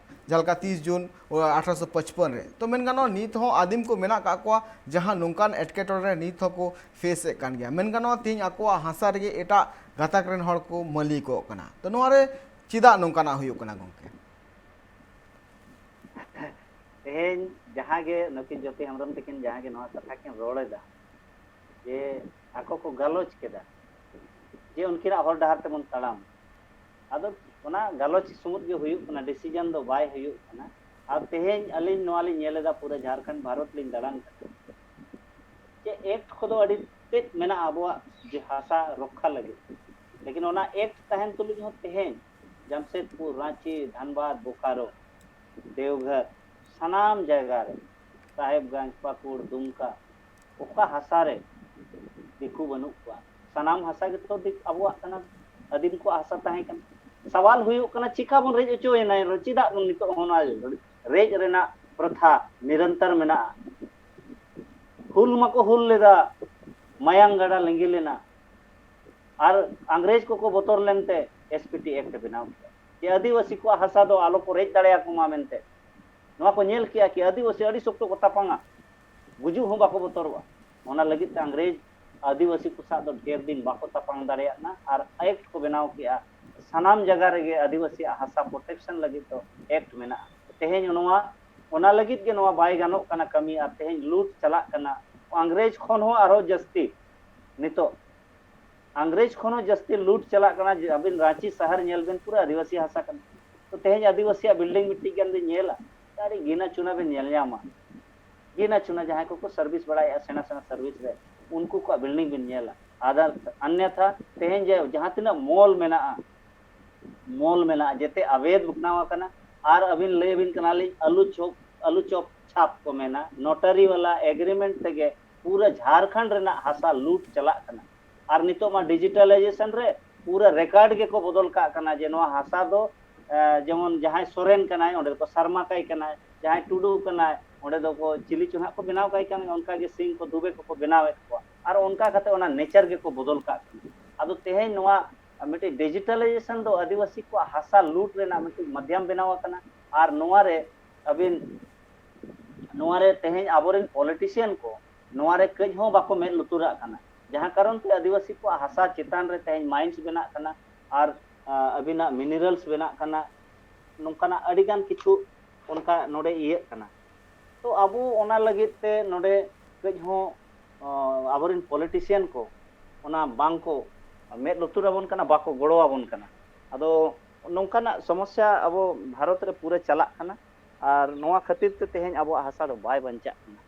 ᱡᱟᱦᱟᱸ ᱞᱮᱠᱟ ᱛᱤᱥ ᱡᱩᱱ ᱟᱴᱷᱨᱚᱥᱚ ᱯᱟᱸᱪᱯᱟᱱᱱ ᱨᱮ, ᱛᱚ ᱢᱮᱱ ᱜᱟᱱᱚᱜᱼᱟ ᱱᱤᱛ ᱦᱚᱸ ᱟᱹᱫᱤᱢ ᱠᱚ ᱢᱮᱱᱟᱜ ᱠᱟᱜ ᱠᱚᱣᱟ ᱡᱟᱦᱟᱸ ᱱᱚᱝᱠᱟᱱ ᱮᱴᱠᱮᱴᱚᱬᱮ ᱨᱮ ᱱᱤᱛ ᱦᱚᱸᱠᱚ ᱯᱷᱮᱥ ᱮᱫ ᱠᱟᱱ ᱜᱮᱭᱟ᱾ ᱢᱮᱱ ᱜᱟᱱᱚᱜᱼᱟ ᱛᱮᱦᱮᱧ ᱟᱠᱚᱣᱟᱜ ᱦᱟᱥᱟ ᱨᱮᱜᱮ ᱮᱴᱟᱜ ᱜᱟᱛᱟᱠ ᱨᱮᱱ ᱦᱚᱲ ᱠᱚ ᱢᱟᱹᱞᱤᱠᱚᱜ ᱠᱟᱱᱟ᱾ ᱛᱚ ᱱᱚᱣᱟ ᱨᱮ ᱪᱮᱫᱟᱜ ᱱᱚᱝᱠᱟᱱᱟᱜ ᱦᱩᱭᱩᱜ ᱠᱟᱱᱟ ᱜᱚᱢᱠᱮ? ᱛᱮᱦᱮᱧ ᱡᱟᱦᱟᱸ ᱜᱮ ᱱᱩᱠᱤᱱ ᱡᱳᱛᱤ ᱦᱮᱢᱵᱨᱚᱢ ᱛᱟᱹᱠᱤᱱ ᱡᱟᱦᱟᱸ ᱜᱮ ᱱᱚᱣᱟ ᱠᱟᱛᱷᱟ ᱠᱤᱱ ᱨᱚᱲ ᱮᱫᱟ, ᱡᱮ ᱟᱠᱚ ᱠᱚ ᱜᱟᱞᱚᱪ ᱠᱮᱫᱟ ᱡᱮ ᱩᱱᱠᱤᱱᱟᱜ ᱦᱚᱨ ᱰᱟᱦᱟᱨ ᱛᱮᱵᱚᱱ ᱛᱟᱲᱟᱢ, ᱟᱫᱚ ᱚᱱᱟ ᱜᱟᱞᱚᱪ ᱥᱩᱢᱩᱫ ᱜᱮ ᱦᱩᱭᱩᱜ ᱠᱟᱱᱟ, ᱰᱤᱥᱤᱡᱚᱱ ᱫᱚ ᱵᱟᱭ ᱦᱩᱭᱩᱜ ᱠᱟᱱᱟ᱾ ᱟᱨ ᱛᱮᱦᱮᱧ ᱟᱹᱞᱤᱧ ᱱᱚᱣᱟ ᱞᱤᱧ ᱧᱮᱞ ᱮᱫᱟ, ᱯᱩᱨᱟᱹ ᱡᱷᱟᱲᱠᱷᱚᱸᱰ ᱵᱷᱟᱨᱚᱛ ᱞᱤᱧ ᱫᱟᱬᱟᱱ ᱠᱟᱱᱟ, ᱡᱮ ᱮᱠᱴ ᱠᱚᱫᱚ ᱟᱹᱰᱤ ᱛᱮᱫ ᱢᱮᱱᱟᱜᱼᱟ ᱟᱵᱚᱣᱟᱜ ᱡᱮ ᱦᱟᱥᱟ ᱨᱚᱠᱠᱷᱟ ᱞᱟᱹᱜᱤᱫ, ᱞᱮᱠᱤᱱ ᱚᱱᱟ ᱮᱠᱴ ᱛᱟᱦᱮᱱ ᱛᱩᱞᱩᱡ ᱦᱚᱸ ᱛᱮᱦᱮᱧ ᱡᱟᱢᱥᱮᱫᱽᱯᱩᱨ, ᱨᱟᱸᱪᱤ, ᱫᱷᱟᱱᱵᱟᱫᱽ, ᱵᱳᱠᱟᱨᱳ, ᱫᱮᱣᱜᱷᱚᱨ, ᱥᱟᱱᱟᱢ ᱡᱟᱭᱜᱟ ᱨᱮ, ᱥᱟᱦᱮᱵᱽᱜᱚᱸᱡᱽ, ᱯᱟᱹᱠᱩᱲ, ᱫᱩᱢᱠᱟ, ᱚᱠᱟ ᱦᱟᱥᱟ ᱨᱮ ᱫᱤᱠᱩ ᱵᱟᱹᱱᱩᱜ ᱠᱚᱣᱟ? ᱥᱟᱱᱟᱢ ᱦᱟᱥᱟ ᱜᱮᱛᱚ ᱫᱤᱠ-, ᱟᱵᱚᱣᱟᱜ ᱠᱟᱱᱟ᱾ ᱟᱹᱫᱤᱢ ᱠᱚᱣᱟᱜ ᱦᱟᱥᱟ ᱛᱟᱦᱮᱸ ᱠᱟᱱᱟ᱾ ᱥᱟᱣᱟᱞ ᱦᱩᱭᱩᱜ ᱠᱟᱱᱟ, ᱪᱤᱠᱟ ᱵᱚᱱ ᱨᱮᱡ ᱦᱚᱪᱚᱭᱮᱱᱟ? ᱮᱱᱨᱮᱦᱚᱸ ᱪᱮᱫᱟᱜ ᱵᱚᱱ ᱱᱤᱛᱚᱜ ᱦᱚᱸ ᱱᱚᱣᱟ ᱨᱮᱡ ᱨᱮᱱᱟᱜ ᱯᱨᱚᱛᱷᱟ ᱱᱤᱨᱚᱱᱛᱚᱨ ᱢᱮᱱᱟᱜᱼᱟ? ᱦᱩᱞ ᱢᱟᱠᱚ ᱦᱩᱞ ᱞᱮᱫᱟ, ᱢᱟᱭᱟᱝ ᱜᱟᱰᱟ ᱞᱤᱸᱜᱤ ᱞᱮᱱᱟ, ᱟᱨ ᱤᱝᱨᱮᱡᱽ ᱠᱚᱠᱚ ᱵᱚᱛᱚᱨ ᱞᱮᱱᱛᱮ ᱮᱥ ᱯᱤ ᱴᱤ ᱮᱠᱴ ᱵᱮᱱᱟᱣ ᱠᱮᱫᱟ, ᱡᱮ ᱟᱹᱫᱤᱵᱟᱹᱥᱤ ᱠᱚᱣᱟᱜ ᱦᱟᱥᱟ ᱫᱚ ᱟᱞᱚ ᱠᱚ ᱨᱮᱡ ᱫᱟᱲᱮᱭᱟᱠᱚ ᱢᱟ ᱢᱮᱱᱛᱮ᱾ ᱱᱚᱣᱟ ᱠᱚ ᱧᱮᱞ ᱠᱮᱜᱼᱟ ᱠᱤ ᱟᱹᱫᱤᱵᱟᱹᱥᱤ ᱟᱹᱰᱤ ᱥᱚᱠᱛᱚ ᱠᱚ ᱛᱟᱯᱟᱝᱟ, ᱜᱩᱡᱩᱜ ᱦᱚᱸ ᱵᱟᱠᱚ ᱵᱚᱛᱚᱨᱚᱜᱼᱟ᱾ ᱚᱱᱟ ᱞᱟᱹᱜᱤᱫ ᱛᱮ ᱤᱝᱨᱮᱡᱽ ᱟᱹᱫᱤᱵᱟᱹᱥᱤ ᱠᱚ ᱥᱟᱶ ᱫᱚ ᱰᱷᱮᱨ ᱫᱤᱱ ᱵᱟᱠᱚ ᱛᱟᱯᱟᱢ ᱫᱟᱲᱮᱭᱟᱜᱼᱟ ᱟᱨ ᱮᱠᱴ ᱠᱚ ᱵᱮᱱᱟᱣ ᱠᱮᱜᱼᱟ᱾ ᱥᱟᱱᱟᱢ ᱡᱟᱭᱜᱟ ᱨᱮᱜᱮ ᱟᱹᱫᱤᱵᱟᱹᱥᱤᱭᱟᱜ ᱦᱟᱥᱟ ᱯᱨᱚᱴᱮᱠᱥᱚᱱ ᱞᱟᱹᱜᱤᱫ ᱫᱚ ᱮᱠᱴ ᱢᱮᱱᱟᱜᱼᱟ᱾ ᱛᱮᱦᱮᱧ ᱱᱚᱣᱟ, ᱚᱱᱟ ᱞᱟᱹᱜᱤᱫ ᱜᱮ ᱱᱚᱣᱟ ᱵᱟᱭ ᱜᱟᱱᱚᱜ ᱠᱟᱱᱟ ᱠᱟᱹᱢᱤ, ᱟᱨ ᱛᱮᱦᱮᱧ ᱞᱩᱴ ᱪᱟᱞᱟᱜ ᱠᱟᱱᱟ᱾ ᱤᱝᱨᱮᱡᱽ ᱠᱷᱚᱱ ᱦᱚᱸ ᱟᱨᱦᱚᱸ ᱡᱟᱹᱥᱛᱤ ᱱᱤᱛᱚᱜ ᱤᱝᱨᱮᱡᱽ ᱠᱷᱚᱱ ᱦᱚᱸ ᱡᱟᱹᱥᱛᱤ ᱞᱩᱴ ᱪᱟᱞᱟᱜ ᱠᱟᱱᱟ᱾ ᱡᱮ ᱟᱹᱵᱤᱱ ᱨᱟᱸᱪᱤ ᱥᱟᱦᱟᱨ ᱧᱮᱞ ᱵᱤᱱ, ᱯᱩᱨᱟᱹ ᱟᱹᱫᱤᱵᱟᱹᱥᱤ ᱦᱟᱥᱟ ᱠᱟᱱᱟ᱾ ᱛᱚ ᱛᱮᱦᱮᱧ ᱟᱹᱫᱤᱵᱟᱹᱥᱤᱭᱟᱜ ᱵᱤᱞᱰᱤᱝ ᱢᱤᱫᱴᱤᱡ ᱜᱟᱱ ᱵᱤᱱ ᱧᱮᱞᱟ, ᱟᱹᱰᱤ ᱜᱤᱱᱟ ᱪᱩᱱᱟ ᱵᱤᱱ ᱧᱮᱞ ᱧᱟᱢᱟ᱾ ᱜᱤᱱᱟ ᱪᱩᱱᱟ ᱡᱟᱦᱟᱸᱭ ᱠᱚᱠᱚ ᱥᱟᱨᱵᱷᱤᱥ ᱵᱟᱲᱟᱭᱮᱫᱼᱟ ᱥᱮᱬᱟ ᱥᱮᱬᱟ ᱥᱟᱨᱵᱷᱤᱥ ᱨᱮ, ᱩᱱᱠᱩ ᱠᱚᱣᱟᱜ ᱵᱤᱞᱰᱤᱝ ᱵᱤᱱ ᱧᱮᱞᱟ᱾ ᱟᱫᱟᱨ ᱟᱱᱱᱟᱛᱷᱟ ᱛᱮᱦᱮᱧ ᱡᱮ ᱡᱟᱦᱟᱸ ᱛᱤᱱᱟᱹᱜ ᱢᱚᱞ ᱢᱮᱱᱟᱜᱼᱟ, ᱢᱚᱞ ᱢᱮᱱᱟᱜᱼᱟ, ᱡᱮᱛᱮ ᱟᱵᱮᱫ ᱵᱮᱱᱟᱣ ᱟᱠᱟᱱᱟ᱾ ᱟᱨ ᱟᱹᱵᱤᱱ ᱞᱟᱹᱭ ᱟᱵᱤᱱ ᱠᱟᱱᱟᱞᱤᱧ, ᱟᱞᱩ ᱪᱚᱯ, ᱟᱞᱩ ᱪᱚᱯ ᱪᱷᱟᱯ ᱠᱚ ᱢᱮᱱᱟ, ᱱᱚᱴᱟᱨᱤ ᱣᱟᱞᱟ ᱮᱜᱽᱨᱤᱢᱮᱱᱴ ᱛᱮᱜᱮ ᱯᱩᱨᱟᱹ ᱡᱷᱟᱲᱠᱷᱚᱸᱰ ᱨᱮᱱᱟᱜ ᱦᱟᱥᱟ ᱞᱩᱴ ᱪᱟᱞᱟᱜ ᱠᱟᱱᱟ᱾ ᱟᱨ ᱱᱤᱛᱚᱜ ᱢᱟ ᱰᱤᱡᱤᱴᱟᱞᱟᱭᱡᱮᱥᱚᱱ ᱨᱮ ᱯᱩᱨᱟᱹ ᱨᱮᱠᱚᱨᱰ ᱜᱮᱠᱚ ᱵᱚᱫᱚᱞ ᱠᱟᱜ ᱠᱟᱱᱟ ᱡᱮ ᱱᱚᱣᱟ ᱦᱟᱥᱟ ᱫᱚ, ᱮ, ᱡᱮᱢᱚᱱ ᱡᱟᱦᱟᱸᱭ ᱥᱚᱨᱮᱱ ᱠᱟᱱᱟᱭ, ᱚᱸᱰᱮ ᱫᱚᱠᱚ ᱥᱟᱨᱢᱟ ᱠᱟᱭ ᱠᱟᱱᱟᱭ, ᱡᱟᱦᱟᱸᱭ ᱴᱩᱰᱩ ᱠᱟᱱᱟᱭ, ᱚᱸᱰᱮ ᱫᱚᱠᱚ ᱪᱤᱞᱤ ᱪᱚ ᱦᱟᱸᱜ ᱠᱚ ᱵᱮᱱᱟᱣ ᱠᱟᱭ ᱠᱟᱱᱟ, ᱚᱱᱠᱟ ᱜᱮ ᱥᱤᱝ ᱠᱚ ᱫᱩᱵᱮ ᱠᱚᱠᱚ ᱵᱮᱱᱟᱣᱮᱫ ᱠᱚᱣᱟ᱾ ᱟᱨ ᱚᱱᱠᱟ ᱠᱟᱛᱮ ᱚᱱᱟ ᱱᱮᱪᱟᱨ ᱜᱮᱠᱚ ᱵᱚᱫᱚᱞ ᱠᱟᱜ ᱠᱟᱱᱟ᱾ ᱟᱫᱚ ᱛᱮᱦᱮᱧ ᱱᱚᱣᱟ ᱢᱤᱫᱴᱤᱡ ᱰᱤᱡᱤᱴᱟᱞᱟᱭᱡᱮᱥᱚᱱ ᱫᱚ ᱟᱹᱫᱤᱵᱟᱹᱥᱤ ᱠᱚᱣᱟᱜ ᱦᱟᱥᱟ ᱞᱩᱴ ᱨᱮᱱᱟᱜ ᱢᱤᱫᱴᱤᱡ ᱢᱟᱫᱷᱭᱟᱢ ᱵᱮᱱᱟᱣ ᱟᱠᱟᱱᱟ᱾ ᱟᱨ ᱱᱚᱣᱟ ᱨᱮ ᱟᱹᱵᱤᱱ, ᱱᱚᱣᱟ ᱨᱮ ᱛᱮᱦᱮᱧ ᱟᱵᱚᱨᱮᱱ ᱯᱚᱞᱤᱴᱤᱥᱤᱭᱟᱱ ᱠᱚ ᱱᱚᱣᱟ ᱨᱮ ᱠᱟᱹᱡ ᱦᱚᱸ ᱵᱟᱠᱚ ᱢᱮᱫ ᱞᱩᱛᱩᱨᱟᱜ ᱠᱟᱱᱟ, ᱡᱟᱦᱟᱸ ᱠᱟᱨᱚᱱ ᱛᱮ ᱟᱹᱫᱤᱵᱟᱹᱥᱤ ᱠᱚᱣᱟᱜ ᱦᱟᱥᱟ ᱪᱮᱛᱟᱱ ᱨᱮ ᱛᱮᱦᱮᱧ ᱢᱟᱭᱤᱱᱥ ᱵᱮᱱᱟᱜ ᱠᱟᱱᱟ ᱟᱨ, ᱟ, ᱟᱹᱵᱤᱱᱟᱜ ᱢᱤᱱᱟᱨᱟᱞᱥ ᱵᱮᱱᱟᱜ ᱠᱟᱱᱟ, ᱱᱚᱝᱠᱟᱱᱟᱜ ᱟᱹᱰᱤᱜᱟᱱ ᱠᱤᱪᱷᱩ ᱚᱱᱠᱟ ᱱᱚᱰᱮ ᱤᱭᱟᱹᱜ ᱠᱟᱱᱟ᱾ ᱛᱚ ᱟᱵᱚ ᱚᱱᱟ ᱞᱟᱹᱜᱤᱫ ᱛᱮ ᱱᱚᱰᱮ ᱠᱟᱹᱡ ᱦᱚᱸ, ᱟ, ᱟᱵᱚᱨᱮᱱ ᱯᱚᱞᱤᱴᱤᱥᱤᱭᱟᱱ ᱠᱚ ᱚᱱᱟ ᱵᱟᱝ ᱠᱚ ᱢᱮᱫ ᱞᱩᱛᱩᱨ ᱟᱵᱚᱱ ᱠᱟᱱᱟ, ᱵᱟᱠᱚ ᱜᱚᱲᱚ ᱟᱵᱚᱱ ᱠᱟᱱᱟ᱾ ᱟᱫᱚ ᱱᱚᱝᱠᱟᱱᱟᱜ ᱥᱚᱢᱚᱥᱥᱟ ᱟᱵᱚ ᱵᱷᱟᱨᱚᱛ ᱨᱮ ᱯᱩᱨᱟᱹ ᱪᱟᱞᱟᱜ ᱠᱟᱱᱟ, ᱟᱨ ᱱᱚᱣᱟ ᱠᱷᱟᱹᱛᱤᱨ ᱛᱮ ᱛᱮᱦᱮᱧ ᱟᱵᱚᱣᱟᱜ ᱦᱟᱥᱟ ᱫᱚ ᱵᱟᱭ ᱵᱟᱧᱪᱟᱜ ᱠᱟᱱᱟ,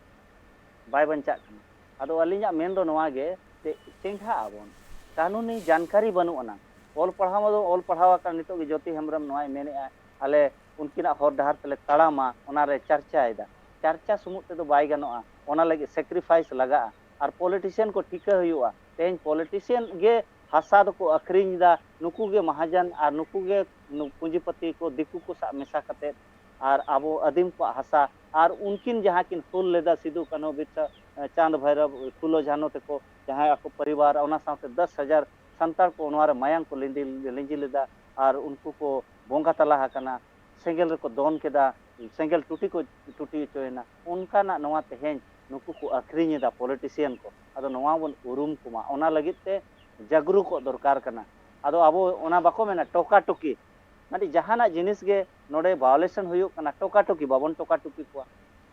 ᱵᱟᱭ ᱵᱟᱧᱪᱟᱜ ᱠᱟᱱᱟ᱾ ᱟᱫᱚ ᱟᱹᱞᱤᱧᱟᱜ ᱢᱮᱱ ᱫᱚ ᱱᱚᱣᱟ ᱜᱮ, ᱪᱮ-, ᱪᱮᱸᱜᱷᱟᱜ ᱟᱵᱚᱱ, ᱠᱟᱹᱱᱩᱱᱤ ᱡᱟᱱᱠᱟᱨᱤ ᱵᱟᱹᱱᱩᱜ ᱟᱱᱟ᱾ ᱚᱞ ᱯᱟᱲᱦᱟᱣ ᱢᱟ ᱚᱞ ᱯᱟᱲᱦᱟᱣ ᱟᱠᱟᱱ, ᱱᱤᱛᱚᱜ ᱜᱮ ᱡᱳᱛᱤ ᱦᱮᱢᱵᱨᱚᱢ ᱱᱚᱣᱟᱭ ᱢᱮᱱᱮᱫᱼᱟ, ᱟᱞᱮ ᱩᱱᱠᱤᱱᱟᱜ ᱦᱚᱨ ᱰᱟᱦᱟᱨ ᱛᱮᱞᱮ ᱛᱟᱲᱟᱢᱟ, ᱚᱱᱟᱨᱮ ᱪᱟᱨᱪᱟᱭᱮᱫᱟ᱾ ᱪᱟᱨᱪᱟ ᱥᱩᱢᱩᱝ ᱛᱮᱫᱚ ᱵᱟᱭ ᱜᱟᱱᱚᱜᱼᱟ, ᱚᱱᱟ ᱞᱟᱹᱜᱤᱫ ᱥᱮᱠᱨᱤᱯᱷᱟᱭᱤᱥ ᱞᱟᱜᱟᱜᱼᱟ᱾ ᱟᱨ ᱯᱚᱞᱤᱴᱤᱥᱤᱭᱟᱱ ᱠᱚ ᱴᱷᱤᱠᱟᱹ ᱦᱩᱭᱩᱜᱼᱟ, ᱛᱮᱦᱮᱧ ᱯᱚᱞᱤᱴᱤᱥᱤᱭᱟᱱ ᱜᱮ ᱦᱟᱥᱟ ᱫᱚᱠᱚ ᱟᱹᱠᱷᱨᱤᱧ ᱮᱫᱟ, ᱱᱩᱠᱩ ᱜᱮ ᱢᱟᱦᱟᱡᱚᱱ ᱟᱨ ᱱᱩᱠᱩ ᱜᱮ ᱱᱩ-, ᱯᱩᱸᱡᱤᱯᱟᱹᱛᱤ ᱠᱚ ᱫᱤᱠᱩ ᱠᱚ ᱥᱟᱶ ᱢᱮᱥᱟ ᱠᱟᱛᱮᱫ, ᱟᱨ ᱟᱵᱚ ᱟᱹᱫᱤᱢ ᱠᱚᱣᱟᱜ ᱦᱟᱥᱟ, ᱟᱨ ᱩᱱᱠᱤᱱ ᱡᱟᱦᱟᱸ ᱠᱤᱱ ᱦᱩᱞ ᱞᱮᱫᱟ, ᱥᱤᱫᱩ ᱠᱟᱹᱱᱦᱩ ᱵᱤᱨᱥᱟ, ᱮ, ᱪᱟᱸᱫᱽ ᱵᱷᱟᱭᱨᱚᱵ ᱯᱷᱩᱞᱳ ᱡᱷᱟᱱᱚ ᱛᱮᱠᱚ, ᱡᱟᱦᱟᱸᱭ ᱟᱠᱚ ᱯᱚᱨᱤᱵᱟᱨ, ᱚᱱᱟ ᱥᱟᱶᱛᱮ ᱫᱚᱥ ᱦᱟᱡᱟᱨ ᱥᱟᱱᱛᱟᱲ ᱠᱚ ᱱᱚᱣᱟ ᱨᱮ ᱢᱟᱭᱟᱝ ᱠᱚ ᱞᱤᱸᱫᱤ-, ᱞᱤᱸᱡᱤ ᱞᱮᱫᱟ, ᱟᱨ ᱩᱱᱠᱩ ᱠᱚ ᱵᱚᱸᱜᱟ ᱛᱟᱞᱟ ᱟᱠᱟᱱᱟ, ᱥᱮᱸᱜᱮᱞ ᱨᱮᱠᱚ ᱫᱚᱱ ᱠᱮᱫᱟ, ᱥᱮᱸᱜᱮᱞ ᱴᱩᱴᱤ ᱠᱚ ᱴᱩᱴᱤ ᱦᱚᱪᱚᱭᱮᱱᱟ᱾ ᱚᱱᱠᱟᱱᱟᱜ ᱱᱚᱣᱟ ᱛᱮᱦᱮᱧ ᱱᱩᱠᱩ ᱠᱚ ᱟᱹᱠᱷᱨᱤᱧ ᱮᱫᱟ ᱯᱚᱞᱤᱴᱤᱥᱤᱭᱟᱱ ᱠᱚ᱾ ᱟᱫᱚ ᱱᱚᱣᱟ ᱵᱚᱱ ᱩᱨᱩᱢ ᱠᱚᱢᱟ, ᱚᱱᱟ ᱞᱟᱹᱜᱤᱫ ᱛᱮ ᱡᱟᱜᱽᱨᱩᱠᱚᱜ ᱫᱚᱨᱠᱟᱨ ᱠᱟᱱᱟ᱾ ᱟᱫᱚ ᱟᱵᱚ ᱚᱱᱟ ᱵᱟᱠᱚ ᱢᱮᱱᱟ ᱴᱚᱠᱟ ᱴᱩᱠᱤ, ᱢᱟᱱᱮ ᱡᱟᱦᱟᱱᱟᱜ ᱡᱤᱱᱤᱥ ᱜᱮ ᱱᱚᱰᱮ ᱵᱷᱟᱭᱳᱞᱮᱥᱚᱱ ᱦᱩᱭᱩᱜ ᱠᱟᱱᱟ, ᱴᱚᱠᱟ ᱴᱩᱠᱤ ᱵᱟᱵᱚᱱ ᱴᱚᱠᱟ ᱴᱩᱠᱤ ᱠᱚᱣᱟ᱾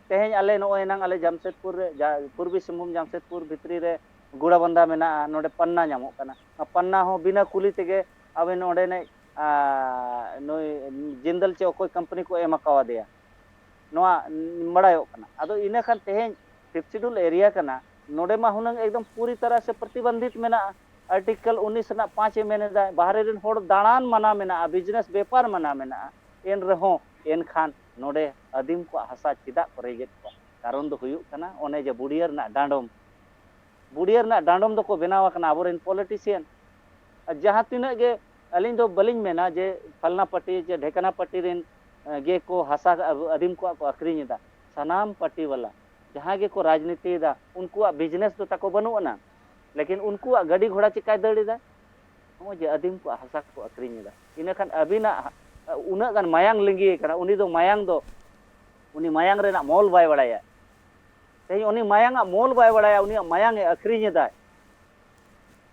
ᱛᱮᱦᱮᱧ ᱟᱞᱮ ᱱᱚᱜᱼᱚᱭ ᱮᱱᱟᱝ ᱟᱞᱮ ᱡᱟᱢᱥᱮᱫᱽᱯᱩᱨ ᱨᱮ, ᱡᱟ-, ᱯᱩᱨᱵᱤ ᱥᱤᱝᱵᱷᱩᱢ ᱡᱟᱢᱥᱮᱫᱽᱯᱩᱨ ᱵᱷᱤᱛᱨᱤ ᱨᱮ ᱜᱩᱲᱟᱵᱟᱱᱫᱟ ᱢᱮᱱᱟᱜᱼᱟ, ᱱᱚᱰᱮ ᱯᱟᱱᱱᱟ ᱧᱟᱢᱚᱜ ᱠᱟᱱᱟ᱾ ᱚᱱᱟ ᱯᱟᱱᱱᱟ ᱦᱚᱸ ᱵᱤᱱᱟᱹ ᱠᱩᱞᱤ ᱛᱮᱜᱮ ᱟᱵᱮᱱ ᱚᱸᱰᱮᱱᱤᱡ, ᱟ, ᱱᱩᱭ ᱡᱤᱱᱫᱟᱞ ᱪᱮ ᱚᱠᱚᱭ ᱠᱳᱢᱯᱟᱱᱤ ᱠᱚ ᱮᱢ ᱟᱠᱟᱣᱟᱫᱮᱭᱟ, ᱱᱚᱣᱟ ᱵᱟᱲᱟᱭᱚᱜ ᱠᱟᱱᱟ᱾ ᱟᱫᱚ ᱤᱱᱟᱹ ᱠᱷᱟᱱ ᱛᱮᱦᱮᱧ ᱯᱷᱤᱯᱛᱷ ᱥᱤᱰᱩᱞ ᱮᱨᱤᱭᱟ ᱠᱟᱱᱟ, ᱱᱚᱰᱮ ᱢᱟ ᱦᱩᱱᱟᱹᱝ ᱮᱠᱫᱚᱢ ᱯᱩᱨᱤ ᱛᱟᱨᱟ ᱥᱮ ᱯᱨᱚᱛᱤᱵᱚᱱᱫᱷᱤᱛ ᱢᱮᱱᱟᱜᱼᱟ᱾ ᱟᱨᱴᱤᱠᱮᱞ ᱩᱱᱤᱥ ᱨᱮᱱᱟᱜ ᱯᱟᱸᱪ ᱮ ᱢᱮᱱ ᱮᱫᱟ, ᱵᱟᱦᱨᱮ ᱨᱮᱱ ᱦᱚᱲ ᱫᱟᱬᱟᱱ ᱢᱟᱱᱟ ᱢᱮᱱᱟᱜᱼᱟ, ᱵᱤᱡᱽᱱᱮᱥ ᱵᱮᱯᱟᱨ ᱢᱟᱱᱟ ᱢᱮᱱᱟᱜᱼᱟ᱾ ᱮᱱ ᱨᱮᱦᱚᱸ ᱮᱱᱠᱷᱟᱱ ᱱᱚᱰᱮ ᱟᱹᱫᱤᱢ ᱠᱚᱣᱟᱜ ᱦᱟᱥᱟ ᱪᱮᱫᱟᱜ ᱠᱚ ᱨᱮᱡᱮᱫ ᱠᱚᱣᱟ? ᱠᱟᱨᱚᱱ ᱫᱚ ᱦᱩᱭᱩᱜ ᱠᱟᱱᱟ ᱚᱱᱮ ᱡᱮ ᱵᱩᱰᱤᱭᱟᱹ ᱨᱮᱱᱟᱜ ᱰᱟᱸᱰᱚᱢ, ᱵᱩᱰᱤᱭᱟᱹ ᱨᱮᱱᱟᱜ ᱰᱟᱸᱰᱚᱢ ᱫᱚᱠᱚ ᱵᱮᱱᱟᱣ ᱟᱠᱟᱱᱟ ᱟᱵᱚᱨᱮᱱ ᱯᱚᱞᱤᱴᱤᱥᱤᱭᱟᱱ᱾ ᱟᱨ ᱡᱟᱦᱟᱸ ᱛᱤᱱᱟᱹᱜ ᱜᱮ, ᱟᱹᱞᱤᱧ ᱫᱚ ᱵᱟᱹᱞᱤᱧ ᱢᱮᱱᱟ ᱡᱮ ᱯᱷᱟᱞᱱᱟ ᱯᱟᱨᱴᱤ ᱡᱮ ᱰᱷᱮᱠᱟᱱᱟ ᱯᱟᱨᱴᱤ ᱨᱮᱱ, ᱮ, ᱜᱮ ᱠᱚ ᱦᱟᱥᱟ ᱟᱹᱫᱤᱢ ᱠᱚᱣᱟᱜ ᱠᱚ ᱟᱹᱠᱷᱨᱤᱧ ᱮᱫᱟ᱾ ᱥᱟᱱᱟᱢ ᱯᱟᱨᱴᱤ ᱵᱟᱞᱟ ᱡᱟᱦᱟᱸᱭ ᱜᱮᱠᱚ ᱨᱟᱡᱽᱱᱤᱛᱤᱭᱮᱫᱟ, ᱩᱱᱠᱩᱣᱟᱜ ᱵᱤᱡᱽᱱᱮᱥ ᱫᱚ ᱛᱟᱠᱚ ᱵᱟᱹᱱᱩᱜ ᱟᱱᱟ, ᱞᱮᱠᱤᱱ ᱩᱱᱠᱩᱣᱟᱜ ᱜᱟᱹᱰᱤ ᱜᱷᱚᱲᱟ ᱪᱤᱠᱟᱭ ᱫᱟᱹᱲ ᱮᱫᱟ? ᱱᱚᱜᱼᱚᱭ ᱡᱮ ᱟᱹᱫᱤᱢ ᱠᱚᱣᱟᱜ ᱦᱟᱥᱟ ᱠᱚ ᱟᱹᱠᱷᱨᱤᱧ ᱮᱫᱟ᱾ ᱤᱱᱟᱹ ᱠᱷᱟᱱ ᱟᱹᱵᱤᱱᱟᱜ ᱩᱱᱟᱹᱜ ᱜᱟᱱ ᱢᱟᱭᱟᱝ ᱞᱤᱸᱜᱤ ᱟᱠᱟᱱᱟ, ᱩᱱᱤ ᱫᱚ ᱢᱟᱭᱟᱝ ᱫᱚ, ᱩᱱᱤ ᱢᱟᱭᱟᱝ ᱨᱮᱱᱟᱜ ᱢᱚᱞ ᱵᱟᱭ ᱵᱟᱲᱟᱭᱟ᱾ ᱛᱮᱦᱮᱧ ᱩᱱᱤ ᱢᱟᱭᱟᱝ ᱟᱜ ᱢᱚᱞ ᱵᱟᱭ ᱵᱟᱲᱟᱭᱟ, ᱩᱱᱤᱭᱟᱜ ᱢᱟᱭᱟᱝ ᱮ ᱟᱹᱠᱷᱨᱤᱧ ᱮᱫᱟᱭ᱾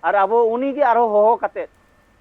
ᱟᱨ ᱟᱵᱚ ᱩᱱᱤ ᱜᱮ ᱟᱨᱦᱚᱸ ᱦᱚᱦᱚ ᱠᱟᱛᱮᱫ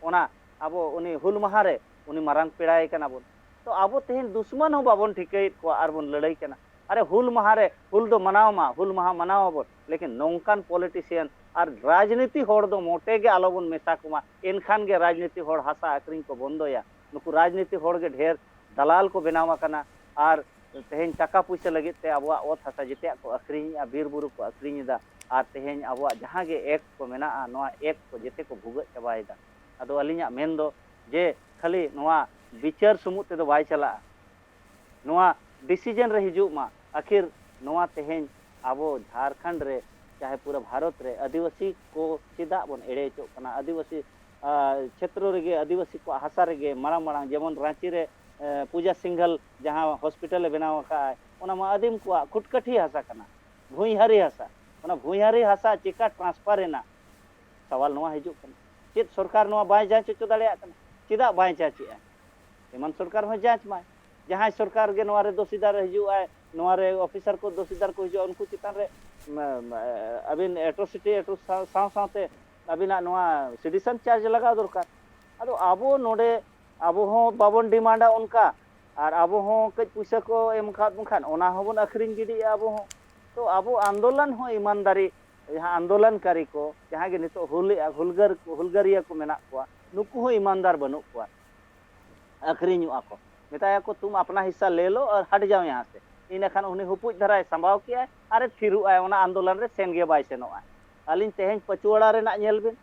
ᱚᱱᱟ ᱟᱵᱚ ᱩᱱᱤ ᱦᱩᱞ ᱢᱟᱦᱟ ᱨᱮ ᱩᱱᱤ ᱢᱟᱨᱟᱝ ᱯᱮᱲᱟᱭ ᱠᱟᱱᱟ ᱵᱚᱱ᱾ ᱛᱚ ᱟᱵᱚ ᱛᱮᱦᱮᱧ ᱫᱩᱥᱢᱟᱱ ᱦᱚᱸ ᱵᱟᱵᱚᱱ ᱴᱷᱤᱠᱟᱹᱭᱮᱫ ᱠᱚᱣᱟ ᱟᱨ ᱵᱚᱱ ᱞᱟᱹᱲᱟᱹᱭ ᱠᱟᱱᱟ᱾ ᱟᱨᱮ ᱦᱩᱞ ᱢᱟᱦᱟ ᱨᱮ ᱦᱩᱞ ᱫᱚ ᱢᱟᱱᱟᱣ ᱢᱟ, ᱦᱩᱞ ᱢᱟᱦᱟ ᱢᱟᱱᱟᱣ ᱟᱵᱚᱱ, ᱞᱮᱠᱤᱱ ᱱᱚᱝᱠᱟᱱ ᱯᱚᱞᱤᱴᱤᱥᱤᱭᱟᱱ ᱟᱨ ᱨᱟᱡᱽᱱᱤᱛᱤ ᱦᱚᱲ ᱫᱚ ᱢᱚᱴᱮ ᱜᱮ ᱟᱞᱚᱵᱚᱱ ᱢᱮᱥᱟ ᱠᱚᱢᱟ᱾ ᱮᱱᱠᱷᱟᱱ ᱜᱮ ᱨᱟᱡᱽᱱᱤᱛᱤ ᱦᱚᱲ ᱦᱟᱥᱟ ᱟᱹᱠᱷᱨᱤᱧ ᱠᱚ ᱵᱚᱱᱫᱚᱭᱟ᱾ ᱱᱩᱠᱩ ᱨᱟᱡᱽᱱᱤᱛᱤ ᱦᱚᱲ ᱜᱮ ᱰᱷᱮᱨ ᱫᱟᱞᱟᱞ ᱠᱚ ᱵᱮᱱᱟᱣ ᱟᱠᱟᱱᱟ ᱟᱨ ᱛᱮᱦᱮᱧ ᱴᱟᱠᱟ ᱯᱩᱭᱥᱟᱹ ᱞᱟᱹᱜᱤᱫ ᱛᱮ ᱟᱵᱚᱣᱟᱜ ᱚᱛ ᱦᱟᱥᱟ ᱡᱮᱛᱮᱭᱟᱜ ᱠᱚ ᱟᱹᱠᱷᱨᱤᱧᱮᱜᱼᱟ, ᱵᱤᱨ ᱵᱩᱨᱩ ᱠᱚ ᱟᱹᱠᱷᱨᱤᱧ ᱮᱫᱟ᱾ ᱟᱨ ᱛᱮᱦᱮᱧ ᱟᱵᱚᱣᱟᱜ ᱡᱟᱦᱟᱸ ᱜᱮ ᱮᱠᱴ ᱠᱚ ᱢᱮᱱᱟᱜᱼᱟ, ᱱᱚᱣᱟ ᱮᱠᱴ ᱠᱚ ᱡᱮᱛᱮ ᱠᱚ ᱵᱷᱩᱜᱟᱹᱜ ᱪᱟᱵᱟᱭᱮᱫᱟ᱾ ᱟᱫᱚ ᱟᱹᱞᱤᱧᱟᱜ ᱢᱮᱱ ᱫᱚ ᱡᱮ ᱠᱷᱟᱹᱞᱤ ᱱᱚᱣᱟ ᱵᱤᱪᱟᱹᱨ ᱥᱩᱢᱩᱝ ᱛᱮᱫᱚ ᱵᱟᱭ ᱪᱟᱞᱟᱜᱼᱟ, ᱱᱚᱣᱟ ᱰᱤᱥᱤᱡᱮᱱ ᱨᱮ ᱦᱤᱡᱩᱜ ᱢᱟ᱾ ᱟᱹᱠᱷᱤᱨ ᱱᱚᱣᱟ ᱛᱮᱦᱮᱧ ᱟᱵᱚ ᱡᱷᱟᱲᱠᱷᱚᱸᱰ ᱨᱮ ᱪᱟᱦᱮ ᱯᱩᱨᱟᱹ ᱵᱷᱟᱨᱚᱛ ᱨᱮ ᱟᱹᱫᱤᱵᱟᱹᱥᱤ ᱠᱚ ᱪᱮᱫᱟᱜ ᱵᱚᱱ ᱮᱲᱮ ᱦᱚᱪᱚᱜ ᱠᱟᱱᱟ? ᱟᱹᱫᱤᱵᱟᱹᱥᱤ ᱟᱨ ᱪᱷᱮᱛᱨᱚ ᱨᱮᱜᱮ ᱟᱹᱫᱤᱵᱟᱹᱥᱤ ᱠᱚᱣᱟᱜ ᱦᱟᱥᱟ ᱨᱮᱜᱮ ᱢᱟᱨᱟᱝ ᱢᱟᱨᱟᱝ, ᱡᱮᱢᱚᱱ ᱨᱟᱸᱪᱤ ᱨᱮ ᱯᱩᱡᱟ ᱥᱤᱝᱜᱷᱟᱞ ᱡᱟᱦᱟᱸ ᱦᱚᱥᱯᱤᱴᱟᱞ ᱮ ᱵᱮᱱᱟᱣ ᱟᱠᱟᱫᱼᱟᱭ, ᱚᱱᱟ ᱢᱟ ᱟᱹᱫᱤᱢ ᱠᱚᱣᱟᱜ ᱠᱷᱩᱴᱠᱟᱹᱴᱷᱤ ᱦᱟᱥᱟ ᱠᱟᱱᱟ, ᱵᱷᱩᱸᱭᱦᱟᱹᱨᱤ ᱦᱟᱥᱟ᱾ ᱚᱱᱟ ᱵᱷᱩᱸᱭᱦᱟᱹᱨᱤ ᱦᱟᱥᱟ ᱪᱮᱠᱟ ᱴᱨᱟᱱᱥᱯᱷᱟᱨ ᱮᱱᱟ? ᱥᱟᱣᱟᱞ ᱱᱚᱣᱟ ᱦᱤᱡᱩᱜ ᱠᱟᱱᱟ, ᱪᱮᱫ ᱥᱚᱨᱠᱟᱨ ᱱᱚᱣᱟ ᱵᱟᱭ ᱡᱟᱸᱪ ᱦᱚᱪᱚ ᱫᱟᱲᱮᱭᱟᱜ ᱠᱟᱱᱟ? ᱪᱮᱫᱟᱜ ᱵᱟᱭ ᱡᱟᱸᱪᱮᱜᱼᱟ? ᱮᱢᱟᱱ ᱥᱚᱨᱠᱟᱨ ᱦᱚᱸ ᱡᱟᱸᱪ ᱢᱟᱭ᱾ ᱡᱟᱦᱟᱸᱭ ᱥᱚᱨᱠᱟᱨ ᱜᱮ ᱱᱚᱣᱟ ᱨᱮ ᱫᱚᱥᱤᱫᱟᱨ ᱦᱤᱡᱩᱜ ᱟᱭ, ᱱᱚᱣᱟ ᱨᱮ ᱚᱯᱷᱤᱥᱟᱨ ᱠᱚ ᱫᱚᱥᱤᱫᱟᱨ ᱠᱚ ᱦᱤᱡᱩᱜᱼᱟ, ᱩᱱᱠᱩ ᱪᱮᱛᱟᱱ ᱨᱮ, ᱢ-, ᱢ-, ᱟᱹᱵᱤᱱ ᱮᱴᱨᱚᱥᱤᱴᱤ ᱮᱴᱨᱚ-, ᱥᱟᱶ, ᱥᱟᱶ ᱥᱟᱶᱛᱮ ᱟᱹᱵᱤᱱᱟᱜ ᱱᱚᱣᱟ ᱥᱤᱴᱤᱡᱮᱱ ᱪᱟᱨᱡᱽ ᱞᱟᱜᱟᱣ ᱫᱚᱨᱠᱟᱨ᱾ ᱟᱫᱚ ᱟᱵᱚ ᱱᱚᱰᱮ, ᱟᱵᱚ ᱦᱚᱸ ᱵᱟᱵᱚᱱ ᱰᱤᱢᱟᱱᱰᱟ ᱚᱱᱠᱟ, ᱟᱨ ᱟᱵᱚ ᱦᱚᱸ ᱠᱟᱹᱡ ᱯᱩᱭᱥᱟᱹ ᱠᱚ ᱮᱢ ᱠᱟᱫ ᱵᱚᱱ ᱠᱷᱟᱱ, ᱚᱱᱟ ᱦᱚᱸᱵᱚᱱ ᱟᱹᱠᱷᱨᱤᱧ ᱜᱤᱰᱤᱭᱮᱫᱼᱟ ᱟᱵᱚ ᱦᱚᱸ᱾ ᱛᱚ ᱟᱵᱚ ᱟᱱᱫᱳᱞᱚᱱ ᱦᱚᱸ ᱤᱢᱟᱱᱫᱟᱨᱤ, ᱡᱟᱦᱟᱸ ᱟᱱᱫᱳᱞᱚᱱᱠᱟᱨᱤ ᱠᱚ, ᱡᱟᱦᱟᱸ ᱜᱮ ᱱᱤᱛᱚᱜ ᱦᱩᱞᱮᱜᱼᱟ, ᱦᱩᱞᱜᱟᱹᱨ-, ᱦᱩᱞᱜᱟᱹᱨᱤᱭᱟᱹ ᱠᱚ ᱢᱮᱱᱟᱜ ᱠᱚᱣᱟ, ᱱᱩᱠᱩ ᱦᱚᱸ ᱤᱢᱟᱱᱫᱟᱨ ᱵᱟᱹᱱᱩᱜ ᱠᱚᱣᱟ᱾ ᱟᱹᱠᱷᱨᱤᱧᱚᱜᱼᱟ ᱠᱚ, ᱢᱮᱛᱟᱭᱟᱠᱚ, "ᱛᱩᱢ ᱟᱯᱱᱟ ᱦᱤᱥᱥᱟ ᱞᱮ ᱞᱚ ᱟᱨ ᱦᱟᱴ ᱡᱟᱣ ᱭᱟᱦᱟᱸ ᱥᱮ᱾" ᱤᱱᱟᱹᱠᱷᱟᱱ ᱩᱱᱤ ᱦᱩᱯᱩᱡ ᱫᱷᱟᱨᱟᱭ ᱥᱟᱢᱵᱟᱣ ᱠᱮᱜᱼᱟᱭ ᱟᱨᱮ ᱛᱷᱤᱨᱚᱜᱼᱟᱭ, ᱚᱱᱟ ᱟᱱᱫᱳᱞᱚᱱ ᱨᱮ ᱥᱮᱱ ᱜᱮ ᱵᱟᱭ ᱥᱮᱱᱚᱜᱼᱟ᱾ ᱟᱹᱞᱤᱧ ᱛᱮᱦᱮᱧ ᱯᱟᱹᱪᱩᱣᱟᱲᱟ ᱨᱮᱱᱟᱜ ᱧᱮᱞ ᱵᱤᱱ,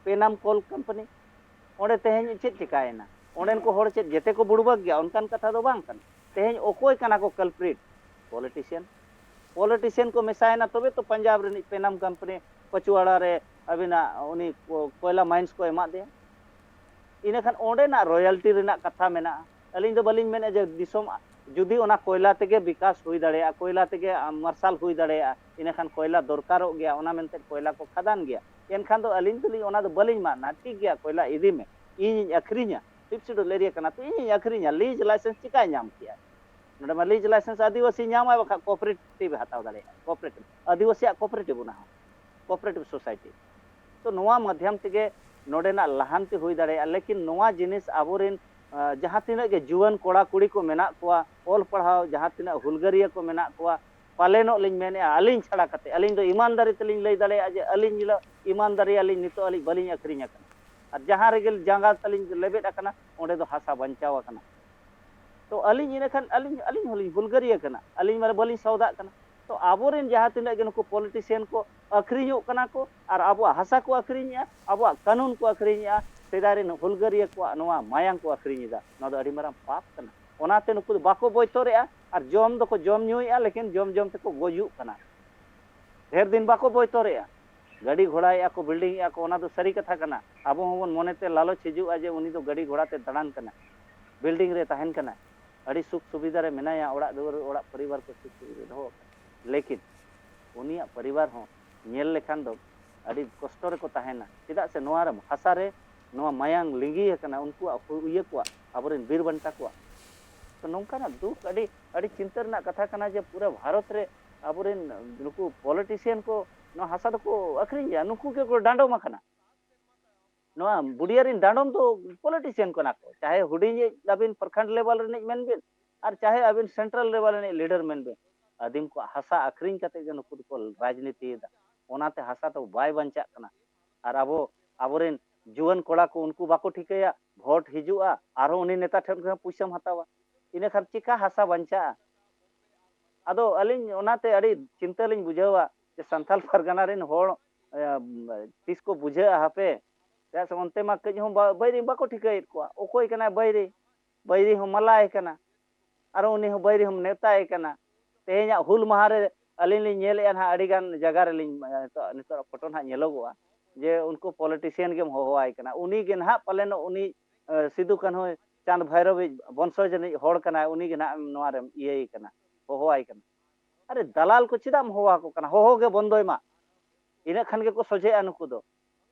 ᱯᱮᱱᱟᱢ ᱠᱚᱞ ᱠᱳᱢᱯᱟᱱᱤ, ᱚᱸᱰᱮ ᱛᱮᱦᱮᱧ ᱪᱮᱫ ᱪᱤᱠᱟᱭᱮᱱᱟ? ᱚᱸᱰᱮᱱ ᱠᱚ ᱦᱚᱲ ᱪᱮᱫ ᱡᱮᱛᱮ ᱠᱚ ᱵᱩᱲᱵᱟᱠ ᱜᱮᱭᱟ? ᱚᱱᱠᱟᱱ ᱠᱟᱛᱷᱟ ᱫᱚ ᱵᱟᱝ ᱠᱟᱱᱟ᱾ ᱛᱮᱦᱮᱧ ᱚᱠᱚᱭ ᱠᱟᱱᱟ ᱠᱚ ᱠᱟᱞᱯᱨᱤᱴ? ᱯᱚᱞᱤᱴᱤᱥᱤᱭᱟᱱ᱾ ᱯᱚᱞᱤᱴᱤᱥᱤᱭᱟᱱ ᱠᱚ ᱢᱮᱥᱟᱭᱮᱱᱟ, ᱛᱚᱵᱮ ᱛᱚ ᱯᱟᱧᱡᱟᱵᱽ ᱨᱤᱱᱤᱡ ᱯᱮᱱᱟᱢ ᱠᱳᱢᱯᱟᱱᱤ ᱯᱟᱹᱪᱩᱣᱟᱲᱟ ᱨᱮ ᱟᱹᱵᱤᱱᱟᱜ ᱩᱱᱤ ᱠᱚ-, ᱠᱚᱭᱞᱟ ᱢᱟᱭᱤᱱᱥ ᱠᱚ ᱮᱢᱟᱫ ᱫᱮᱭᱟ᱾ ᱤᱱᱟᱹᱠᱷᱟᱱ ᱚᱸᱰᱮᱱᱟᱜ ᱨᱚᱭᱟᱞᱴᱤ ᱨᱮᱱᱟᱜ ᱠᱟᱛᱷᱟ ᱢᱮᱱᱟᱜᱼᱟ᱾ ᱟᱹᱞᱤᱧ ᱫᱚ ᱵᱟᱹᱞᱤᱧ ᱢᱮᱱᱮᱫᱼᱟ ᱡᱮ ᱫᱤᱥᱚᱢ ᱡᱩᱫᱤ ᱚᱱᱟ ᱠᱚᱭᱞᱟ ᱛᱮᱜᱮ ᱵᱤᱠᱟᱥ ᱦᱩᱭ ᱫᱟᱲᱮᱭᱟᱜᱼᱟ, ᱠᱚᱭᱞᱟ ᱛᱮᱜᱮ, ᱟᱢ, ᱢᱟᱨᱥᱟᱞ ᱦᱩᱭ ᱫᱟᱲᱮᱭᱟᱜᱼᱟ, ᱤᱱᱟᱹᱠᱷᱟᱱ ᱠᱚᱭᱞᱟ ᱫᱚᱨᱠᱟᱨᱚᱜ ᱜᱮᱭᱟ, ᱚᱱᱟ ᱢᱮᱱᱛᱮ ᱠᱚᱭᱞᱟ ᱠᱚ ᱠᱷᱟᱫᱟᱱ ᱜᱮᱭᱟ᱾ ᱮᱱᱠᱷᱟᱱ ᱫᱚ ᱟᱹᱞᱤᱧ ᱫᱚᱞᱤᱧ ᱚᱱᱟ ᱫᱚ ᱵᱟᱹᱞᱤᱧ ᱢᱟᱱᱟ, ᱴᱷᱤᱠ ᱜᱮᱭᱟ, ᱠᱚᱭᱞᱟ ᱤᱫᱤ ᱢᱮ, ᱤᱧᱤᱧ ᱟᱹᱠᱷᱨᱤᱧᱟ, ᱯᱷᱤᱯᱛᱷ ᱥᱤᱰᱩᱞ ᱮᱨᱤᱭᱟ ᱠᱟᱱᱟ, ᱛᱚ ᱤᱧᱤᱧ ᱟᱹᱠᱷᱨᱤᱧᱟ, ᱞᱤᱡᱽ ᱞᱟᱭᱥᱮᱱᱥ ᱪᱤᱠᱟᱭ ᱧᱟᱢ ᱠᱮᱜᱼᱟ? ᱱᱚᱰᱮ ᱢᱟ ᱞᱤᱡᱽ ᱞᱟᱭᱥᱮᱱᱥ ᱟᱹᱫᱤᱵᱟᱹᱥᱤ ᱧᱟᱢᱟᱭ, ᱵᱟᱠᱷᱟᱱ ᱠᱚᱯᱟᱨᱮᱴᱤᱵᱷ ᱮ ᱦᱟᱛᱟᱣ ᱫᱟᱲᱮᱭᱟᱜᱼᱟ, ᱠᱚᱯᱟᱨᱮᱴᱤᱵᱷ, ᱟᱹᱫᱤᱵᱟᱹᱥᱤᱭᱟᱜ ᱠᱚᱯᱟᱨᱮᱴᱤᱵᱷ ᱚᱱᱟ ᱦᱚᱸ᱾ Cooperative society. ᱛᱚ ᱱᱚᱣᱟ ᱢᱟᱫᱽᱫᱷᱚᱢ ᱛᱮᱜᱮ ᱱᱚᱰᱮᱱᱟᱜ ᱞᱟᱦᱟᱱᱛᱤ ᱦᱩᱭ ᱫᱟᱲᱮᱭᱟᱜᱼᱟ, ᱞᱮᱠᱤᱱ ᱱᱚᱣᱟ ᱡᱤᱱᱤᱥ ᱟᱵᱚᱨᱮᱱ, ᱟᱸ, ᱡᱟᱦᱟᱸ ᱛᱤᱱᱟᱹᱜ ᱜᱮ ᱡᱩᱣᱟᱹᱱ ᱠᱚᱲᱟ ᱠᱩᱲᱤ ᱠᱚ ᱢᱮᱱᱟᱜ ᱠᱚᱣᱟ, ᱚᱞ ᱯᱟᱲᱦᱟᱣ ᱡᱟᱦᱟᱸ ᱛᱤᱱᱟᱹᱜ ᱦᱩᱞᱜᱟᱹᱨᱤᱭᱟᱹ ᱠᱚ ᱢᱮᱱᱟᱜ ᱠᱚᱣᱟ, ᱯᱟᱞᱮᱱᱚᱜ ᱞᱤᱧ ᱢᱮᱱᱮᱫᱼᱟ, ᱟᱹᱞᱤᱧ ᱪᱷᱟᱲᱟ ᱠᱟᱛᱮ, ᱟᱹᱞᱤᱧ ᱫᱚ ᱤᱢᱟᱱᱫᱟᱨᱤ ᱛᱮᱞᱤᱧ ᱞᱟᱹᱭ ᱫᱟᱲᱮᱭᱟᱜᱼᱟ ᱡᱮ ᱟᱹᱞᱤᱧ ᱦᱤᱞᱳᱜ ᱤᱢᱟᱱᱫᱟᱨᱤ ᱟᱹᱞᱤᱧ ᱱᱤᱛᱚᱜ ᱟᱹᱞᱤᱧ ᱵᱟᱹᱞᱤᱧ ᱟᱹᱠᱷᱨᱤᱧ ᱟᱠᱟᱱᱟ᱾ ᱟᱨ ᱡᱟᱦᱟᱸ ᱨᱮᱜᱮ ᱡᱟᱸᱜᱟ ᱛᱟᱹᱞᱤᱧ ᱞᱮᱵᱮᱫ ᱟᱠᱟᱱᱟ, ᱚᱸᱰᱮ ᱫᱚ ᱦᱟᱥᱟ ᱵᱟᱧᱪᱟᱣ ᱟᱠᱟᱱᱟ᱾ ᱛᱚ ᱟᱹᱞᱤᱧ ᱤᱱᱟᱹᱠᱷᱟᱱ ᱟᱹᱞᱤᱧ, ᱟᱹᱞᱤᱧ ᱦᱚᱸᱞᱤᱧ ᱦᱩᱞᱜᱟᱹᱨᱤᱭᱟᱹ ᱠᱟᱱᱟ, ᱟᱹᱞᱤᱧ ᱢᱟᱱᱮ ᱵᱟᱹᱞᱤᱧ ᱥᱟᱣᱫᱟᱜ ᱠᱟᱱᱟ᱾ ᱛᱚ ᱟᱵᱚᱨᱮᱱ ᱡᱟᱦᱟᱸ ᱛᱤᱱᱟᱹᱜ ᱜᱮ ᱱᱩᱠᱩ ᱯᱚᱞᱤᱴᱤᱥᱤᱭᱟᱱ ᱠᱚ ᱟᱹᱠᱷᱨᱤᱧᱚᱜ ᱠᱟᱱᱟ ᱠᱚ ᱟᱨ ᱟᱵᱚᱣᱟᱜ ᱦᱟᱥᱟ ᱠᱚ ᱟᱹᱠᱷᱨᱤᱧᱮᱜᱼᱟ, ᱟᱵᱚᱣᱟᱜ ᱠᱟᱹᱱᱩᱱ ᱠᱚ ᱟᱹᱠᱷᱨᱤᱧᱮᱜᱼᱟ, ᱥᱮᱫᱟᱭ ᱨᱮᱱ ᱦᱩᱞᱜᱟᱹᱨᱤᱭᱟᱹ ᱠᱚᱣᱟᱜ ᱱᱚᱣᱟ ᱢᱟᱭᱟᱝ ᱠᱚ ᱟᱹᱠᱷᱨᱤᱧ ᱮᱫᱟ, ᱱᱚᱣᱟ ᱫᱚ ᱟᱹᱰᱤ ᱢᱟᱨᱟᱝ ᱯᱟᱯ ᱠᱟᱱᱟ᱾ ᱚᱱᱟᱛᱮ ᱱᱩᱠᱩ ᱫᱚ ᱵᱟᱠᱚ ᱵᱚᱭᱛᱚᱨᱮᱜᱼᱟ ᱟᱨ ᱡᱚᱢ ᱫᱚᱠᱚ ᱡᱚᱢ ᱧᱩᱭᱮᱜᱼᱟ, ᱞᱮᱠᱤᱱ ᱡᱚᱢ ᱡᱚᱢ ᱛᱮᱠᱚ ᱜᱩᱡᱩᱜ ᱠᱟᱱᱟ᱾ ᱰᱷᱮᱨ ᱫᱤᱱ ᱵᱟᱠᱚ ᱵᱚᱭᱛᱚᱨᱮᱜᱼᱟ᱾ ᱜᱟᱹᱰᱤ ᱜᱷᱚᱲᱟᱭᱮᱜᱼᱟ ᱠᱚ, ᱵᱤᱞᱰᱤᱝ ᱮᱜᱼᱟ ᱠᱚ, ᱚᱱᱟ ᱫᱚ ᱥᱟᱹᱨᱤ ᱠᱟᱛᱷᱟ ᱠᱟᱱᱟ᱾ ᱟᱵᱚ ᱦᱚᱸᱵᱚᱱ ᱢᱚᱱᱮᱛᱮ ᱞᱟᱞᱚᱪ ᱦᱤᱡᱩᱜᱼᱟ ᱡᱮ ᱩᱱᱤ ᱫᱚ ᱜᱟᱹᱰᱤ ᱜᱷᱚᱲᱟ ᱛᱮ ᱫᱟᱬᱟᱱ ᱠᱟᱱᱟ, ᱵᱤᱞᱰᱤᱝ ᱨᱮ ᱛᱟᱦᱮᱱ ᱠᱟᱱᱟ, ᱟᱹᱰᱤ ᱥᱩᱠ ᱥᱩᱵᱤᱫᱷᱟ ᱨᱮ ᱢᱮᱱᱟᱭᱟ, ᱚᱲᱟᱜ ᱫᱩᱣᱟᱹᱨ, ᱚᱲᱟᱜ ᱯᱚᱨᱤᱵᱟᱨ ᱠᱚ ᱥᱩᱠ ᱥᱩᱵᱤᱫᱷᱟ ᱫᱚᱦᱚ ᱟᱠᱟᱫᱟ᱾ ᱞᱮᱠᱤᱱ ᱩᱱᱤᱭᱟᱜ ᱯᱚᱨᱤᱵᱟᱨ ᱦᱚᱸ ᱧᱮᱞ ᱞᱮᱠᱷᱟᱱ ᱫᱚ ᱟᱹᱰᱤ ᱠᱚᱥᱴᱚ ᱨᱮᱠᱚ ᱛᱟᱦᱮᱱᱟ᱾ ᱪᱮᱫᱟᱜ ᱥᱮ ᱱᱚᱣᱟ ᱨᱮ ᱦᱟᱥᱟ ᱨᱮ ᱱᱚᱣᱟ ᱢᱟᱭᱟᱝ ᱞᱤᱸᱜᱤ ᱟᱠᱟᱱᱟ, ᱩᱱᱠᱩᱣᱟᱜ ᱦᱩ-, ᱤᱭᱟᱹ ᱠᱚᱣᱟᱜ, ᱟᱵᱚᱨᱮᱱ ᱵᱤᱨ ᱵᱟᱱᱴᱟ ᱠᱚᱣᱟᱜ᱾ ᱛᱚ ᱱᱚᱝᱠᱟᱱᱟᱜ ᱫᱩᱠ ᱟᱹᱰᱤ, ᱟᱹᱰᱤ ᱪᱤᱱᱛᱟᱹ ᱨᱮᱱᱟᱜ ᱠᱟᱛᱷᱟ ᱠᱟᱱᱟ ᱡᱮ ᱯᱩᱨᱟᱹ ᱵᱷᱟᱨᱚᱛ ᱨᱮ ᱟᱵᱚᱨᱮᱱ ᱱᱩᱠᱩ ᱯᱚᱞᱤᱴᱤᱥᱤᱭᱟᱱ ᱠᱚ ᱱᱚᱣᱟ ᱦᱟᱥᱟ ᱫᱚᱠᱚ ᱟᱹᱠᱷᱨᱤᱧ ᱜᱮᱭᱟ, ᱱᱩᱠᱩ ᱜᱮᱠᱚ ᱰᱟᱸᱰᱚᱢ ᱟᱠᱟᱱᱟ᱾ ᱱᱚᱣᱟ ᱵᱩᱰᱤᱭᱟ ᱨᱮᱱ ᱰᱟᱸᱰᱚᱢ ᱫᱚ ᱯᱚᱞᱤᱴᱤᱥᱤᱭᱟᱱ ᱠᱟᱱᱟ ᱠᱚ, ᱪᱟᱦᱮ ᱦᱩᱰᱤᱧᱤᱡ ᱟᱹᱵᱤᱱ ᱯᱨᱚᱠᱷᱚᱸᱰ ᱞᱮᱵᱮᱞ ᱨᱤᱱᱤᱡ ᱢᱮᱱ ᱵᱤᱱ, ᱟᱨ ᱪᱟᱦᱮ ᱟᱹᱵᱤᱱ ᱥᱮᱱᱴᱨᱟᱞ ᱞᱮᱵᱮᱞ ᱨᱤᱱᱤᱡ ᱞᱤᱰᱟᱨ ᱢᱮᱱ ᱵᱤᱱ᱾ ᱟᱹᱫᱤᱢ ᱠᱚᱣᱟᱜ ᱦᱟᱥᱟ ᱟᱹᱠᱷᱨᱤᱧ ᱠᱟᱛᱮ ᱜᱮ ᱱᱩᱠᱩ ᱫᱚᱠᱚ ᱨᱟᱡᱽᱱᱤᱛᱤᱭᱮᱫᱟ, ᱚᱱᱟᱛᱮ ᱦᱟᱥᱟ ᱫᱚ ᱵᱟᱭ ᱵᱟᱧᱪᱟᱜ ᱠᱟᱱᱟ᱾ ᱟᱨ ᱟᱵᱚ, ᱟᱵᱚᱨᱮᱱ ᱡᱩᱣᱟᱹᱱ ᱠᱚᱲᱟ ᱠᱚ, ᱩᱱᱠᱩ ᱵᱟᱠᱚ ᱴᱷᱤᱠᱟᱹᱭᱟ, ᱵᱷᱳᱴ ᱦᱤᱡᱩᱜᱼᱟ, ᱟᱨᱦᱚᱸ ᱩᱱᱤ ᱱᱮᱛᱟ ᱴᱷᱮᱱ ᱠᱷᱚᱱ ᱯᱩᱭᱥᱟᱹᱢ ᱦᱟᱛᱟᱣᱟ, ᱤᱱᱟᱹ ᱠᱷᱟᱱ ᱪᱮᱠᱟ ᱦᱟᱥᱟ ᱵᱟᱧᱪᱟᱜᱼᱟ? ᱟᱫᱚ ᱟᱹᱞᱤᱧ ᱚᱱᱟᱛᱮ ᱟᱹᱰᱤ ᱪᱤᱱᱛᱟᱹ ᱞᱤᱧ ᱵᱩᱡᱷᱟᱹᱣᱟ ᱡᱮ ᱥᱟᱱᱛᱟᱲ ᱯᱟᱨᱜᱟᱱᱟ ᱨᱮᱱ ᱦᱚᱲ, ᱮ, ᱛᱤᱥ ᱠᱚ ᱵᱩᱡᱷᱟᱹᱜᱼᱟ ᱦᱟᱯᱮ, ᱪᱮᱫᱟᱜ ᱥᱮ ᱚᱱᱛᱮ ᱢᱟ ᱠᱟᱹᱡ ᱦᱚᱸ ᱵᱟ-, ᱵᱟᱹᱭᱨᱤ ᱵᱟᱠᱚ ᱴᱷᱤᱠᱟᱹᱭᱮᱫ ᱠᱚᱣᱟ, ᱚᱠᱚᱭ ᱠᱟᱱᱟᱭ ᱵᱟᱹᱭᱨᱤ, ᱵᱟᱹᱭᱨᱤ ᱦᱚᱸ ᱢᱟᱞᱟᱭ ᱠᱟᱱᱟ, ᱟᱨ ᱩᱱᱤ ᱦᱚᱸ ᱵᱟᱹᱭᱨᱤ ᱦᱚᱸᱢ ᱱᱮᱣᱛᱟᱭ ᱠᱟᱱᱟ᱾ ᱛᱮᱦᱮᱧᱟᱜ ᱦᱩᱞ ᱢᱟᱦᱟ ᱨᱮ ᱟᱹᱞᱤᱧ ᱞᱤᱧ ᱧᱮᱞᱮᱫᱼᱟ ᱱᱟᱦᱟᱜ ᱟᱹᱰᱤ ᱜᱟᱱ ᱡᱟᱭᱜᱟ ᱨᱮᱞᱤᱧ, ᱮ, ᱱᱤᱛᱚᱜ, ᱱᱤᱛᱚᱜ ᱯᱷᱳᱴᱳ ᱱᱟᱦᱟᱜ ᱧᱮᱞᱚᱜᱚᱜᱼᱟ ᱡᱮ ᱩᱱᱠᱩ ᱯᱚᱞᱤᱴᱤᱥᱤᱭᱟᱱ ᱜᱮᱢ ᱦᱚᱦᱚᱣᱟᱭ ᱠᱟᱱᱟ, ᱩᱱᱤ ᱜᱮ ᱱᱟᱦᱟᱜ ᱯᱟᱞᱮᱱᱚᱜ ᱩᱱᱤ, ᱮ, ᱥᱤᱫᱩ ᱠᱟᱹᱱᱦᱩ ᱪᱟᱸᱫᱽ ᱵᱷᱟᱭᱨᱚᱵᱤᱡ ᱵᱚᱝᱥᱚᱡᱽ ᱨᱤᱱᱤᱡ ᱦᱚᱲ ᱠᱟᱱᱟᱭ, ᱩᱱᱤ ᱜᱮ ᱱᱟᱦᱟᱜ ᱱᱚᱣᱟ ᱨᱮᱢ ᱤᱭᱟᱹᱭ ᱠᱟᱱᱟ, ᱦᱚᱦᱚᱣᱟᱭ ᱠᱟᱱᱟ᱾ ᱟᱨᱮ ᱫᱟᱞᱟᱞ ᱠᱚ ᱪᱮᱫᱟᱜ ᱮᱢ ᱦᱚᱦᱚ ᱟᱠᱚ ᱠᱟᱱᱟ? ᱦᱚᱦᱚ ᱜᱮ ᱵᱚᱱᱫᱚᱭ ᱢᱟ, ᱤᱱᱟᱹᱜ ᱠᱷᱟᱱ ᱜᱮᱠᱚ ᱥᱚᱡᱷᱮᱜᱼᱟ ᱱᱩᱠᱩ ᱫᱚ᱾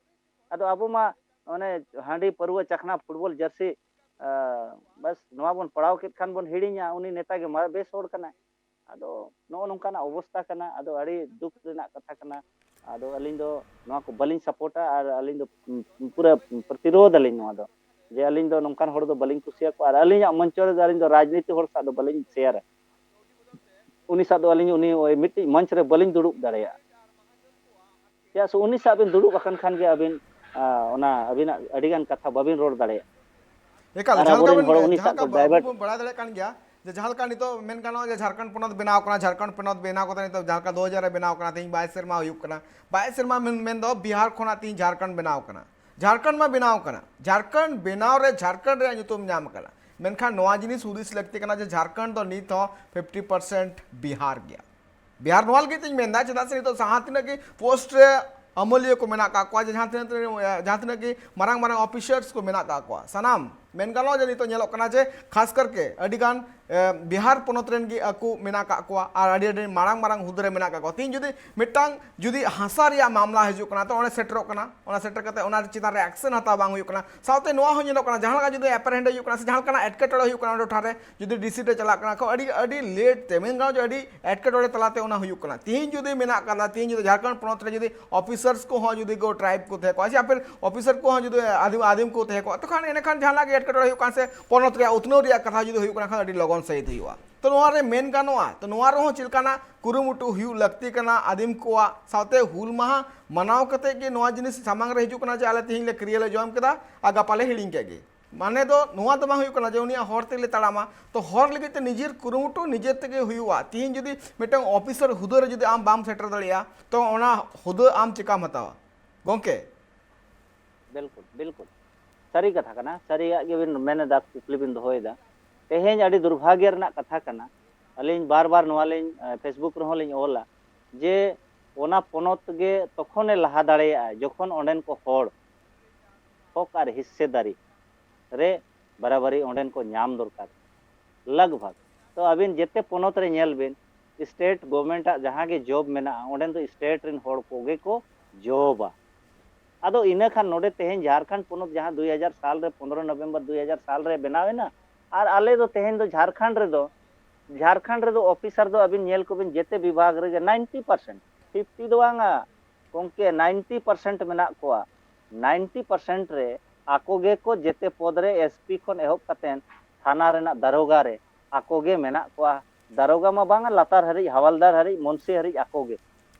ᱟᱫᱚ ᱟᱵᱚ ᱢᱟ ᱚᱱᱮ ᱦᱟᱺᱰᱤ, ᱯᱟᱹᱨᱣᱟᱹ, ᱪᱟᱠᱷᱱᱟ, ᱯᱷᱩᱴᱵᱚᱞ ᱡᱟᱹᱨᱥᱤ, ᱟ, ᱵᱟᱥ ᱱᱚᱣᱟ ᱵᱚᱱ ᱯᱟᱲᱟᱣ ᱠᱮᱫ ᱠᱷᱟᱱ ᱵᱚᱱ ᱦᱤᱲᱤᱧᱟ ᱩᱱᱤ ᱱᱮᱛᱟ ᱜᱮ ᱢᱟ ᱵᱮᱥ ᱦᱚᱲ ᱠᱟᱱᱟᱭ᱾ ᱟᱫᱚ ᱱᱚᱜᱼᱚ ᱱᱚᱝᱠᱟᱱᱟᱜ ᱚᱵᱚᱥᱛᱟ ᱠᱟᱱᱟ, ᱟᱫᱚ ᱟᱹᱰᱤ ᱫᱩᱠ ᱨᱮᱱᱟᱜ ᱠᱟᱛᱷᱟ ᱠᱟᱱᱟ᱾ ᱟᱫᱚ ᱟᱹᱞᱤᱧ ᱫᱚ ᱱᱚᱣᱟ ᱠᱚ ᱵᱟᱹᱞᱤᱧ ᱥᱟᱯᱳᱨᱴᱟ ᱟᱨ ᱟᱹᱞᱤᱧ ᱫᱚ ᱯᱩᱨᱟᱹ ᱯᱨᱚᱛᱤᱨᱳᱫᱷ ᱟᱹᱞᱤᱧ ᱱᱚᱣᱟ ᱫᱚ, ᱡᱮ ᱟᱹᱞᱤᱧ ᱫᱚ ᱱᱚᱝᱠᱟᱱ ᱦᱚᱲ ᱫᱚ ᱵᱟᱹᱞᱤᱧ ᱠᱩᱥᱤᱭᱟᱠᱚᱣᱟ ᱟᱨ ᱟᱹᱞᱤᱧᱟᱜ ᱢᱚᱧᱪᱚ ᱨᱮᱫᱚ ᱟᱹᱞᱤᱧ ᱫᱚ ᱨᱟᱡᱽᱱᱤᱛᱤ ᱦᱚᱲ ᱥᱟᱶ ᱫᱚ ᱵᱟᱹᱞᱤᱧ ᱥᱮᱭᱟᱨᱟ᱾ ᱩᱱᱤ ᱥᱟᱶ ᱫᱚ ᱟᱹᱞᱤᱧ ᱩᱱᱤ ᱳᱭ ᱢᱤᱫᱴᱤᱡ ᱢᱚᱧᱪ ᱨᱮ ᱵᱟᱹᱞᱤᱧ ᱫᱩᱲᱩᱵ ᱫᱟᱲᱮᱭᱟᱜᱼᱟ᱾ ᱪᱮᱫᱟᱜ ᱥᱮ ᱩᱱᱤ ᱥᱟᱶ ᱵᱤᱱ ᱫᱩᱲᱩᱵ ᱟᱠᱟᱱ ᱠᱷᱟᱱ ᱜᱮ ᱟᱹᱵᱤᱱ, ᱟ, ᱚᱱᱟ ᱟᱹᱵᱤᱱᱟᱜ ᱟᱹᱰᱤᱜᱟᱱ ᱠᱟᱛᱷᱟ ᱵᱟᱵᱤᱱ ᱨᱚᱲ ᱫᱟᱲᱮᱭᱟᱜᱼᱟ᱾ ᱮᱠᱟᱞ, ᱟᱨ ᱡᱟᱦᱟᱸ ᱞᱮᱠᱟ ᱟᱵᱚᱨᱮᱱ ᱵᱚᱱ, ᱦᱚᱲ ᱩᱱᱤ ᱡᱟᱦᱟᱸ ᱥᱟᱶ ᱞᱮᱠᱟ ᱠᱚ ᱟᱵᱚ divert ᱵᱚᱱ ᱵᱟᱲᱟᱭ ᱫᱟᱲᱮᱭᱟᱜ ᱠᱟᱱ ᱜᱮᱭᱟ ᱡᱮ ᱡᱟᱦᱟᱸ ᱞᱮᱠᱟ ᱱᱤᱛᱚᱜ ᱢᱮᱱ ᱜᱟᱱᱚᱜᱼᱟ ᱡᱮ ᱡᱷᱟᱲᱠᱷᱚᱸᱰ ᱯᱚᱱᱚᱛ ᱵᱮᱱᱟᱣ ᱠᱟᱱᱟ, ᱡᱷᱟᱲᱠᱷᱚᱸᱰ ᱯᱚᱱᱚᱛ ᱵᱮᱱᱟᱣ ᱠᱟᱛᱮ ᱱᱤᱛᱚᱜ ᱡᱟᱦᱟᱸ ᱞᱮᱠᱟ ᱫᱩ ᱦᱟᱡᱟᱨ ᱨᱮ ᱵᱮᱱᱟᱣ ᱠᱟᱱᱟ, ᱛᱮᱦᱮᱧ ᱵᱟᱭᱤᱥ ᱥᱮᱨᱢᱟ ᱦᱩᱭᱩᱜ ᱠᱟᱱᱟ, ᱵᱟᱭᱤᱥ ᱥᱮᱨᱢᱟ ᱢᱮᱱ, ᱢᱮᱱ ᱫᱚ ᱵᱤᱦᱟᱨ ᱠᱷᱚᱱᱟᱜ ᱛᱮᱦᱮᱧ ᱡᱷᱟᱲᱠᱷᱚᱸᱰ ᱵᱮᱱᱟᱣ ᱠᱟᱱᱟ, ᱡᱷᱟᱲᱠᱷᱚᱸᱰ ᱢᱟ ᱵᱮᱱᱟᱣ ᱠᱟᱱᱟ, ᱡᱷᱟᱲᱠᱷᱚᱸᱰ ᱵᱮᱱᱟᱣ ᱨᱮ ᱡᱷᱟᱲᱠᱷᱚᱸᱰ ᱨᱮᱭᱟᱜ ᱧᱩᱛᱩᱢ ᱧᱟᱢ ᱠᱟᱱᱟ, ᱢᱮᱱᱠᱷᱟᱱ ᱱᱚᱣᱟ ᱡᱤᱱᱤᱥ ᱦᱩᱫᱤᱥ ᱞᱟᱹᱠᱛᱤ ᱠᱟᱱᱟ ᱡᱮ ᱡᱷᱟᱲᱠᱷᱚᱸᱰ ᱫᱚ ᱱᱤᱛ ᱦᱚᱸ fifty percent ᱵᱤᱦᱟᱨ ᱜᱮᱭᱟ᱾ ᱵᱤᱦᱟᱨ ᱱᱚᱣᱟ ᱞᱟᱹᱜᱤᱫ ᱛᱤᱧ ᱢᱮᱱᱫᱟ, ᱪᱮᱫᱟᱜ ᱥᱮ ᱱᱤᱛᱚᱜ ᱡᱟᱦᱟᱸ ᱛᱤᱱᱟᱹᱜ ᱜᱮ ᱯᱳᱥᱴ ᱨᱮ ᱟᱹᱢᱟᱹᱞᱤᱭᱟᱹ ᱠᱚ ᱢᱮᱱᱟᱜ ᱠᱟᱜ ᱠᱚᱣᱟ, ᱡᱮ ᱡᱟᱦᱟᱸ ᱛᱤᱱᱟᱹᱜ, ᱡᱟᱦᱟᱸ ᱛᱤᱱᱟᱹᱜ ᱜᱮ ᱢᱟᱨᱟᱝ ᱢᱟᱨᱟᱝ ᱚᱯᱷᱤᱥᱟᱨᱥ ᱠᱚ ᱢᱮᱱᱟᱜ ᱠᱟᱜ ᱠᱚᱣᱟ, ᱥᱟᱱᱟᱢ ᱢᱮᱱ ᱜᱟᱱᱚᱜᱼᱟ ᱡᱮ ᱱᱤᱛᱚᱜ ᱧᱮᱞᱚᱜ ᱠᱟᱱᱟ ᱡᱮ ᱠᱷᱟᱥ ᱠᱟᱨᱠᱮ ᱟᱹᱰᱤ ᱜᱟᱱ, ᱮ, ᱵᱤᱦᱟᱨ ᱯᱚᱱᱚᱛ ᱨᱮᱱ ᱜᱮ ᱟᱠᱚ ᱢᱮᱱᱟᱜ ᱠᱟᱜ ᱠᱚᱣᱟ ᱟᱨ ᱟᱹᱰᱤ, ᱟᱹᱰᱤ ᱢᱟᱨᱟᱝ ᱢᱟᱨᱟᱝ ᱦᱩᱫᱟᱹ ᱨᱮ ᱢᱮᱱᱟᱜ ᱠᱟᱜ ᱠᱚᱣᱟ᱾ ᱛᱮᱦᱮᱧ ᱡᱩᱫᱤ ᱢᱤᱫᱴᱟᱝ ᱡᱩᱫᱤ ᱦᱟᱥᱟ ᱨᱮᱭᱟᱜ ᱢᱟᱢᱞᱟ ᱦᱤᱡᱩᱜ ᱠᱟᱱᱟ, ᱛᱚ ᱚᱸᱰᱮ ᱥᱮᱴᱮᱨᱚᱜ ᱠᱟᱱᱟ, ᱚᱱᱟ ᱥᱮᱴᱮᱨ ᱠᱟᱛᱮ ᱚᱱᱟ ᱪᱮᱛᱟᱱ ᱨᱮ ᱮᱠᱥᱮᱱ ᱦᱟᱛᱟᱣ ᱵᱟᱝ ᱦᱩᱭᱩᱜ ᱠᱟᱱᱟ᱾ ᱥᱟᱶᱛᱮ ᱱᱚᱣᱟ ᱦᱚᱸ ᱧᱮᱞᱚᱜ ᱠᱟᱱᱟ, ᱡᱟᱦᱟᱸ ᱞᱮᱠᱟ ᱡᱩᱫᱤ ᱮᱯᱮᱨᱦᱮᱸᱰᱮᱡ ᱦᱩᱭᱩᱜ ᱠᱟᱱᱟ ᱥᱮ ᱡᱟᱦᱟᱸ ᱞᱮᱠᱟᱱᱟᱜ ᱮᱴᱠᱮᱴᱚᱬᱮ ᱦᱩᱭᱩᱜ ᱠᱟᱱᱟ ᱚᱸᱰᱮ ᱴᱚᱴᱷᱟ ᱨᱮ, ᱡᱩᱫᱤ ᱰᱤᱥᱤ ᱨᱮ ᱪᱟᱞᱟᱜ ᱠᱟᱱᱟ ᱠᱚ, ᱟᱹᱰᱤ, ᱟᱹᱰᱤ ᱞᱮᱴ ᱛᱮ, ᱢᱮᱱ ᱜᱟᱱᱚᱜᱼᱟ ᱡᱮ ᱟᱹᱰᱤ ᱮᱴᱠᱮᱴᱚᱬᱮ ᱛᱟᱞᱟᱛᱮ ᱚᱱᱟ ᱦᱩᱭᱩᱜ ᱠᱟᱱᱟ᱾ ᱛᱤᱦᱤᱧ ᱡᱩᱫᱤ ᱢᱮᱱᱟᱜ ᱠᱟᱫᱟ, ᱛᱤᱦᱤᱧ ᱡᱩᱫᱤ ᱡᱷᱟᱲᱠᱷᱚᱸᱰ ᱯᱚᱱᱚᱛ ᱨᱮ ᱡᱩᱫᱤ ᱚᱯᱷᱤᱥᱟᱨᱥ ᱠᱚᱦᱚᱸ ᱡᱩᱫᱤ ᱠᱚ ᱴᱨᱟᱭᱤᱵᱽ ᱠᱚ ᱛᱟᱦᱮᱸ ᱠᱚᱜᱼᱟ, ᱥᱮ ᱟᱯᱮ ᱚᱯᱷᱤᱥᱟᱨ ᱠᱚᱦᱚᱸ ᱡᱩᱫᱤ ᱟᱹᱫᱤᱢ, ᱟᱹᱫᱤᱢ ᱠᱚ ᱛᱟᱦᱮᱸ ᱠᱚᱜᱼᱟ, ᱛᱚᱠᱷᱟᱱ ᱮᱸᱰᱮᱠᱷᱟᱱ ᱡᱟᱦᱟᱱᱟᱜ ᱜᱮ ᱮᱴᱠᱮᱴᱚᱬᱮ ᱦᱩᱭᱩᱜ ᱠᱟᱱ ᱥᱮ ᱯᱚᱱᱚᱛ ᱨᱮᱭᱟᱜ ᱩᱛᱱᱟᱹᱣ ᱨᱮᱭᱟᱜ ᱠᱟᱛᱷᱟ ᱡᱩᱫᱤ ᱦᱩᱭᱩᱜ ᱠᱟᱱ ᱠᱷᱟᱱ, ᱟᱹᱰᱤ ᱞᱚᱜᱚᱱ ᱥᱟᱺᱦᱤᱡ ᱦᱩᱭᱩᱜᱼᱟ᱾ ᱛᱚ ᱱᱚᱣᱟ ᱨᱮ ᱢᱮᱱ ᱜᱟᱱᱚᱜᱼᱟ, ᱛᱚ ᱱᱚᱣᱟ ᱨᱮᱦᱚᱸ ᱪᱮᱫ ᱞᱮᱠᱟᱱᱟᱜ ᱠᱩᱨᱩᱢᱩᱴᱩ ᱦᱩᱭᱩᱜ ᱞᱟᱹᱠᱛᱤ ᱠᱟᱱᱟ ᱟᱹᱫᱤᱢ ᱠᱚᱣᱟᱜ, ᱥᱟᱶᱛᱮ ᱦᱩᱞ ᱢᱟᱦᱟ ᱢᱟᱱᱟᱣ ᱠᱟᱛᱮ ᱜᱮ ᱱᱚᱣᱟ ᱡᱤᱱᱤᱥ ᱥᱟᱢᱟᱝ ᱨᱮ ᱦᱤᱡᱩᱜ ᱠᱟᱱᱟ ᱡᱮ ᱟᱞᱮ ᱛᱤᱦᱤᱧ ᱞᱮ ᱠᱨᱤᱭᱟᱹ ᱞᱮ ᱡᱚᱢ ᱠᱮᱫᱟ ᱟᱨ ᱜᱟᱯᱟ ᱞᱮ ᱦᱤᱲᱤᱧ ᱠᱮᱫ ᱜᱮ᱾ ᱢᱟᱱᱮ ᱫᱚ ᱱᱚᱣᱟ ᱫᱚ ᱵᱟᱝ ᱦᱩᱭᱩᱜ ᱠᱟᱱᱟ ᱡᱮ ᱩᱱᱤᱭᱟᱜ ᱦᱚᱨ ᱛᱮᱜᱮ ᱞᱮ ᱛᱟᱲᱟᱢᱟ᱾ ᱛᱚ ᱦᱚᱨ ᱞᱟᱹᱜᱤᱫ ᱛᱮ ᱱᱤᱡᱮᱨ ᱠᱩᱨᱩᱢᱩᱴᱩ ᱱᱤᱡᱮᱨ ᱛᱮᱜᱮ ᱦᱩᱭᱩᱜᱼᱟ᱾ ᱛᱤᱦᱤᱧ ᱡᱩᱫᱤ ᱢᱤᱫᱴᱟᱝ ᱚᱯᱷᱤᱥᱟᱨ ᱦᱩᱫᱟᱹ ᱨᱮ ᱡᱩᱫᱤ ᱟᱢ ᱵᱟᱢ ᱥᱮᱴᱮᱨ ᱫᱟᱲᱮᱭᱟᱜᱼᱟ, ᱛᱚ ᱚᱱᱟ ᱦᱩᱫᱟᱹ ᱟᱢ ᱪᱮᱠᱟᱢ ᱦᱟᱛᱟᱣᱟ ᱜᱚᱝᱠᱮ? ᱵᱤᱞᱠᱩᱞ, ᱵᱤᱞᱠᱩᱞ᱾ ᱥᱟᱹᱨᱤ ᱠᱟᱛᱷᱟ ᱠᱟᱱᱟ, ᱥᱟᱹᱨᱤᱭᱟᱜ ᱜᱮᱵᱤᱱ ᱢᱮᱱ ᱮᱫᱟ, ᱠᱩᱠᱞᱤ ᱵᱤᱱ ᱫᱚᱦᱚᱭᱮᱫᱟ᱾ ᱛᱮᱦᱮᱧ ᱟᱹᱰᱤ ᱫᱩᱨᱵᱷᱟᱜᱽᱭᱚ ᱨᱮᱱᱟᱜ ᱠᱟᱛᱷᱟ ᱠᱟᱱᱟ, ᱟᱹᱞᱤᱧ ᱵᱟᱨ ᱵᱟᱨ ᱱᱚᱣᱟ ᱞᱤᱧ, ᱮ, Facebook ᱨᱮᱦᱚᱸ ᱞᱤᱧ ᱚᱞᱟ ᱡᱮ ᱚᱱᱟ ᱯᱚᱱᱚᱛ ᱜᱮ ᱛᱚᱠᱷᱚᱱᱮ ᱞᱟᱦᱟ ᱫᱟᱲᱮᱭᱟᱜᱼᱟ ᱡᱚᱠᱷᱚᱱ ᱚᱸᱰᱮᱱ ᱠᱚ ᱦᱚᱲ ᱦᱚᱠ ᱟᱨ ᱦᱤᱥᱥᱮᱫᱟᱨᱤ ᱨᱮ ᱵᱟᱨᱟᱵᱟᱨᱤ ᱚᱸᱰᱮᱱ ᱠᱚ ᱧᱟᱢ ᱫᱚᱨᱠᱟᱨ᱾ ᱞᱟᱜᱽ ᱵᱷᱟᱜᱽ᱾ ᱛᱚ ᱟᱹᱵᱤᱱ ᱡᱮᱛᱮ ᱯᱚᱱᱚᱛ ᱨᱮ ᱧᱮᱞ ᱵᱤᱱ, ᱥᱴᱮᱴ ᱜᱚᱵᱷᱢᱮᱱᱴ ᱟᱜ ᱡᱟᱦᱟᱸ ᱜᱮ ᱡᱚᱵ ᱢᱮᱱᱟᱜᱼᱟ, ᱚᱸᱰᱮᱱ ᱫᱚ ᱥᱴᱮᱴ ᱨᱮᱱ ᱦᱚᱲ ᱠᱚᱜᱮ ᱠᱚ ᱡᱚᱵᱟ᱾ ᱟᱫᱚ ᱤᱱᱟᱹ ᱠᱷᱟᱱ ᱱᱚᱰᱮ ᱛᱮᱦᱮᱧ ᱡᱷᱟᱲᱠᱷᱚᱸᱰ ᱯᱚᱱᱚᱛ ᱡᱟᱦᱟᱸ ᱫᱩᱭ ᱦᱟᱡᱟᱨ ᱥᱟᱞ ᱨᱮ, ᱯᱚᱱᱫᱽᱨᱚ ᱱᱚᱵᱷᱮᱢᱵᱚᱨ ᱫᱩᱭ ᱦᱟᱡᱟᱨ ᱥᱟᱞ ᱨᱮ ᱵᱮᱱᱟᱣ ᱮᱱᱟ, ᱟᱨ ᱟᱞᱮ ᱫᱚ ᱛᱮᱦᱮᱧ ᱫᱚ ᱡᱷᱟᱲᱠᱷᱚᱸᱰ ᱨᱮᱫᱚ, ᱡᱷᱟᱲᱠᱷᱚᱸᱰ ᱨᱮᱫᱚ ᱚᱯᱷᱤᱥᱟᱨ ᱫᱚ ᱟᱹᱵᱤᱱ ᱧᱮᱞ ᱠᱚᱵᱤᱱ ᱡᱮᱛᱮ ᱵᱤᱵᱷᱟᱜᱽ ᱨᱮᱜᱮ ᱱᱟᱭᱤᱱᱴᱤ ᱯᱟᱨᱥᱮᱱᱴ, ᱯᱷᱤᱯᱴᱤ ᱫᱚ ᱵᱟᱝᱟ ᱜᱚᱢᱠᱮ, ᱱᱟᱭᱤᱱᱴᱤ ᱯᱟᱨᱥᱮᱱᱴ ᱢᱮᱱᱟᱜ ᱠᱚᱣᱟ᱾ ᱱᱟᱭᱤᱱᱴᱤ ᱯᱟᱨᱥᱮᱱᱴ ᱨᱮ ᱟᱠᱚ ᱜᱮᱠᱚ ᱡᱮᱛᱮ ᱯᱚᱫᱽ ᱨᱮ, ᱮᱥ ᱯᱤ ᱠᱷᱚᱱ ᱮᱦᱚᱵ ᱠᱟᱛᱮ ᱛᱷᱟᱱᱟ ᱨᱮᱱᱟᱜ ᱫᱟᱨᱳᱜᱟ ᱨᱮ ᱟᱠᱚ ᱜᱮ ᱢᱮᱱᱟᱜ ᱠᱚᱣᱟ᱾ ᱫᱟᱨᱳᱜᱟ ᱢᱟ ᱵᱟᱝᱟ, ᱞᱟᱛᱟᱨ ᱦᱟᱹᱨᱤᱡ, ᱦᱟᱣᱟᱞᱫᱟᱨ ᱦᱟᱹᱨᱤᱡ, ᱢᱩᱱᱥᱤ ᱦᱟᱹᱨᱤᱡ ᱟᱠᱚ ᱜᱮ᱾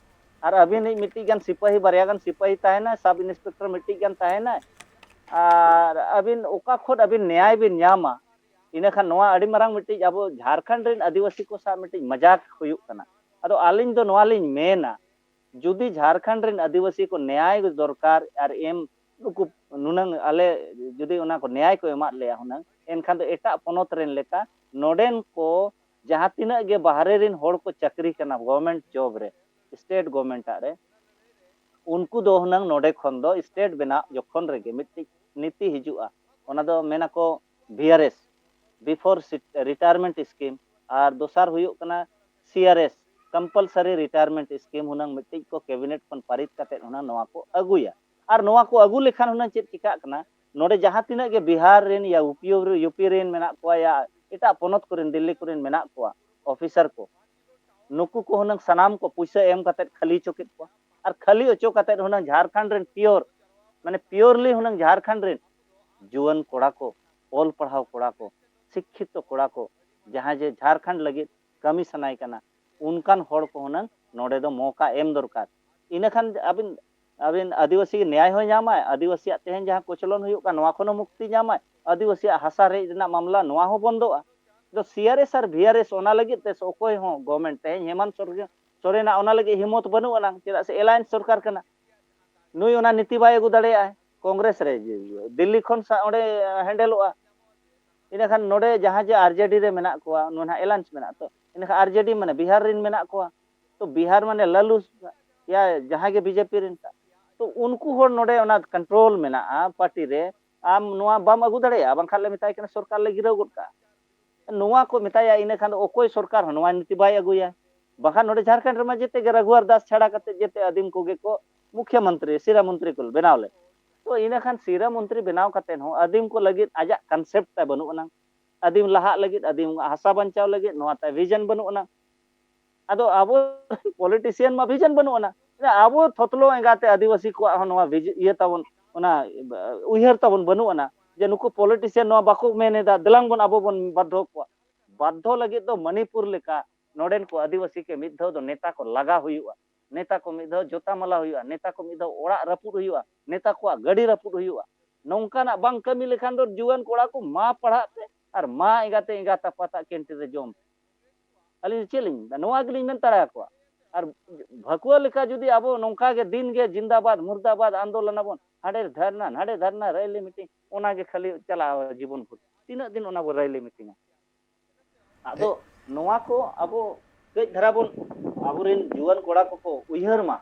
ᱟᱨ ᱟᱹᱵᱤᱱᱤᱡ ᱢᱤᱫᱴᱤᱡ ᱜᱟᱱ ᱥᱤᱯᱟᱹᱦᱤ, ᱵᱟᱨᱭᱟ ᱜᱟᱱ ᱥᱤᱯᱟᱹᱦᱤ ᱛᱟᱦᱮᱱᱟᱭ, ᱥᱟᱵ ᱤᱱᱥᱯᱮᱠᱴᱚᱨ ᱢᱤᱫᱴᱤᱡ ᱜᱟᱱ ᱛᱟᱦᱮᱱᱟᱭ, ᱟᱨ ᱟᱹᱵᱤᱱ ᱚᱠᱟ ᱠᱷᱚᱱ ᱟᱹᱵᱤᱱ ᱱᱮᱭᱟᱭ ᱵᱤᱱ ᱧᱟᱢᱟ? ᱤᱱᱟᱹᱠᱷᱟᱱ ᱱᱚᱣᱟ ᱟᱹᱰᱤ ᱢᱟᱨᱟᱝ ᱢᱤᱫᱴᱤᱡ ᱟᱵᱚ ᱡᱷᱟᱲᱠᱷᱚᱸᱰ ᱨᱮᱱ ᱟᱹᱫᱤᱵᱟᱹᱥᱤ ᱠᱚ ᱥᱟᱶ ᱢᱤᱫᱴᱤᱡ ᱢᱟᱡᱟᱠ ᱦᱩᱭᱩᱜ ᱠᱟᱱᱟ᱾ ᱟᱫᱚ ᱟᱹᱞᱤᱧ ᱫᱚ ᱱᱚᱣᱟ ᱞᱤᱧ ᱢᱮᱱᱟ, ᱡᱩᱫᱤ ᱡᱷᱟᱲᱠᱷᱚᱸᱰ ᱨᱮᱱ ᱟᱹᱫᱤᱵᱟᱹᱥᱤ ᱠᱚ ᱱᱮᱭᱟᱭ ᱫᱚᱨᱠᱟᱨ ᱟᱨ ᱮᱢ, ᱱᱩᱠᱩ ᱱᱩᱱᱟᱹᱝ ᱟᱞᱮ ᱡᱩᱫᱤ ᱚᱱᱟ ᱠᱚ ᱱᱮᱭᱟᱭ ᱠᱚ ᱮᱢᱟᱫ ᱞᱮᱭᱟ ᱦᱩᱱᱟᱹᱝ, ᱮᱱᱠᱷᱟᱱ ᱫᱚ ᱮᱴᱟᱜ ᱯᱚᱱᱚᱛ ᱨᱮᱱ ᱞᱮᱠᱟ ᱱᱚᱰᱮᱱ ᱠᱚ ᱡᱟᱦᱟᱸ ᱛᱤᱱᱟᱹᱜ ᱜᱮ ᱵᱟᱦᱨᱮ ᱨᱮᱱ ᱦᱚᱲ ᱠᱚ ᱪᱟᱹᱠᱨᱤ ᱠᱟᱱᱟ ᱜᱚᱵᱷᱚᱨᱢᱮᱱᱴ ᱡᱚᱵ ᱨᱮ, ᱥᱴᱮᱴ ᱜᱚᱵᱷᱚᱨᱢᱮᱱᱴ ᱟᱜ ᱨᱮ, ᱩᱱᱠᱩ ᱫᱚ ᱦᱩᱱᱟᱹᱝ ᱱᱚᱰᱮ ᱠᱷᱚᱱ ᱫᱚ ᱥᱴᱮᱴ ᱵᱮᱱᱟᱣ ᱡᱚᱠᱷᱚᱱ ᱨᱮᱜᱮ ᱢᱤᱫᱴᱤᱡ ᱱᱤᱛᱤ ᱦᱤᱡᱩᱜᱼᱟ, ᱚᱱᱟ ᱫᱚ ᱢᱮᱱᱟᱠᱚ ᱵᱷᱤ ᱟᱨ ᱮᱥ, ᱵᱤᱯᱷᱳᱨ ᱨᱤᱴᱟᱭᱟᱨᱢᱮᱱᱴ ᱥᱠᱤᱢ, ᱟᱨ ᱫᱚᱥᱟᱨ ᱦᱩᱭᱩᱜ ᱠᱟᱱᱟ ᱥᱤ ᱟᱨ ᱮᱥ, ᱠᱚᱢᱯᱟᱞᱥᱟᱨᱤ ᱨᱤᱴᱟᱭᱟᱨᱢᱮᱱᱴ ᱥᱠᱤᱢ ᱦᱩᱱᱟᱹᱝ ᱢᱤᱫᱴᱤᱡ ᱠᱚ ᱠᱮᱵᱤᱱᱮᱴ ᱠᱷᱚᱱ ᱯᱟᱨᱤᱛ ᱠᱟᱛᱮ ᱦᱩᱱᱟᱹᱝ ᱱᱚᱣᱟ ᱠᱚ ᱟᱹᱜᱩᱭᱟ᱾ ᱟᱨ ᱱᱚᱣᱟ ᱠᱚ ᱟᱹᱜᱩ ᱞᱮᱠᱷᱟᱱ ᱦᱩᱱᱟᱹᱝ ᱪᱮᱫ ᱪᱤᱠᱟᱹᱜ ᱠᱟᱱᱟ, ᱱᱚᱰᱮ ᱡᱟᱦᱟᱸ ᱛᱤᱱᱟᱹᱜ ᱜᱮ ᱵᱤᱦᱟᱨ ᱨᱮᱱ ᱭᱟ ᱭᱩ ᱯᱤ, ᱭᱩ ᱯᱤ ᱨᱮᱱ ᱢᱮᱱᱟᱜ ᱠᱚᱣᱟ ᱭᱟ ᱮᱴᱟᱜ ᱯᱚᱱᱚᱛ ᱠᱚᱨᱮᱱ, ᱫᱤᱞᱞᱤ ᱠᱚᱨᱮᱱ ᱢᱮᱱᱟᱜ ᱠᱚᱣᱟ ᱚᱯᱷᱤᱥᱟᱨ ᱠᱚ, ᱱᱩᱠᱩ ᱠᱚ ᱦᱩᱱᱟᱹᱝ ᱥᱟᱱᱟᱢ ᱠᱚ ᱯᱩᱭᱥᱟᱹ ᱮᱢ ᱠᱟᱛᱮ ᱠᱷᱟᱹᱞᱤ ᱦᱚᱪᱚ ᱠᱮᱫ ᱠᱚᱣᱟ᱾ ᱟᱨ ᱠᱷᱟᱹᱞᱤ ᱦᱚᱪᱚ ᱠᱟᱛᱮ ᱦᱩᱱᱟᱹᱝ ᱡᱷᱟᱲᱠᱷᱚᱸᱰ ᱨᱮᱱ ᱯᱤᱭᱳᱨ, ᱢᱟᱱᱮ ᱯᱤᱭᱳᱨᱞᱤ ᱦᱩᱱᱟᱹᱝ ᱡᱷᱟᱲᱠᱷᱚᱸᱰ ᱨᱮᱱ ᱡᱩᱣᱟᱹᱱ ᱠᱚᱲᱟ ᱠᱚ, ᱚᱞ ᱯᱟᱲᱦᱟᱣ ᱠᱚᱲᱟ ᱠᱚ, ᱥᱤᱠᱠᱷᱤᱛᱚ ᱠᱚᱲᱟ ᱠᱚ, ᱡᱟᱦᱟᱸᱭ ᱡᱮ ᱡᱷᱟᱲᱠᱷᱚᱸᱰ ᱞᱟᱹᱜᱤᱫ ᱠᱟᱹᱢᱤ ᱥᱟᱱᱟᱭ ᱠᱟᱱᱟ, ᱚᱱᱠᱟᱱ ᱦᱚᱲ ᱠᱚ ᱦᱩᱱᱟᱹᱝ ᱱᱚᱰᱮ ᱫᱚ ᱢᱚᱠᱟ ᱮᱢ ᱫᱚᱨᱠᱟᱨ᱾ ᱤᱱᱟᱹᱠᱷᱟᱱ ᱟᱹᱵᱤᱱ, ᱟᱹᱵᱤᱱ ᱟᱹᱫᱤᱵᱟᱹᱥᱤ ᱱᱮᱭᱟᱭ ᱦᱚᱸᱭ ᱧᱟᱢᱟᱭ, ᱟᱹᱫᱤᱵᱟᱹᱥᱤᱭᱟᱜ ᱛᱮᱦᱮᱧ ᱡᱟᱦᱟᱸ ᱠᱚᱪᱞᱚᱱ ᱦᱩᱭᱩᱜ ᱠᱟᱱ, ᱱᱚᱣᱟ ᱠᱷᱚᱱ ᱦᱚᱸ ᱢᱩᱠᱛᱤ ᱧᱟᱢᱟᱭ, ᱟᱹᱫᱤᱵᱟᱹᱥᱤᱭᱟᱜ ᱦᱟᱥᱟ ᱨᱮᱡ ᱨᱮᱱᱟᱜ ᱢᱟᱢᱞᱟ, ᱱᱚᱣᱟ ᱦᱚᱸ ᱵᱚᱱᱫᱚᱜᱼᱟ᱾ ᱫᱚ ᱥᱤ ᱟᱨ ᱮᱥ ᱟᱨ ᱵᱷᱤ ᱟᱨ ᱮᱥ ᱚᱱᱟ ᱞᱟᱹᱜᱤᱫ ᱛᱮ ᱚᱠᱚᱭ ᱦᱚᱸ ᱜᱚᱵᱷᱚᱨᱢᱮᱱᱴ ᱛᱮᱦᱮᱧ ᱦᱮᱢᱟᱱᱛ ᱥᱚᱨᱮᱱ, ᱥᱚᱨᱮᱱᱟᱜ ᱚᱱᱟ ᱞᱟᱹᱜᱤᱫ ᱦᱤᱢᱢᱚᱛ ᱵᱟᱹᱱᱩᱜ ᱟᱱᱟᱝ, ᱪᱮᱫᱟᱜ ᱥᱮ ᱮᱞᱟᱭᱮᱱᱥ ᱥᱚᱨᱠᱟᱨ ᱠᱟᱱᱟ᱾ ᱱᱩᱭ ᱚᱱᱟ ᱱᱤᱛᱤ ᱵᱟᱭ ᱟᱹᱜᱩ ᱫᱟᱲᱮᱭᱟᱜᱼᱟ᱾ ᱠᱚᱝᱜᱨᱮᱥ ᱨᱮ ᱫᱤᱞᱞᱤ ᱠᱷᱚᱱ ᱥᱟ-, ᱚᱸᱰᱮ ᱦᱮᱱᱰᱮᱞᱚᱜᱼᱟ᱾ ᱤᱱᱟᱹᱠᱷᱟᱱ ᱱᱚᱰᱮ ᱡᱟᱦᱟᱸ ᱡᱮ ᱟᱨ ᱡᱮ ᱰᱤ ᱨᱮ ᱢᱮᱱᱟᱜ ᱠᱚᱣᱟ, ᱱᱚᱣᱟ ᱱᱟᱦᱟᱜ ᱮᱞᱟᱭᱮᱱᱥ ᱢᱮᱱᱟᱜ ᱛᱚ, ᱤᱱᱟᱹᱠᱷᱟᱱ ᱟᱨ ᱡᱮ ᱰᱤ ᱢᱟᱱᱮ ᱵᱤᱦᱟᱨ ᱨᱮᱱ ᱢᱮᱱᱟᱜ ᱠᱚᱣᱟ, ᱛᱚ ᱵᱤᱦᱟᱨ ᱢᱟᱱᱮ ᱞᱟᱞᱩ ᱭᱟ ᱡᱟᱦᱟᱸ ᱜᱮ ᱵᱤ ᱡᱮ ᱯᱤ ᱨᱮᱱ ᱛᱟ-, ᱛᱚ ᱩᱱᱠᱩ ᱦᱚᱲ ᱱᱚᱰᱮ ᱚᱱᱟ ᱠᱚᱱᱴᱨᱳᱞ ᱢᱮᱱᱟᱜᱼᱟ ᱯᱟᱨᱴᱤ ᱨᱮ, ᱟᱢ ᱱᱚᱣᱟ ᱵᱟᱢ ᱟᱹᱜᱩ ᱫᱟᱲᱮᱭᱟᱜᱼᱟ, ᱵᱟᱝᱠᱷᱟᱱ ᱞᱮ ᱢᱮᱛᱟᱭ ᱠᱟᱱᱟ ᱥᱚᱨᱠᱟᱨ ᱞᱮ ᱜᱤᱨᱟᱹᱣ ᱜᱚᱫ ᱠᱟᱜᱼᱟ᱾ ᱱᱚᱣᱟ ᱠᱚ ᱢᱮᱛᱟᱭᱟ, ᱤᱱᱟᱹ ᱠᱷᱟᱱ ᱫᱚ ᱚᱠᱚᱭ ᱥᱚᱨᱠᱟᱨ ᱦᱚᱸ ᱱᱚᱣᱟ ᱱᱤᱛᱤ ᱵᱟᱭ ᱟᱹᱜᱩᱭᱟ᱾ ᱵᱟᱠᱷᱟᱱ ᱱᱚᱰᱮ ᱡᱷᱟᱲᱠᱷᱚᱸᱰ ᱨᱮᱢᱟ ᱡᱮᱛᱮ ᱜᱮ ᱨᱟᱜᱷᱩᱣᱟᱨ ᱫᱟᱥ ᱪᱷᱟᱲᱟ ᱠᱟᱛᱮ ᱡᱮᱛᱮ ᱟᱹᱫᱤᱢ ᱠᱚᱜᱮ ᱠᱚ ᱢᱩᱠᱷᱭᱚ ᱢᱚᱱᱛᱨᱤ, ᱥᱤᱨᱟ ᱢᱚᱱᱛᱨᱤ ᱠᱚ ᱵᱮᱱᱟᱣ ᱞᱮᱫ᱾ ᱛᱚ ᱤᱱᱟᱹ ᱠᱷᱟᱱ ᱥᱤᱨᱟ ᱢᱚᱱᱛᱨᱤ ᱵᱮᱱᱟᱣ ᱠᱟᱛᱮ ᱦᱚᱸ ᱟᱹᱫᱤᱢ ᱠᱚ ᱞᱟᱹᱜᱤᱫ ᱟᱡᱟᱜ ᱠᱚᱱᱥᱮᱯᱴ ᱛᱟᱭ ᱵᱟᱹᱱᱩᱜ ᱟᱱᱟᱝ, ᱟᱹᱫᱤᱢ ᱞᱟᱦᱟᱜ ᱞᱟᱹᱜᱤᱫ, ᱟᱹᱫᱤᱢ ᱦᱟᱥᱟ ᱵᱟᱧᱪᱟᱣ ᱞᱟᱹᱜᱤᱫ ᱱᱚᱣᱟ ᱛᱟᱭ ᱵᱷᱤᱡᱚᱱ ᱵᱟᱹᱱᱩᱜ ᱟᱱᱟᱝ᱾ ᱟᱫᱚ ᱟᱵᱚ ᱯᱚᱞᱤᱴᱤᱥᱤᱭᱟᱱ ᱢᱟ ᱵᱷᱤᱡᱚᱱ ᱵᱟᱹᱱᱩᱜ ᱟᱱᱟ, ᱟᱵᱚ ᱛᱷᱚᱛᱞᱚ ᱮᱸᱜᱟᱛᱮ ᱟᱹᱫᱤᱵᱟᱹᱥᱤ ᱠᱚᱣᱟᱜ ᱦᱚᱸ ᱱᱚᱣᱟ ᱵᱷᱤᱡ-, ᱤᱭᱟᱹ ᱛᱟᱵᱚᱱ, ᱚᱱᱟ ᱩᱭᱦᱟᱹᱨ ᱛᱟᱵᱚᱱ ᱵᱟᱹᱱᱩᱜ ᱟᱱᱟ ᱡᱮ ᱱᱩᱠᱩ ᱯᱚᱞᱤᱴᱤᱥᱤᱭᱟᱱ ᱱᱚᱣᱟ ᱵᱟᱠᱚ ᱢᱮᱱ ᱮᱫᱟ, ᱫᱮᱞᱟᱝ ᱵᱚᱱ ᱟᱵᱚ ᱵᱚᱱ ᱵᱟᱫᱽᱫᱷᱚ ᱠᱚᱣᱟ᱾ ᱵᱟᱫᱽᱫᱷᱚ ᱞᱟᱹᱜᱤᱫ ᱫᱚ ᱢᱚᱱᱤᱯᱩᱨ ᱞᱮᱠᱟ ᱱᱚᱰᱮᱱ ᱠᱚ ᱟᱹᱫᱤᱵᱟᱹᱥᱤ ᱠᱚ ᱢᱤᱫ ᱫᱷᱟᱣ ᱫᱚ ᱱᱮᱛᱟ ᱠᱚ ᱞᱟᱜᱟ ᱦᱩᱭᱩᱜᱼᱟ, ᱱᱮᱛᱟ ᱠᱚ ᱢᱤᱫ ᱫᱷᱟᱣ ᱡᱚᱛᱟ ᱢᱟᱞᱟ ᱦᱩᱭᱩᱜᱼᱟ, ᱱᱮᱛᱟ ᱠᱚ ᱢᱤᱫ ᱫᱷᱟᱣ ᱚᱲᱟᱜ ᱨᱟᱹᱯᱩᱫ ᱦᱩᱭᱩᱜᱼᱟ, ᱱᱮᱛᱟ ᱠᱚᱣᱟᱜ ᱜᱟᱹᱰᱤ ᱨᱟᱹᱯᱩᱫ ᱦᱩᱭᱩᱜᱼᱟ᱾ ᱱᱚᱝᱠᱟᱱᱟᱜ ᱵᱟᱝ ᱠᱟᱹᱢᱤ ᱞᱮᱠᱷᱟᱱ ᱫᱚ ᱡᱩᱣᱟᱹᱱ ᱠᱚᱲᱟ ᱠᱚ ᱢᱟ ᱯᱟᱲᱦᱟᱜ ᱯᱮ ᱟᱨ ᱢᱟ ᱮᱸᱜᱟᱛᱮ ᱮᱸᱜᱟᱛ ᱟᱯᱟᱛᱟᱜ ᱠᱮᱱᱴᱤᱱ ᱨᱮ ᱡᱚᱢ ᱯᱮ᱾ ᱟᱹᱞᱤᱧ ᱫᱚ ᱪᱮᱫ ᱞᱤᱧ ᱢᱮᱱᱫᱟ? ᱱᱚᱣᱟ ᱜᱮᱞᱤᱧ ᱢᱮᱱ ᱛᱟᱨᱟ ᱟᱠᱚᱣᱟ᱾ ᱟᱨ ᱵᱷᱟᱹᱠᱩᱣᱟᱹ ᱞᱮᱠᱟ ᱡᱩᱫᱤ ᱟᱵᱚ ᱱᱚᱝᱠᱟ ᱜᱮ ᱫᱤᱱ ᱜᱮ ᱡᱤᱱᱫᱟᱵᱟᱫ ᱢᱩᱨᱫᱟᱵᱟᱫ ᱟᱱᱫᱳᱞᱚᱱ ᱟᱵᱚᱱ, ᱦᱟᱸᱰᱮ ᱫᱷᱟᱨᱱᱟ, ᱱᱟᱰᱮ ᱫᱷᱟᱨᱱᱟ, ᱨᱮᱞᱤ ᱢᱤᱴᱤᱝ, ᱚᱱᱟ ᱜᱮ ᱠᱷᱟᱹᱞᱤ ᱪᱟᱞᱟᱜᱼᱟ ᱡᱤᱵᱚᱱ ᱵᱷᱳᱨ᱾ ᱛᱤᱱᱟᱹᱜ ᱫᱤᱱ ᱚᱱᱟ ᱵᱚ ᱨᱮᱞᱤ ᱢᱤᱴᱤᱝᱟ? ᱟᱫᱚ ᱱᱚᱣᱟ ᱠᱚ ᱟᱵᱚ ᱠᱟᱹᱡ ᱫᱷᱟᱨᱟ ᱵᱚᱱ, ᱟᱵᱚᱨᱮᱱ ᱡᱩᱣᱟᱹᱱ ᱠᱚᱲᱟ ᱠᱚᱠᱚ ᱩᱭᱦᱟᱹᱨ ᱢᱟ᱾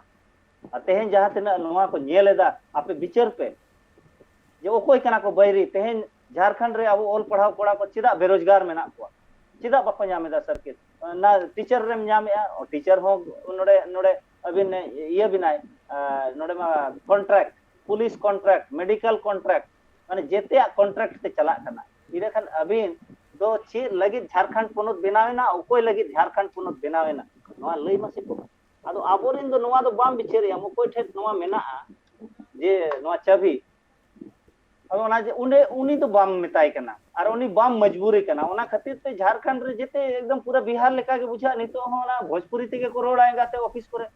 ᱟᱨ ᱛᱮᱦᱮᱧ ᱡᱟᱦᱟᱸ ᱛᱤᱱᱟᱹᱜ ᱱᱚᱣᱟ ᱠᱚ ᱧᱮᱞ ᱮᱫᱟ, ᱟᱯᱮ ᱵᱤᱪᱟᱹᱨ ᱯᱮ ᱡᱮ ᱚᱠᱚᱭ ᱠᱟᱱᱟ ᱠᱚ ᱵᱟᱹᱭᱨᱤ᱾ ᱛᱮᱦᱮᱧ ᱡᱷᱟᱲᱠᱷᱚᱸᱰ ᱨᱮ ᱟᱵᱚ ᱚᱞ ᱯᱟᱲᱦᱟᱣ ᱠᱚᱲᱟ ᱠᱚ ᱪᱮᱫᱟᱜ ᱵᱮᱨᱳᱡᱽᱜᱟᱨ ᱢᱮᱱᱟᱜ ᱠᱚᱣᱟ? ᱪᱮᱫᱟᱜ ᱵᱟᱠᱚ ᱧᱟᱢ ᱮᱫᱟ ᱥᱟᱨᱠᱮᱴ? ᱚᱱᱟ ᱴᱤᱪᱟᱨ ᱨᱮᱢ ᱧᱟᱢᱮᱫᱼᱟ, ᱴᱤᱪᱟᱨ ᱦᱚᱸ ᱱᱚᱰᱮ, ᱱᱚᱰᱮ ᱟᱹᱵᱤᱱ ᱤᱭᱟᱹ ᱵᱮᱱᱟᱭ, ᱟᱨ ᱱᱚᱰᱮ ᱢᱟ contract, police contract, medical contract, ᱢᱟᱱᱮ ᱡᱮᱛᱮᱭᱟᱜ ᱠᱚᱱᱴᱨᱟᱠᱴ ᱛᱮ ᱪᱟᱞᱟᱜ ᱠᱟᱱᱟ᱾ ᱤᱱᱟᱹ ᱠᱷᱟᱱ ᱟᱹᱵᱤᱱ ᱫᱚ ᱪᱮᱫ ᱞᱟᱹᱜᱤᱫ ᱡᱷᱟᱲᱠᱷᱚᱸᱰ ᱯᱚᱱᱚᱛ ᱵᱮᱱᱟᱣ ᱮᱱᱟ? ᱚᱠᱚᱭ ᱞᱟᱹᱜᱤᱫ ᱡᱷᱟᱲᱠᱷᱚᱸᱰ ᱯᱚᱱᱚᱛ ᱵᱮᱱᱟᱣ ᱮᱱᱟ? ᱱᱚᱣᱟ ᱞᱟᱹᱭ ᱢᱟᱥᱮ ᱠᱚ᱾ ᱟᱫᱚ ᱟᱵᱚᱨᱮᱱ ᱫᱚ ᱱᱚᱣᱟ ᱫᱚ ᱵᱟᱢ ᱵᱤᱪᱟᱹᱨᱮᱭᱟ, ᱚᱠᱚᱭ ᱴᱷᱮᱱ ᱱᱚᱣᱟ ᱢᱮᱱᱟᱜᱼᱟ ᱡᱮ ᱱᱚᱣᱟ ᱪᱟᱹᱵᱤ᱾ ᱟᱫᱚ ᱚᱱᱟ ᱡᱮ ᱩᱱᱤ, ᱩᱱᱤ ᱫᱚ ᱵᱟᱢ ᱢᱮᱛᱟᱭ ᱠᱟᱱᱟ ᱟᱨ ᱩᱱᱤ ᱵᱟᱢ ᱢᱚᱡᱽᱵᱩᱨᱤ ᱠᱟᱱᱟ᱾ ᱚᱱᱟ ᱠᱷᱟᱹᱛᱤᱨ ᱛᱮ ᱡᱷᱟᱲᱠᱷᱚᱸᱰ ᱨᱮ ᱡᱮᱛᱮ ᱮᱠᱫᱚᱢ ᱯᱩᱨᱟᱹ ᱵᱤᱦᱟᱨ ᱞᱮᱠᱟ ᱜᱮ ᱵᱩᱡᱷᱟᱹᱜᱼᱟ᱾ ᱱᱤᱛᱚᱜ ᱦᱚᱸ ᱚᱱᱟ ᱵᱷᱳᱡᱽᱯᱩᱨᱤ ᱛᱮᱜᱮ ᱠᱚ ᱨᱚᱲᱟ ᱮᱸᱜᱟᱛᱮ ᱚᱯᱷᱤᱥ ᱠᱚᱨᱮ᱾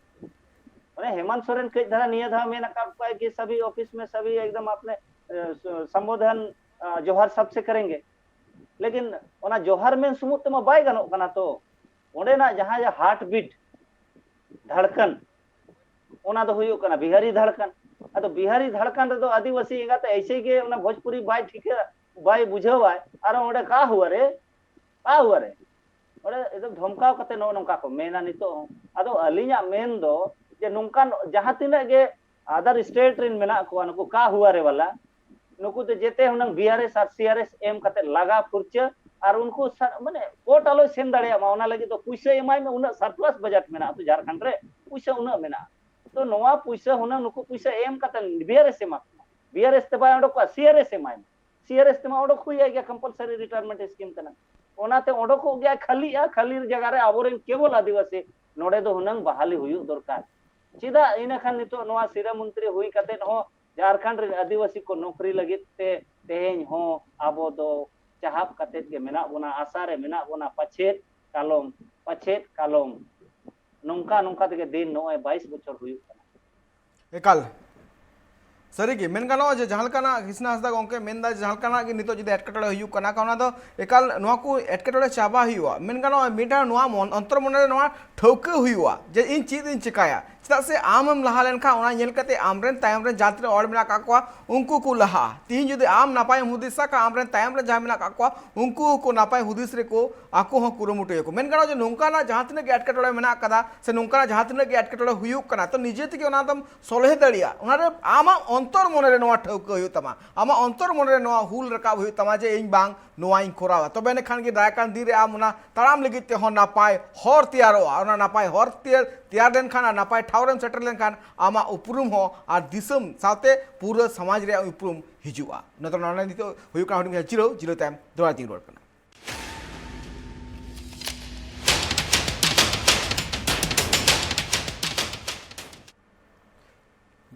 ᱢᱟᱱᱮ ᱦᱮᱢᱟᱱᱛ ᱥᱚᱨᱮᱱ ᱠᱟᱹᱡ ᱫᱷᱟᱨᱟ ᱱᱤᱭᱟᱹ ᱫᱷᱟᱣ ᱢᱮᱱ ᱟᱠᱟᱫ ᱠᱚᱣᱟᱭ ᱠᱤ ᱥᱟᱵᱷᱤ ᱚᱯᱷᱤᱥ ᱢᱮ ᱥᱟᱵᱷᱤ ᱮᱠᱫᱚᱢ ᱟᱯᱱᱮ, ᱮ, ᱥᱚ-, ᱥᱚᱢᱵᱳᱫᱷᱚᱱ, ᱟ, ᱡᱚᱦᱟᱨ ᱥᱟᱵ ᱥᱮ ᱠᱟᱨᱮᱝᱜᱮ᱾ ᱞᱮᱠᱤᱱ ᱚᱱᱟ ᱡᱚᱦᱟᱨ ᱢᱮᱱ ᱥᱩᱢᱩᱝ ᱛᱮᱢᱟ ᱵᱟᱭ ᱜᱟᱱᱚᱜ ᱠᱟᱱᱟ ᱛᱚ᱾ ᱚᱸᱰᱮᱱᱟᱜ ᱡᱟᱦᱟᱸ ᱡᱮ ᱦᱟᱨᱴ ᱵᱤᱴ, ᱫᱷᱟᱲᱠᱟᱱ, ᱚᱱᱟ ᱫᱚ ᱦᱩᱭᱩᱜ ᱠᱟᱱᱟ ᱵᱤᱦᱟᱨᱤ ᱫᱷᱟᱲᱠᱟᱱ᱾ ᱟᱫᱚ ᱵᱤᱦᱟᱨᱤ ᱫᱷᱟᱲᱠᱟᱱ ᱨᱮᱫᱚ ᱟᱹᱫᱤᱵᱟᱹᱥᱤ ᱮᱸᱜᱟᱛᱮ ᱮᱭᱥᱮ ᱜᱮ ᱚᱱᱟ ᱵᱷᱳᱡᱽᱯᱩᱨᱤ ᱵᱟᱭ ᱴᱷᱤᱠᱟᱹ, ᱵᱟᱭ ᱵᱩᱡᱷᱟᱹᱣᱟᱭ, ᱟᱨ ᱚᱸᱰᱮ ᱠᱟ ᱦᱩᱣᱟ ᱨᱮ, ᱠᱟ ᱦᱩᱣᱟ ᱨᱮ, ᱚᱸᱰᱮ ᱮᱠᱫᱚᱢ ᱫᱷᱚᱢᱠᱟᱣ ᱠᱟᱛᱮ ᱱᱚᱜᱼᱚ ᱱᱚᱝᱠᱟ ᱠᱚ ᱢᱮᱱᱟ ᱱᱤᱛᱚᱜ ᱦᱚᱸ᱾ ᱟᱫᱚ ᱟᱹᱞᱤᱧᱟᱜ ᱢᱮᱱ ᱫᱚ ᱡᱮ ᱱᱚᱝᱠᱟᱱ ᱡᱟᱦᱟᱸ ᱛᱤᱱᱟᱹᱜ ᱜᱮ ᱟᱫᱟᱨ ᱥᱴᱮᱴ ᱨᱮᱱ ᱢᱮᱱᱟᱜ ᱠᱚᱣᱟ, ᱱᱩᱠᱩ ᱠᱟ ᱦᱩᱣᱟ ᱨᱮ ᱵᱟᱞᱟ, ᱱᱩᱠᱩ ᱫᱚ ᱡᱮᱛᱮ ᱦᱩᱱᱟᱹᱝ ᱵᱤ ᱟᱨ ᱮᱥ ᱟᱨ ᱥᱤ ᱟᱨ ᱮᱥ ᱮᱢ ᱠᱟᱛᱮ ᱞᱟᱜᱟ ᱯᱷᱩᱨᱪᱟᱹ, ᱟᱨ ᱩᱱᱠᱩ ᱥᱟ-, ᱢᱟᱱᱮ ᱠᱳᱨᱴ ᱟᱞᱚᱭ ᱥᱮᱱ ᱫᱟᱲᱮᱭᱟᱜ ᱢᱟ, ᱚᱱᱟ ᱞᱟᱹᱜᱤᱫ ᱫᱚ ᱯᱩᱭᱥᱟᱹ ᱮᱢᱟᱭ ᱢᱮ, ᱩᱱᱟᱹᱜ ᱥᱟᱨᱯᱞᱟᱥ ᱵᱟᱡᱮᱴ ᱢᱮᱱᱟᱜᱼᱟ ᱛᱚ ᱡᱷᱟᱲᱠᱷᱚᱸᱰ ᱨᱮ, ᱯᱩᱭᱥᱟᱹ ᱩᱱᱟᱹᱜ ᱢᱮᱱᱟᱜᱼᱟ᱾ ᱛᱚ ᱱᱚᱣᱟ ᱯᱩᱭᱥᱟᱹ ᱦᱩᱱᱟᱹᱝ ᱱᱩᱠᱩ ᱯᱩᱭᱥᱟᱹ ᱮᱢ ᱠᱟᱛᱮ ᱵᱤ ᱟᱨ ᱮᱥ ᱮ ᱮᱢᱟ ᱠᱚ ᱢᱟ, ᱵᱤ ᱟᱨ ᱮᱥ ᱛᱮ ᱵᱟᱭ ᱚᱰᱚᱠᱚᱜᱼᱟ, ᱥᱤ ᱟᱨ ᱮᱥ ᱮ ᱮᱢᱟᱭ ᱢᱟ, ᱥᱤ ᱟᱨ ᱮᱥ ᱛᱮᱢᱟ ᱚᱰᱚᱠ ᱦᱩᱭ ᱟᱭ ᱜᱮᱭᱟ, ᱠᱚᱢᱯᱟᱞᱥᱟᱨᱤ ᱨᱤᱴᱟᱭᱟᱨᱢᱮᱱᱴ ᱥᱠᱤᱢ ᱠᱟᱱᱟ᱾ ᱚᱱᱟᱛᱮ ᱚᱰᱚᱠᱚᱜ ᱜᱮᱭᱟ, ᱠᱷᱟᱹᱞᱤᱜᱼᱟ, ᱠᱷᱟᱹᱞᱤ ᱡᱟᱭᱜᱟ ᱨᱮ ᱟᱵᱚᱨᱮᱱ ᱠᱮᱵᱚᱞ ᱟᱹᱫᱤᱵᱟᱹᱥᱤ ᱱᱚᱰᱮ ᱫᱚ ᱦᱩᱱᱟᱹᱝ ᱵᱟᱦᱟᱞᱤ ᱦᱩᱭᱩᱜ ᱫᱚᱨᱠᱟᱨ᱾ ᱪᱮᱫᱟᱜ ᱤᱱᱟᱹᱠᱷᱟᱱ ᱱᱤᱛᱚᱜ ᱱᱚᱣᱟ ᱥᱤᱨᱟᱹ ᱢᱚᱱᱛᱨᱤ ᱦᱩᱭ ᱠᱟᱛᱮ ᱦᱚᱸ ᱡᱷᱟᱲᱠᱷᱚᱸᱰ ᱨᱮᱱ ᱟᱹᱫᱤᱵᱟᱹᱥᱤ ᱠᱚ ᱱᱚᱠᱨᱤ ᱞᱟᱹᱜᱤᱫ ᱛᱮ ᱛᱮᱦᱮᱧ ᱦᱚᱸ ᱟᱵᱚ ᱫᱚ ᱪᱟᱦᱟᱵ ᱠᱟᱛᱮ ᱜᱮ ᱢᱮᱱᱟᱜ ᱵᱚᱱᱟ, ᱟᱥᱟ ᱨᱮ ᱢᱮᱱᱟᱜ ᱵᱚᱱᱟ, ᱯᱟᱪᱷᱮᱫ ᱠᱟᱞᱚᱢ, ᱯᱟᱪᱷᱮᱫ ᱠᱟᱞᱚᱢ᱾ ᱱᱚᱝᱠᱟ ᱱᱚᱝᱠᱟ ᱛᱮᱜᱮ ᱫᱤᱱ ᱱᱚᱜᱼᱚᱭ ᱵᱟᱭᱤᱥ ᱵᱚᱪᱷᱚᱨ ᱦᱩᱭᱩᱜ ᱠᱟᱱᱟ᱾ ᱮᱠᱟᱞ᱾ ᱥᱟᱹᱨᱤᱜᱮ ᱢᱮᱱ ᱜᱟᱱᱚᱜᱼᱟ ᱡᱮ ᱡᱟᱦᱟᱸ ᱞᱮᱠᱟᱱᱟᱜ ᱠᱨᱤᱥᱱᱟ ᱦᱟᱸᱥᱫᱟ ᱜᱚᱢᱠᱮ ᱢᱮᱱᱫᱟ, ᱡᱟᱦᱟᱸ ᱞᱮᱠᱟᱱᱟᱜ ᱜᱮ ᱱᱤᱛᱚᱜ ᱡᱩᱫᱤ ᱮᱴᱠᱮᱴᱚᱬᱮ ᱦᱩᱭᱩᱜ ᱠᱟᱱᱟ, ᱚᱱᱟ ᱫᱚ ᱮᱠᱟᱞ ᱱᱚᱣᱟ ᱠᱚ ᱮᱴᱠᱮᱴᱚᱬᱮ ᱪᱟᱵᱟ ᱦᱩᱭᱩᱜᱼᱟ᱾ ᱢᱮᱱ ᱜᱟᱱᱚᱜᱼᱟ ᱢᱤᱫᱴᱟᱝ ᱱᱚᱣᱟ ᱢᱚᱱ, ᱚᱱᱛᱚᱨ ᱢᱚᱱᱮ ᱨᱮ ᱱᱚᱣᱟ ᱴᱷᱟᱹᱣᱠᱟᱹ ᱦᱩᱭᱩᱜᱼᱟ ᱡᱮ ᱤᱧ ᱪᱮᱫ ᱤᱧ ᱪᱮᱠᱟᱭᱟ, ᱪᱮᱫᱟᱜ ᱥᱮ ᱟᱢᱮᱢ ᱞᱟᱦᱟ ᱞᱮᱱᱠᱷᱟᱱ ᱚᱱᱟ ᱧᱮᱞ ᱠᱟᱛᱮ ᱟᱢᱨᱮᱱ ᱛᱟᱭᱚᱢ ᱨᱮ ᱡᱟᱦᱟᱸ ᱛᱤᱱᱟᱹᱜ ᱦᱚᱲ ᱢᱮᱱᱟᱜ ᱟᱠᱟᱫ ᱠᱚᱣᱟ, ᱩᱱᱠᱩ ᱠᱚ ᱞᱟᱦᱟᱜᱼᱟ᱾ ᱛᱤᱦᱤᱧ ᱡᱩᱫᱤ ᱟᱢ ᱱᱟᱯᱟᱭᱮᱢ ᱦᱩᱫᱤᱥᱟ ᱠᱷᱟᱱ, ᱟᱢᱨᱮᱱ ᱛᱟᱭᱚᱢ ᱨᱮ ᱡᱟᱦᱟᱸᱭ ᱢᱮᱱᱟᱜ ᱟᱠᱟᱫ ᱠᱚᱣᱟ, ᱩᱱᱠᱩ ᱦᱚᱸᱠᱚ ᱱᱟᱯᱟᱭ ᱦᱩᱫᱤᱥ ᱨᱮᱠᱚ ᱟᱠᱚ ᱦᱚᱸ ᱠᱩᱨᱩᱢᱩᱴᱩᱭᱟᱠᱚ᱾ ᱢᱮᱱ ᱜᱟᱱᱚᱜᱼᱟ ᱡᱮ ᱱᱚᱝᱠᱟᱱᱟᱜ ᱡᱟᱦᱟᱸ ᱛᱤᱱᱟᱹᱜ ᱜᱮ ᱮᱴᱠᱮᱴᱚᱬᱮ ᱢᱮᱱᱟᱜ ᱟᱠᱟᱫᱟ ᱥᱮ ᱱᱚᱝᱠᱟᱱᱟᱜ ᱡᱟᱦᱟᱸ ᱛᱤᱱᱟᱹᱜ ᱜᱮ ᱮᱴᱠᱮᱴᱚᱬᱮ ᱦᱩᱭᱩᱜ ᱠᱟᱱᱟ, ᱛᱚ ᱱᱤᱡᱮ ᱛᱮᱜᱮ ᱚᱱᱟ ᱫᱚᱢ ᱥᱚᱞᱦᱮ ᱫᱟᱲᱮᱭᱟᱜᱼᱟ᱾ ᱚᱱᱟᱨᱮ ᱟᱢᱟᱜ ᱚᱱᱛᱚᱨ ᱢᱚᱱᱮ ᱨᱮ ᱱᱚᱣᱟ ᱴᱷᱟᱹᱣᱠᱟᱹ ᱦᱩᱭᱩᱜ ᱛᱟᱢᱟ, ᱟᱢᱟᱜ ᱚᱱᱛᱚᱨ ᱢᱚᱱᱮ ᱨᱮ ᱱᱚᱣᱟ ᱦᱩᱞ ᱨᱟᱠᱟᱵ ᱦᱩᱭᱩᱜ ᱛᱟᱢᱟ ᱡᱮ ᱤᱧ ᱵᱟᱝ ᱱᱚᱣᱟᱧ ᱠᱚᱨᱟᱣᱟ᱾ ᱛᱚᱵᱮ ᱮᱱᱠᱷᱟᱱ ᱜᱮ ᱫᱟᱨᱟᱭ ᱠᱟᱱ ᱫᱤᱱ ᱨᱮ ᱟᱢ ᱚᱱᱟ ᱛᱟᱲᱟᱢ ᱞᱟᱹᱜᱤᱫ ᱛᱮᱦᱚᱸ ᱱᱟᱯᱟᱭ ᱦᱚᱨ ᱛᱮᱭᱟᱨᱚᱜᱼᱟ᱾ ᱚᱱᱟ ᱱᱟᱯᱟᱭ ᱦᱚᱨ ᱛᱮᱭᱟᱨ, ᱛᱮᱭᱟᱨ ᱞᱮᱱᱠᱷᱟᱱ ᱟᱨ ᱱᱟᱯᱟᱭ ᱴᱷᱟᱶ ᱨᱮᱢ ᱥᱮᱴᱮᱨ ᱞᱮᱱᱠᱷᱟᱱ ᱟᱢᱟᱜ ᱩᱯᱨᱩᱢ ᱦᱚᱸ ᱟᱨ ᱫᱤᱥᱚᱢ ᱥᱟᱶᱛᱮ ᱯᱩᱨᱟᱹ ᱥᱚᱢᱟᱡᱽ ᱨᱮᱭᱟᱜ ᱩᱯᱨᱩᱢ ᱦᱤᱡᱩᱜᱼᱟ᱾ ᱱᱚᱛᱮ ᱱᱚᱰᱮ ᱱᱤᱛᱚᱜ ᱦᱩᱭᱩᱜ ᱠᱟᱱᱟ ᱦᱩᱰᱤᱧ ᱡᱤᱨᱟᱹᱣ, ᱡᱤᱨᱟᱹᱣ ᱛᱟᱭᱚᱢ ᱫᱚᱦᱲᱟ ᱛᱤᱧ ᱨᱩᱣᱟᱹᱲ ᱠᱟᱱᱟ᱾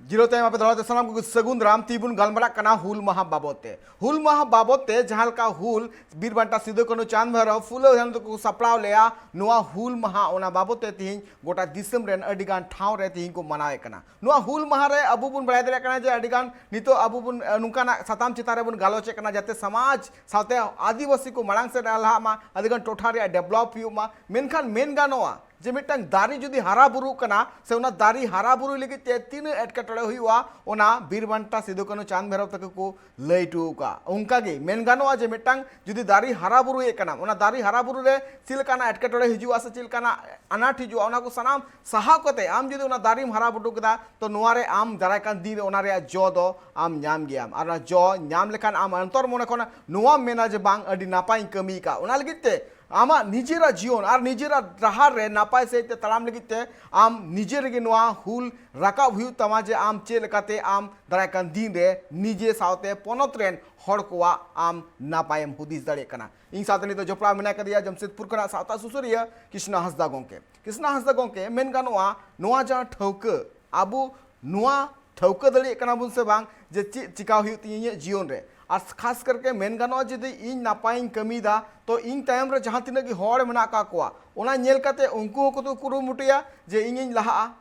ᱡᱤᱨᱟᱹᱣ ᱛᱟᱭᱚᱢ ᱟᱯᱮ ᱫᱚᱦᱲᱟ ᱛᱮ ᱥᱟᱱᱟᱢ ᱠᱚᱜᱮ ᱥᱟᱹᱜᱩᱱ ᱫᱟᱨᱟᱢ᱾ ᱛᱤᱦᱤᱧ ᱵᱚᱱ ᱜᱟᱞᱢᱟᱨᱟᱜ ᱠᱟᱱᱟ ᱦᱩᱞ ᱢᱟᱦᱟ ᱵᱟᱵᱚᱫ ᱛᱮ᱾ ᱦᱩᱞ ᱢᱟᱦᱟ ᱵᱟᱵᱚᱫ ᱛᱮ ᱡᱟᱦᱟᱸ ᱞᱮᱠᱟ ᱦᱩᱞ ᱵᱤᱨ ᱵᱟᱱᱴᱟ ᱥᱤᱫᱩ ᱠᱟᱹᱱᱦᱩ ᱪᱟᱸᱫᱽ ᱵᱷᱟᱭᱨᱚ ᱯᱷᱩᱞᱟᱹ ᱡᱷᱟᱱᱚ ᱛᱟᱠᱚ ᱠᱚ ᱥᱟᱯᱲᱟᱣ ᱞᱮᱜᱼᱟ, ᱱᱚᱣᱟ ᱦᱩᱞ ᱢᱟᱦᱟ ᱚᱱᱟ ᱵᱟᱵᱚᱫ ᱛᱮ ᱛᱤᱦᱤᱧ ᱜᱚᱴᱟ ᱫᱤᱥᱚᱢ ᱨᱮᱱ ᱟᱹᱰᱤ ᱜᱟᱱ ᱴᱷᱟᱶ ᱨᱮ ᱛᱤᱦᱤᱧ ᱠᱚ ᱢᱟᱱᱟᱣᱮᱫ ᱠᱟᱱᱟ᱾ ᱱᱚᱣᱟ ᱦᱩᱞ ᱢᱟᱦᱟ ᱨᱮ ᱟᱵᱚ ᱵᱚᱱ ᱵᱟᱲᱟᱭ ᱫᱟᱲᱮᱭᱟᱜ ᱠᱟᱱᱟ ᱡᱮ ᱟᱹᱰᱤ ᱜᱟᱱ ᱱᱤᱛᱚᱜ ᱟᱵᱚ ᱵᱚᱱ, ᱟᱹ, ᱱᱚᱝᱠᱟᱱᱟᱜ ᱥᱟᱛᱟᱢ ᱪᱮᱛᱟᱱ ᱨᱮᱵᱚᱱ ᱜᱟᱞᱚᱪᱮᱫ ᱠᱟᱱᱟ ᱡᱟᱛᱮ ᱥᱚᱢᱟᱡᱽ ᱥᱟᱶᱛᱮ ᱟᱹᱫᱤᱵᱟᱹᱥᱤ ᱠᱚ ᱢᱟᱲᱟᱝ ᱥᱮᱫ ᱞᱟᱦᱟᱜ ᱢᱟ᱾ ᱟᱹᱰᱤ ᱜᱟᱱ ᱴᱚᱴᱷᱟ ᱨᱮᱭᱟᱜ develop ᱦᱩᱭᱩᱜ ᱢᱟ᱾ ᱢᱮᱱᱠᱷᱟᱱ ᱢᱮᱱ ᱜᱟᱱᱚᱜᱼᱟ ᱡᱮ ᱢᱤᱫᱴᱟᱝ ᱫᱟᱨᱮ ᱡᱩᱫᱤ ᱦᱟᱨᱟ ᱵᱩᱨᱩᱜ ᱠᱟᱱᱟ ᱥᱮ ᱚᱱᱟ ᱫᱟᱨᱮ ᱦᱟᱨᱟ ᱵᱩᱨᱩᱭ ᱞᱟᱹᱜᱤᱫ ᱛᱮ ᱛᱤᱱᱟᱹᱜ ᱮᱴᱠᱮᱴᱚᱬᱮ ᱦᱩᱭᱩᱜᱼᱟ, ᱚᱱᱟ ᱵᱤᱨ ᱵᱟᱱᱴᱟ ᱥᱤᱫᱩ ᱠᱟᱹᱱᱦᱩ ᱪᱟᱸᱫᱽ ᱵᱷᱟᱭᱨᱚ ᱛᱟᱠᱚ ᱠᱚ ᱞᱟᱹᱭ ᱦᱚᱴᱚ ᱟᱠᱟᱫᱼᱟ᱾ ᱚᱱᱠᱟᱜᱮ ᱢᱮᱱ ᱜᱟᱱᱚᱜᱼᱟ ᱡᱮ ᱢᱤᱫᱴᱟᱝ ᱡᱩᱫᱤ ᱫᱟᱨᱮ ᱦᱟᱨᱟ ᱵᱩᱨᱩᱭᱮᱫ ᱠᱟᱱᱟᱢ, ᱚᱱᱟ ᱫᱟᱨᱮ ᱦᱟᱨᱟ ᱵᱩᱨᱩ ᱨᱮ ᱪᱮᱫ ᱞᱮᱠᱟᱱᱟᱜ ᱮᱴᱠᱮᱴᱚᱬᱮ ᱦᱤᱡᱩᱜᱼᱟ ᱥᱮ ᱪᱮᱫ ᱞᱮᱠᱟᱱᱟᱜ ᱟᱱᱟᱴ ᱦᱤᱡᱩᱜᱼᱟ, ᱚᱱᱟ ᱠᱚ ᱥᱟᱱᱟᱢ ᱥᱟᱦᱟᱣ ᱠᱟᱛᱮ ᱟᱢ ᱡᱩᱫᱤ ᱚᱱᱟ ᱫᱟᱨᱮᱢ ᱦᱟᱨᱟ ᱵᱩᱨᱩ ᱠᱮᱫᱟ, ᱛᱚ ᱱᱚᱣᱟ ᱨᱮ ᱟᱢ ᱫᱟᱨᱟᱭ ᱠᱟᱱ ᱫᱤᱱ ᱨᱮ ᱚᱱᱟ ᱨᱮᱭᱟᱜ ᱡᱚ ᱫᱚ ᱟᱢ ᱧᱟᱢ ᱜᱮᱭᱟᱢ᱾ ᱟᱨ ᱚᱱᱟ ᱡᱚ ᱧᱟᱢ ᱞᱮᱠᱷᱟᱱ ᱟᱢ ᱚᱱᱛᱚᱨ ᱢᱚᱱᱮ ᱠᱷᱚᱱ ᱱᱚᱣᱟᱢ ᱢᱮᱱᱟ ᱡᱮ ᱵᱟᱝ, ᱟᱹᱰᱤ ᱱᱟᱯᱟᱭᱤᱧ ᱠᱟᱹᱢᱤ ᱟᱠᱟᱫ᱾ ᱚᱱᱟ ᱞᱟᱹᱜᱤᱫ ᱛᱮ ᱟᱢᱟᱜ ᱱᱤᱡᱮᱨᱟᱜ ᱡᱤᱭᱚᱱ ᱟᱨ ᱱᱤᱡᱮᱨᱟᱜ ᱰᱟᱦᱟᱨ ᱨᱮ ᱱᱟᱯᱟᱭ ᱥᱟᱹᱦᱤᱡ ᱛᱮ ᱛᱟᱲᱟᱢ ᱞᱟᱹᱜᱤᱫ ᱛᱮ ᱟᱢ ᱱᱤᱡᱮ ᱨᱮᱜᱮ ᱱᱚᱣᱟ ᱦᱩᱞ ᱨᱟᱠᱟᱵ ᱦᱩᱭᱩᱜ ᱛᱟᱢᱟ ᱡᱮ ᱟᱢ ᱪᱮᱫ ᱞᱮᱠᱟᱛᱮ ᱟᱢ ᱫᱟᱨᱟᱭ ᱠᱟᱱ ᱫᱤᱱ ᱨᱮ ᱱᱤᱡᱮ ᱥᱟᱶᱛᱮ ᱯᱚᱱᱚᱛ ᱨᱮᱱ ᱦᱚᱲ ᱠᱚᱣᱟᱜ ᱟᱢ ᱱᱟᱯᱟᱭᱮᱢ ᱦᱩᱫᱤᱥ ᱫᱟᱲᱮᱭᱟᱜ ᱠᱟᱱᱟ᱾ ᱤᱧ ᱥᱟᱶᱛᱮ ᱱᱤᱛᱚᱜ ᱡᱚᱯᱲᱟᱣ ᱢᱮᱱᱟᱭ ᱠᱟᱫᱮᱭᱟ ᱡᱟᱢᱥᱮᱫᱽᱯᱩᱨ ᱠᱷᱚᱱᱟᱜ ᱥᱟᱶᱛᱟ ᱥᱩᱥᱟᱹᱨᱤᱭᱟᱹ ᱠᱨᱤᱥᱱᱟ ᱦᱟᱸᱥᱫᱟ ᱜᱚᱢᱠᱮ᱾ ᱠᱨᱤᱥᱱᱟ ᱦᱟᱸᱥᱫᱟ ᱜᱚᱢᱠᱮ, ᱢᱮᱱ ᱜᱟᱱᱚᱜᱼᱟ ᱱᱚᱣᱟ ᱡᱟᱦᱟᱸ ᱴᱷᱟᱹᱣᱠᱟᱹ, ᱟᱵᱚ ᱱᱚᱣᱟ ᱴᱷᱟᱹᱣᱠᱟᱹ ᱫᱟᱲᱮᱭᱟᱜ ᱠᱟᱱᱟ ᱵᱚᱱ ᱥᱮ ᱵᱟᱝ ᱡᱮ ᱪᱮᱫ ᱪᱤᱠᱟ ᱦᱩᱭᱩᱜ ᱛᱤᱧᱟᱹ ᱤᱧᱟᱹᱜ ᱡᱤᱭᱚᱱ ᱨᱮ? ᱟᱨ ᱠᱷᱟᱥ ᱠᱟᱨᱠᱮ ᱢᱮᱱ ᱜᱟᱱᱚᱜᱼᱟ ᱡᱩᱫᱤ ᱤᱧ ᱱᱟᱯᱟᱭᱤᱧ ᱠᱟᱹᱢᱤᱭᱮᱫᱟ, ᱛᱚ ᱤᱧ ᱛᱟᱭᱚᱢ ᱨᱮ ᱡᱟᱦᱟᱸ ᱛᱤᱱᱟᱹᱜ ᱜᱮ ᱦᱚᱲ ᱢᱮᱱᱟᱜ ᱟᱠᱟᱫ ᱠᱚᱣᱟ, ᱚᱱᱟ ᱧᱮᱞ ᱠᱟᱛᱮ ᱩᱱᱠᱩ ᱦᱚᱸᱠᱚ ᱠᱩᱨᱩᱢᱩᱴᱩᱭᱟ ᱡᱮ ᱤᱧᱤᱧ ᱞᱟᱦᱟᱜᱼᱟ᱾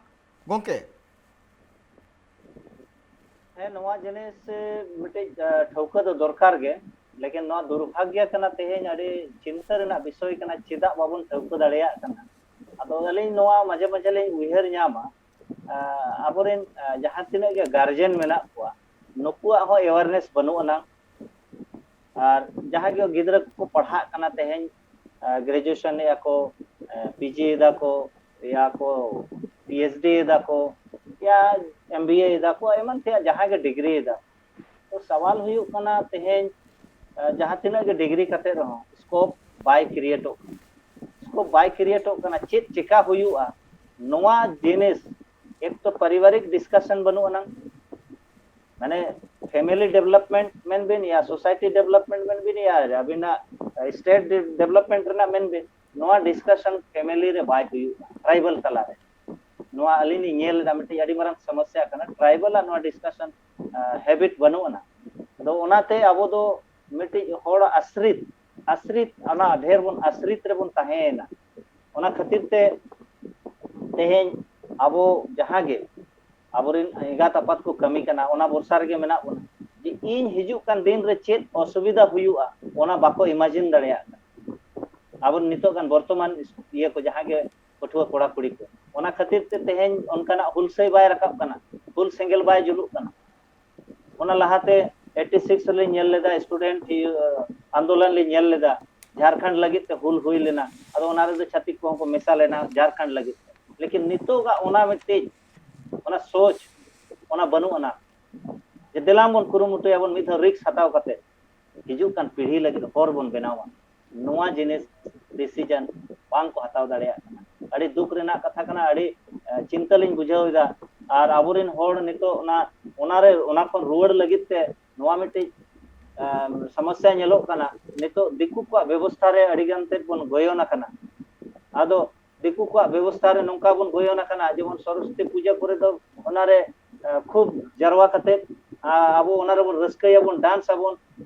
ᱜᱚᱢᱠᱮ, ᱦᱮᱸ, ᱱᱚᱣᱟ ᱡᱤᱱᱤᱥ, ᱮ, ᱢᱤᱫᱴᱤᱡ, ᱮ, ᱴᱷᱟᱹᱣᱠᱟᱹ ᱫᱚ ᱫᱚᱨᱠᱟᱨ ᱜᱮ, ᱞᱮᱠᱤᱱ ᱱᱚᱣᱟ ᱫᱩᱨᱵᱷᱟᱜᱽᱭᱚ ᱠᱟᱱᱟ, ᱛᱮᱦᱮᱧ ᱟᱹᱰᱤ ᱪᱤᱱᱛᱟᱹ ᱨᱮᱱᱟᱜ ᱵᱤᱥᱚᱭ ᱠᱟᱱᱟ, ᱪᱮᱫᱟᱜ ᱵᱟᱵᱚᱱ ᱴᱷᱟᱹᱣᱠᱟᱹ ᱫᱟᱲᱮᱭᱟᱜ ᱠᱟᱱᱟ᱾ ᱟᱫᱚ ᱟᱹᱞᱤᱧ ᱱᱚᱣᱟ ᱢᱟᱡᱷᱮ ᱢᱟᱡᱷᱮ ᱞᱤᱧ ᱩᱭᱦᱟᱹᱨ ᱧᱟᱢᱟ, ᱟᱵᱚᱨᱮᱱ ᱡᱟᱦᱟᱸ ᱛᱤᱱᱟᱹᱜ ᱜᱮ ᱜᱟᱨᱡᱮᱱ ᱢᱮᱱᱟᱜ ᱠᱚᱣᱟ, ᱱᱩᱠᱩᱣᱟᱜ ᱦᱚᱸ ᱮᱣᱟᱨᱱᱮᱥ ᱵᱟᱹᱱᱩᱜ ᱟᱱᱟᱝ᱾ ᱟᱨ ᱡᱟᱦᱟᱸᱭ ᱜᱮ ᱜᱤᱫᱽᱨᱟᱹ ᱠᱚᱠᱚ ᱯᱟᱲᱦᱟᱜ ᱠᱟᱱᱟ ᱛᱮᱦᱮᱧ, ᱜᱨᱮᱡᱩᱭᱮᱥᱚᱱ ᱮᱫᱟ ᱠᱚ, ᱯᱤᱡᱤ ᱮᱫᱟ ᱠᱚ, ᱭᱟ ᱠᱚ ᱯᱤᱮᱭᱤᱪᱰᱤ ᱮᱫᱟ ᱠᱚ, ᱭᱟ ᱮᱢᱵᱤᱮ ᱮᱫᱟ ᱠᱚ, ᱮᱢᱟᱱ ᱛᱮᱭᱟᱜ ᱡᱟᱦᱟᱸᱭ ᱜᱮ ᱰᱤᱜᱽᱨᱤ ᱮᱫᱟ᱾ ᱛᱚ ᱥᱟᱣᱟᱞ ᱦᱩᱭᱩᱜ ᱠᱟᱱᱟ, ᱛᱮᱦᱮᱧ ᱡᱟᱦᱟᱸ ᱛᱤᱱᱟᱹᱜ ᱜᱮ ᱰᱤᱜᱽᱨᱤ ᱠᱟᱛᱮ ᱨᱮᱦᱚᱸ ᱥᱠᱳᱯ ᱵᱟᱭ ᱠᱨᱤᱭᱮᱴᱚᱜ ᱠᱟᱱᱟ᱾ ᱥᱠᱳᱯ ᱵᱟᱭ ᱠᱨᱤᱭᱮᱴᱚᱜ ᱠᱟᱱᱟ, ᱪᱮᱫ ᱪᱮᱠᱟ ᱦᱩᱭᱩᱜᱼᱟ? ᱱᱚᱣᱟ ᱡᱤᱱᱤᱥ ᱮᱠ ᱛᱚ ᱯᱟᱨᱤᱵᱟᱨᱤᱠ ᱰᱤᱥᱠᱟᱥᱚᱱ ᱵᱟᱹᱱᱩᱜ ᱟᱱᱟᱝ, ᱢᱟᱱᱮ ᱯᱷᱮᱢᱮᱞᱤ ᱰᱮᱵᱷᱞᱚᱯᱢᱮᱱᱴ ᱢᱮᱱ ᱵᱤᱱ, ᱭᱟ ᱥᱳᱥᱟᱭᱴᱤ ᱰᱮᱵᱷᱞᱚᱯᱢᱮᱱᱴ ᱢᱮᱱ ᱵᱤᱱ, ᱭᱟ ᱟᱹᱵᱤᱱᱟᱜ ᱥᱴᱮᱴ ᱰᱮᱵᱷᱞᱚᱯᱢᱮᱱᱴ ᱨᱮᱱᱟᱜ ᱢᱮᱱ ᱵᱤᱱ, ᱱᱚᱣᱟ ᱰᱤᱥᱠᱟᱥᱚᱱ ᱯᱷᱮᱢᱮᱞᱤ ᱨᱮ ᱵᱟᱭ ᱦᱩᱭᱩᱜᱼᱟ, ᱴᱨᱟᱭᱵᱟᱞ ᱛᱟᱞᱟᱨᱮ᱾ ᱱᱚᱣᱟ ᱟᱹᱞᱤᱧ ᱞᱤᱧ ᱧᱮᱞ ᱮᱫᱟ, ᱢᱤᱫᱴᱤᱡ ᱟᱹᱰᱤ ᱢᱟᱨᱟᱝ ᱥᱚᱢᱚᱥᱥᱟ ᱠᱟᱱᱟ, ᱴᱨᱟᱭᱵᱟᱞ ᱟᱜ ᱱᱚᱣᱟ ᱰᱤᱥᱠᱟᱥᱚᱱ ᱦᱮᱵᱤᱴ ᱵᱟᱹᱱᱩᱜ ᱟᱱᱟ᱾ ᱟᱫᱚ ᱚᱱᱟᱛᱮ ᱟᱵᱚ ᱫᱚ ᱢᱤᱫᱴᱤᱡ ᱦᱚᱲ ᱟᱥᱨᱤᱛ, ᱟᱥᱨᱤᱛ, ᱚᱱᱟ ᱰᱷᱮᱨ ᱵᱚᱱ ᱟᱥᱨᱤᱛ ᱨᱮᱵᱚᱱ ᱛᱟᱦᱮᱸᱭᱮᱱᱟ᱾ ᱚᱱᱟ ᱠᱷᱟᱹᱛᱤᱨ ᱛᱮ ᱛᱮᱦᱮᱧ ᱟᱵᱚ ᱡᱟᱦᱟᱸ ᱜᱮ ᱟᱵᱚᱨᱮᱱ ᱮᱸᱜᱟᱛ ᱟᱯᱟᱛ ᱠᱚ ᱠᱟᱹᱢᱤ ᱠᱟᱱᱟ, ᱚᱱᱟ ᱵᱷᱚᱨᱥᱟ ᱨᱮᱜᱮ ᱢᱮᱱᱟᱜ ᱵᱚᱱᱟ, ᱡᱮ ᱤᱧ ᱦᱤᱡᱩᱜ ᱠᱟᱱ ᱫᱤᱱ ᱨᱮ ᱪᱮᱫ ᱚᱥᱩᱵᱤᱫᱷᱟ ᱦᱩᱭᱩᱜᱼᱟ, ᱚᱱᱟ ᱵᱟᱠᱚ ᱤᱢᱟᱡᱤᱱ ᱫᱟᱲᱮᱭᱟᱜ ᱠᱟᱱᱟ᱾ ᱟᱵᱚ ᱱᱤᱛᱚᱜ ᱜᱟᱱ ᱵᱚᱨᱛᱚᱢᱟᱱ ᱤᱭᱟᱹ ᱠᱚ, ᱡᱟᱦᱟᱸ ᱜᱮ ᱯᱟᱹᱴᱷᱩᱣᱟᱹ ᱠᱚᱲᱟ ᱠᱩᱲᱤ ᱠᱚ, ᱚᱱᱟ ᱠᱷᱟᱹᱛᱤᱨ ᱛᱮ ᱛᱮᱦᱮᱧ ᱚᱱᱠᱟᱱᱟᱜ ᱦᱩᱞᱥᱟᱹᱭ ᱵᱟᱭ ᱨᱟᱠᱟᱵ ᱠᱟᱱᱟ, ᱦᱩᱞ ᱥᱮᱸᱜᱮᱞ ᱵᱟᱭ ᱡᱩᱞᱩᱜ ᱠᱟᱱᱟ᱾ ᱚᱱᱟ ᱞᱟᱦᱟᱛᱮ ᱮᱭᱤᱴᱤ ᱥᱤᱠᱥ ᱨᱮᱞᱤᱧ ᱧᱮᱞ ᱞᱮᱫᱟ, ᱥᱴᱩᱰᱮᱱᱴ ᱟᱱᱫᱳᱞᱚᱱ ᱞᱤᱧ ᱧᱮᱞ ᱞᱮᱫᱟ, ᱡᱷᱟᱲᱠᱷᱚᱸᱰ ᱞᱟᱹᱜᱤᱫ ᱛᱮ ᱦᱩᱞ ᱦᱩᱭ ᱞᱮᱱᱟ᱾ ᱟᱫᱚ ᱚᱱᱟ ᱨᱮᱫᱚ ᱪᱷᱟᱹᱛᱤᱠ ᱠᱚᱦᱚᱸ ᱠᱚ ᱢᱮᱥᱟ ᱞᱮᱱᱟ ᱡᱷᱟᱲᱠᱷᱚᱸᱰ ᱞᱟᱹᱜᱤᱫ ᱛᱮ᱾ ᱞᱮᱠᱤᱱ ᱱᱤᱛᱚᱜᱟᱜ ᱚᱱᱟ ᱢᱤᱫᱴᱤᱡ, ᱚᱱᱟ ᱥᱳᱪ, ᱚᱱᱟ ᱵᱟᱹᱱᱩᱜ ᱟᱱᱟ ᱡᱮ ᱫᱮᱞᱟ ᱵᱚᱱ ᱠᱩᱨᱩᱢᱩᱴᱩᱭᱟᱵᱚᱱ ᱢᱤᱫ ᱫᱷᱟᱣ ᱨᱤᱠᱥ ᱦᱟᱛᱟᱣ ᱠᱟᱛᱮ ᱦᱤᱡᱩᱜ ᱠᱟᱱ ᱯᱤᱲᱦᱤ ᱞᱟᱹᱜᱤᱫ ᱦᱚᱨ ᱵᱚᱱ ᱵᱮᱱᱟᱣᱟ᱾ ᱱᱚᱣᱟ ᱡᱤᱱᱤᱥ ᱰᱤᱥᱤᱡᱚᱱ ᱵᱟᱝ ᱠᱚ ᱦᱟᱛᱟᱣ ᱫᱟᱲᱮᱭᱟᱜ ᱠᱟᱱᱟ᱾ ᱟᱹᱰᱤ ᱫᱩᱠ ᱨᱮᱱᱟᱜ ᱠᱟᱛᱷᱟ ᱠᱟᱱᱟ, ᱟᱹᱰᱤ ᱪᱤᱱᱛᱟᱹ ᱞᱤᱧ ᱵᱩᱡᱷᱟᱹᱣ ᱮᱫᱟ᱾ ᱟᱨ ᱟᱵᱚᱨᱮᱱ ᱦᱚᱲ ᱱᱤᱛᱚᱜ ᱚᱱᱟ, ᱚᱱᱟᱨᱮ, ᱚᱱᱟ ᱠᱷᱚᱱ ᱨᱩᱣᱟᱹᱲ ᱞᱟᱹᱜᱤᱫ ᱛᱮ ᱱᱚᱣᱟ ᱢᱤᱫᱴᱤᱡ ᱥᱚᱢᱚᱥᱥᱟ ᱧᱮᱞᱚᱜ ᱠᱟᱱᱟ᱾ ᱱᱤᱛᱚᱜ ᱫᱤᱠᱩ ᱠᱚᱣᱟᱜ ᱵᱮᱵᱚᱥᱛᱷᱟ ᱨᱮ ᱟᱹᱰᱤ ᱜᱟᱱ ᱛᱮᱫ ᱵᱚᱱ ᱜᱚᱭᱚᱱ ᱟᱠᱟᱱᱟ᱾ ᱟᱫᱚ ᱫᱤᱠᱩ ᱠᱚᱣᱟᱜ ᱵᱮᱵᱚᱥᱛᱷᱟ ᱨᱮ ᱱᱚᱝᱠᱟ ᱵᱚᱱ ᱜᱚᱭᱚᱱ ᱟᱠᱟᱱᱟ, ᱡᱮᱢᱚᱱ ᱥᱚᱨᱚᱥᱚᱛᱤ ᱯᱩᱡᱟᱹ ᱠᱚᱨᱮ ᱫᱚ ᱚᱱᱟᱨᱮ ᱠᱷᱩᱵ ᱡᱟᱨᱣᱟ ᱠᱟᱛᱮ ᱟᱵᱚ ᱚᱱᱟ ᱨᱮᱵᱚᱱ ᱨᱟᱹᱥᱠᱟᱹᱭᱟᱵᱚᱱ, ᱰᱟᱱᱥ ᱟᱵᱚᱱ,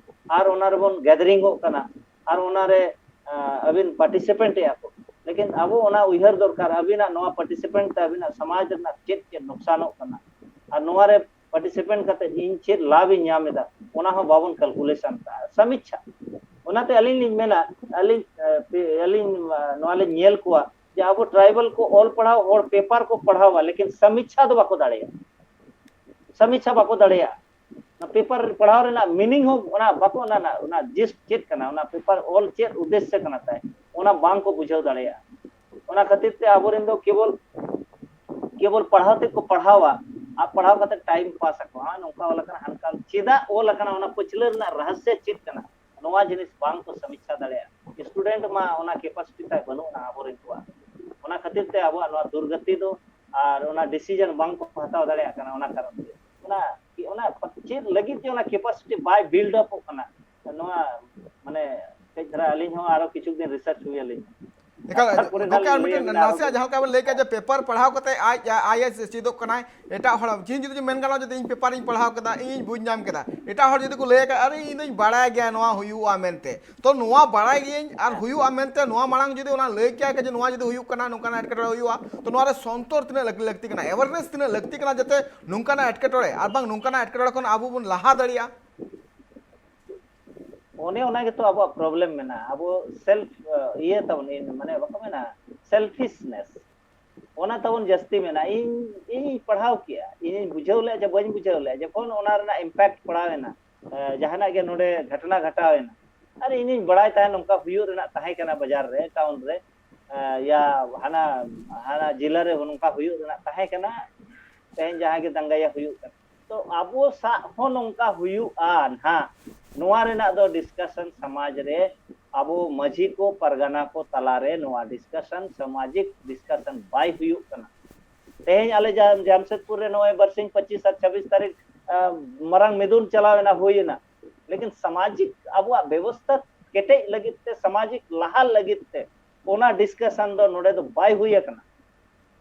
ᱟᱨ ᱚᱱᱟ ᱨᱮᱵᱚᱱ ᱜᱮᱫᱟᱨᱤᱝ ᱚᱜ ᱠᱟᱱᱟ, ᱟᱨ ᱚᱱᱟᱨᱮ ᱟᱹᱵᱤᱱ ᱯᱟᱨᱴᱤᱥᱤᱯᱮᱱᱴ ᱮᱫᱼᱟ ᱠᱚ᱾ ᱞᱮᱠᱤᱱ ᱟᱵᱚ ᱚᱱᱟ ᱩᱭᱦᱟᱹᱨ ᱫᱚᱨᱠᱟᱨ, ᱟᱹᱵᱤᱱᱟᱜ ᱱᱚᱣᱟ ᱯᱟᱨᱴᱤᱥᱤᱯᱮᱱᱴ ᱛᱮ ᱟᱹᱵᱤᱱᱟᱜ ᱥᱚᱢᱟᱡᱽ ᱨᱮᱱᱟᱜ ᱪᱮᱫ ᱪᱮᱫ ᱱᱩᱠᱥᱟᱱᱚᱜ ᱠᱟᱱᱟ, ᱟᱨ ᱱᱚᱣᱟ ᱨᱮ ᱯᱟᱨᱴᱤᱥᱤᱯᱮᱱᱴ ᱠᱟᱛᱮ ᱤᱧ ᱪᱮᱫ ᱞᱟᱵᱷ ᱤᱧ ᱧᱟᱢ ᱮᱫᱟ, ᱚᱱᱟ ᱦᱚᱸ ᱵᱟᱵᱚᱱ ᱠᱟᱞᱠᱩᱞᱮᱥᱚᱱ ᱠᱟᱜᱼᱟ, ᱥᱟᱢᱤᱪᱪᱷᱟ᱾ ᱚᱱᱟᱛᱮ ᱟᱹᱞᱤᱧ ᱞᱤᱧ ᱢᱮᱱᱟ, ᱟᱹᱞᱤᱧ ᱟᱹᱞᱤᱧ ᱱᱚᱣᱟ ᱞᱤᱧ ᱧᱮᱞ ᱠᱚᱣᱟ, ᱡᱮ ᱟᱵᱚ ᱴᱨᱟᱭᱵᱟᱞ ᱠᱚ ᱚᱞ ᱯᱟᱲᱦᱟᱣ ᱦᱚᱲ ᱯᱮᱯᱟᱨ ᱠᱚ ᱯᱟᱲᱦᱟᱣᱟ, ᱞᱮᱠᱤᱱ ᱥᱟᱢᱤᱪᱷᱟ ᱫᱚ ᱵᱟᱠᱚ ᱫᱟᱲᱮᱭᱟᱜᱼᱟ᱾ ᱥᱟᱢᱤᱪᱷᱟ ᱵᱟᱠᱚ ᱫᱟᱲᱮᱭᱟᱜᱼᱟ᱾ ᱚᱱᱟ ᱯᱮᱯᱟᱨ ᱯᱟᱲᱦᱟᱣ ᱨᱮᱱᱟᱜ ᱢᱤᱱᱤᱝ ᱦᱚᱸ ᱚᱱᱟ ᱵᱟᱠᱚ, ᱚᱱᱟ ᱨᱮᱱᱟᱜ, ᱚᱱᱟ ᱡᱤᱥᱴ ᱪᱮᱫ ᱠᱟᱱᱟ, ᱚᱱᱟ ᱯᱮᱯᱟᱨ ᱚᱞ ᱪᱮᱫ ᱩᱫᱽᱫᱮᱥᱥᱚ ᱠᱟᱱᱟ ᱛᱟᱭ, ᱚᱱᱟ ᱵᱟᱝ ᱠᱚ ᱵᱩᱡᱷᱟᱹᱣ ᱫᱟᱲᱮᱭᱟᱜᱼᱟ᱾ ᱚᱱᱟ ᱠᱷᱟᱹᱛᱤᱨ ᱛᱮ ᱟᱵᱚᱨᱮᱱ ᱫᱚ ᱠᱮᱵᱚᱞ, ᱠᱮᱵᱚᱞ ᱯᱟᱲᱦᱟᱣ ᱛᱮᱫ ᱠᱚ ᱯᱟᱲᱦᱟᱣᱟ ᱟᱨ ᱯᱟᱲᱦᱟᱣ ᱠᱟᱛᱮ ᱴᱟᱭᱤᱢ ᱯᱟᱥ ᱟᱠᱚ, ᱦᱟᱸ, ᱱᱚᱝᱠᱟ ᱚᱞ ᱟᱠᱟᱱᱟ, ᱦᱟᱱᱠᱟ, ᱪᱮᱫᱟᱜ ᱚᱞ ᱟᱠᱟᱱᱟ, ᱚᱱᱟ ᱯᱟᱹᱪᱷᱞᱟᱹ ᱨᱮᱱᱟᱜ ᱨᱟᱦᱚᱥᱭᱚ ᱪᱮᱫ ᱠᱟᱱᱟ, ᱱᱚᱣᱟ ᱡᱤᱱᱤᱥ ᱵᱟᱝ ᱠᱚ ᱥᱟᱢᱤᱪᱷᱟ ᱫᱟᱲᱮᱭᱟᱜᱼᱟ᱾ ᱥᱴᱩᱰᱮᱱᱴ ᱢᱟ ᱚᱱᱟ ᱠᱮᱯᱟᱥᱤᱴᱤ ᱛᱟᱭ ᱵᱟᱹᱱᱩᱜᱼᱟ ᱟᱵᱚᱨᱮᱱ ᱠᱚᱣᱟᱜ᱾ ᱚᱱᱟ ᱠᱷᱟᱹᱛᱤᱨ ᱛᱮ ᱟᱵᱚᱣᱟᱜ ᱱᱚᱣᱟ ᱫᱩᱨᱜᱚᱛᱤ ᱫᱚ ᱟᱨ ᱚᱱᱟ ᱰᱤᱥᱤᱡᱚᱱ ᱵᱟᱝ ᱠᱚ ᱦᱟᱛᱟᱣ ᱫᱟᱲᱮᱭᱟᱜ ᱠᱟᱱᱟ᱾ ᱚᱱᱟ ᱠᱟᱨᱚᱱ ᱛᱮ ᱚᱱᱟ, ᱚᱱᱟ ᱪᱮᱫ ᱞᱟᱹᱜᱤᱫ ᱡᱮ ᱚᱱᱟ ᱠᱮᱯᱟᱥᱤᱴᱤ ᱵᱟᱭ ᱵᱤᱞᱰ ᱟᱯᱚᱜ ᱠᱟᱱᱟ, ᱱᱚᱣᱟ ᱢᱟᱱᱮ ᱠᱟᱹᱡ ᱫᱷᱟᱨᱟ ᱟᱹᱞᱤᱧ ᱦᱚᱸ ᱟᱨᱚ ᱠᱤᱪᱷᱩ ᱫᱤᱱ ᱨᱤᱥᱟᱨᱪ ᱦᱩᱭ ᱟᱹᱞᱤᱧᱟ᱾ ᱮᱠᱟᱞ᱾ ᱛᱟᱨᱯᱚᱨᱮ ᱜᱚᱢᱠᱮ, ᱟᱨ ᱱᱟᱦᱟᱜ ᱞᱤᱧ ᱞᱟᱹᱭᱟ ᱢᱤᱫᱴᱮᱱ ᱢᱮᱱᱟᱜᱼᱟ ᱟᱨᱚ ᱱᱟᱥᱮᱭᱟᱜ ᱡᱟᱦᱟᱸ ᱞᱮᱠᱟ ᱵᱮᱱ ᱞᱟᱹᱭ ᱠᱮᱫ ᱡᱮ ᱯᱮᱯᱟᱨ ᱯᱟᱲᱦᱟᱣ ᱠᱟᱛᱮ ᱟᱡ ᱟᱭ ᱮ ᱮᱥ ᱪᱮᱫᱚᱜ ᱠᱟᱱᱟᱭ, ᱮᱴᱟᱜ ᱦᱚᱲ ᱡᱤᱱ ᱡᱩᱫᱤ ᱢᱮᱱ ᱜᱟᱱᱚᱜᱼᱟ, ᱡᱩᱫᱤ ᱤᱧ ᱯᱮᱯᱟᱨᱤᱧ ᱯᱟᱲᱦᱟᱣ ᱠᱮᱫᱟ, ᱤᱧᱤᱧ ᱵᱩᱡᱽ ᱧᱟᱢ ᱠᱮᱫᱟ, ᱮᱴᱟᱜ ᱦᱚᱲ ᱡᱩᱫᱤ ᱠᱚ ᱞᱟᱹᱭ ᱟᱠᱟᱫ, "ᱟᱨᱮ, ᱤᱧ ᱫᱚᱧ ᱵᱟᱲᱟᱭ ᱜᱮᱭᱟ ᱱᱚᱣᱟ ᱦᱩᱭᱩᱜᱼᱟ" ᱢᱮᱱᱛᱮ, ᱛᱚ ᱱᱚᱣᱟ ᱵᱟᱲᱟᱭ ᱜᱤᱭᱟᱹᱧ ᱟᱨ ᱦᱩᱭᱩᱜᱼᱟ ᱢᱮᱱᱛᱮ ᱱᱚᱣᱟ ᱢᱟᱲᱟᱝ ᱡᱩᱫᱤ ᱚᱱᱟ ᱞᱟᱹᱭ ᱠᱮᱭᱟ ᱡᱮ ᱱᱚᱣᱟ ᱡᱩᱫᱤ ᱦᱩᱭᱩᱜ ᱠᱟᱱᱟ, ᱱᱚᱝᱠᱟᱱᱟᱜ ᱮᱴᱠᱮᱴᱚᱬᱮ ᱦᱩᱭᱩᱜᱼᱟ, ᱛᱚ ᱱᱚᱣᱟ ᱨᱮ ᱥᱚᱱᱛᱚᱨ ᱛᱤᱱᱟᱹᱜ ᱞᱟᱹᱠ-, ᱞᱟᱹᱠᱛᱤ ᱠᱟᱱᱟ, ᱮᱣᱟᱨᱱᱮᱥ ᱛᱤᱱᱟᱹᱜ ᱞᱟᱹᱠᱛᱤ ᱠᱟᱱᱟ, ᱡᱟᱛᱮ ᱱᱚᱝᱠᱟᱱᱟᱜ ᱮᱴᱠᱮᱴᱚᱬᱮ ᱟᱨ ᱵᱟᱝ ᱱᱚᱝᱠᱟᱱᱟᱜ ᱮᱴᱠᱮᱴᱚᱬᱮ ᱠᱷᱚᱱ ᱟᱵᱚ ᱵᱚᱱ ᱞᱟᱦᱟ ᱫᱟᱲᱮᱭᱟᱜᱼᱟ? ᱚᱱᱮ ᱚᱱᱟ ᱜᱮᱛᱚ ᱟᱵᱚᱣᱟᱜ ᱯᱨᱚᱵᱞᱮᱢ ᱢᱮᱱᱟᱜᱼᱟ᱾ ᱟᱵᱚ ᱥᱮᱞᱯ ᱤᱭᱟᱹ ᱛᱟᱵᱚᱱ, ᱤᱧ ᱢᱟᱱᱮ ᱵᱟᱠᱚ ᱢᱮᱱᱟ ᱥᱮᱞᱯᱷᱤᱥᱱᱮᱥ, ᱚᱱᱟ ᱛᱟᱵᱚᱱ ᱡᱟᱹᱥᱛᱤ ᱢᱮᱱᱟᱜᱼᱟ᱾ ᱤᱧ, ᱤᱧᱤᱧ ᱯᱟᱲᱦᱟᱣ ᱠᱮᱜᱼᱟ, ᱤᱧᱤᱧ ᱵᱩᱡᱷᱟᱹᱣ ᱞᱮᱫᱼᱟ ᱪᱮ ᱵᱟᱹᱧ ᱵᱩᱡᱷᱟᱹᱣ ᱞᱮᱫᱼᱟ, ᱡᱚᱠᱷᱚᱱ ᱚᱱᱟ ᱨᱮᱱᱟᱜ ᱤᱢᱯᱮᱠᱴ ᱯᱟᱲᱟᱣ ᱮᱱᱟ, ᱮ, ᱡᱟᱦᱟᱱᱟᱜ ᱜᱮ ᱱᱚᱰᱮ ᱜᱷᱚᱴᱚᱱᱟ ᱜᱷᱚᱴᱟᱣ ᱮᱱᱟ, ᱟᱨ ᱤᱧᱤᱧ ᱵᱟᱲᱟᱭ ᱛᱟᱦᱮᱸᱫ ᱱᱚᱝᱠᱟ ᱦᱩᱭᱩᱜ ᱨᱮᱱᱟᱜ ᱛᱟᱦᱮᱸ ᱠᱟᱱᱟ ᱵᱟᱡᱟᱨ ᱨᱮ, ᱴᱟᱣᱩᱱ ᱨᱮ, ᱮ, ᱭᱟ ᱦᱟᱱᱟ, ᱦᱟᱱᱟ ᱡᱮᱞᱟ ᱨᱮ ᱱᱚᱝᱠᱟ ᱦᱩᱭᱩᱜ ᱨᱮᱱᱟᱜ ᱛᱟᱦᱮᱸ ᱠᱟᱱᱟ, ᱛᱮᱦᱮᱧ ᱡᱟᱦᱟᱸ ᱜᱮ ᱫᱟᱝᱜᱟᱭᱟ ᱦᱩᱭᱩᱜ ᱠᱟᱱᱟ᱾ ᱛᱚ ᱟᱵᱚ ᱥᱟᱜ ᱦᱚᱸ ᱱᱚᱝᱠᱟ ᱦᱩᱭᱩᱜᱼᱟ ᱱᱟᱦᱟᱜ, ᱱᱚᱣᱟ ᱨᱮᱱᱟᱜ ᱫᱚ ᱰᱤᱥᱠᱟᱥᱚᱱ ᱥᱚᱢᱟᱡᱽ ᱨᱮ, ᱟᱵᱚ ᱢᱟᱹᱡᱷᱤ ᱠᱚ ᱯᱟᱨᱜᱟᱱᱟ ᱠᱚ ᱛᱟᱞᱟᱨᱮ ᱱᱚᱣᱟ ᱰᱤᱥᱠᱟᱥᱚᱱ, ᱥᱟᱢᱟᱡᱤᱠ ᱰᱤᱥᱠᱟᱥᱚᱱ ᱵᱟᱭ ᱦᱩᱭᱩᱜ ᱠᱟᱱᱟ᱾ ᱛᱮᱦᱮᱧ ᱟᱞᱮ ᱡᱟᱢ-, ᱡᱟᱢᱥᱮᱫᱽᱯᱩᱨ ᱨᱮ ᱱᱚᱜᱼᱚᱭ ᱵᱟᱨᱥᱤᱧ ᱯᱚᱸᱪᱤᱥ ᱟᱨ ᱪᱷᱟᱵᱵᱤᱥ ᱛᱟᱹᱨᱤᱠᱷ, ᱟᱸ, ᱢᱟᱨᱟᱝ ᱢᱤᱫᱩᱱ ᱪᱟᱞᱟᱣ ᱮᱱᱟ, ᱦᱩᱭ ᱮᱱᱟ, ᱞᱮᱠᱤᱱ ᱥᱟᱢᱟᱡᱤᱠ ᱟᱵᱚᱣᱟᱜ ᱵᱮᱵᱚᱥᱛᱷᱟ ᱠᱮᱴᱮᱡ ᱞᱟᱹᱜᱤᱫ ᱛᱮ, ᱥᱟᱢᱟᱡᱤᱠ ᱞᱟᱦᱟ ᱞᱟᱹᱜᱤᱫ ᱛᱮ ᱚᱱᱟ ᱰᱤᱥᱠᱟᱥᱚᱱ ᱫᱚ ᱱᱚᱰᱮ ᱫᱚ ᱵᱟᱭ ᱦᱩᱭ ᱟᱠᱟᱱᱟ᱾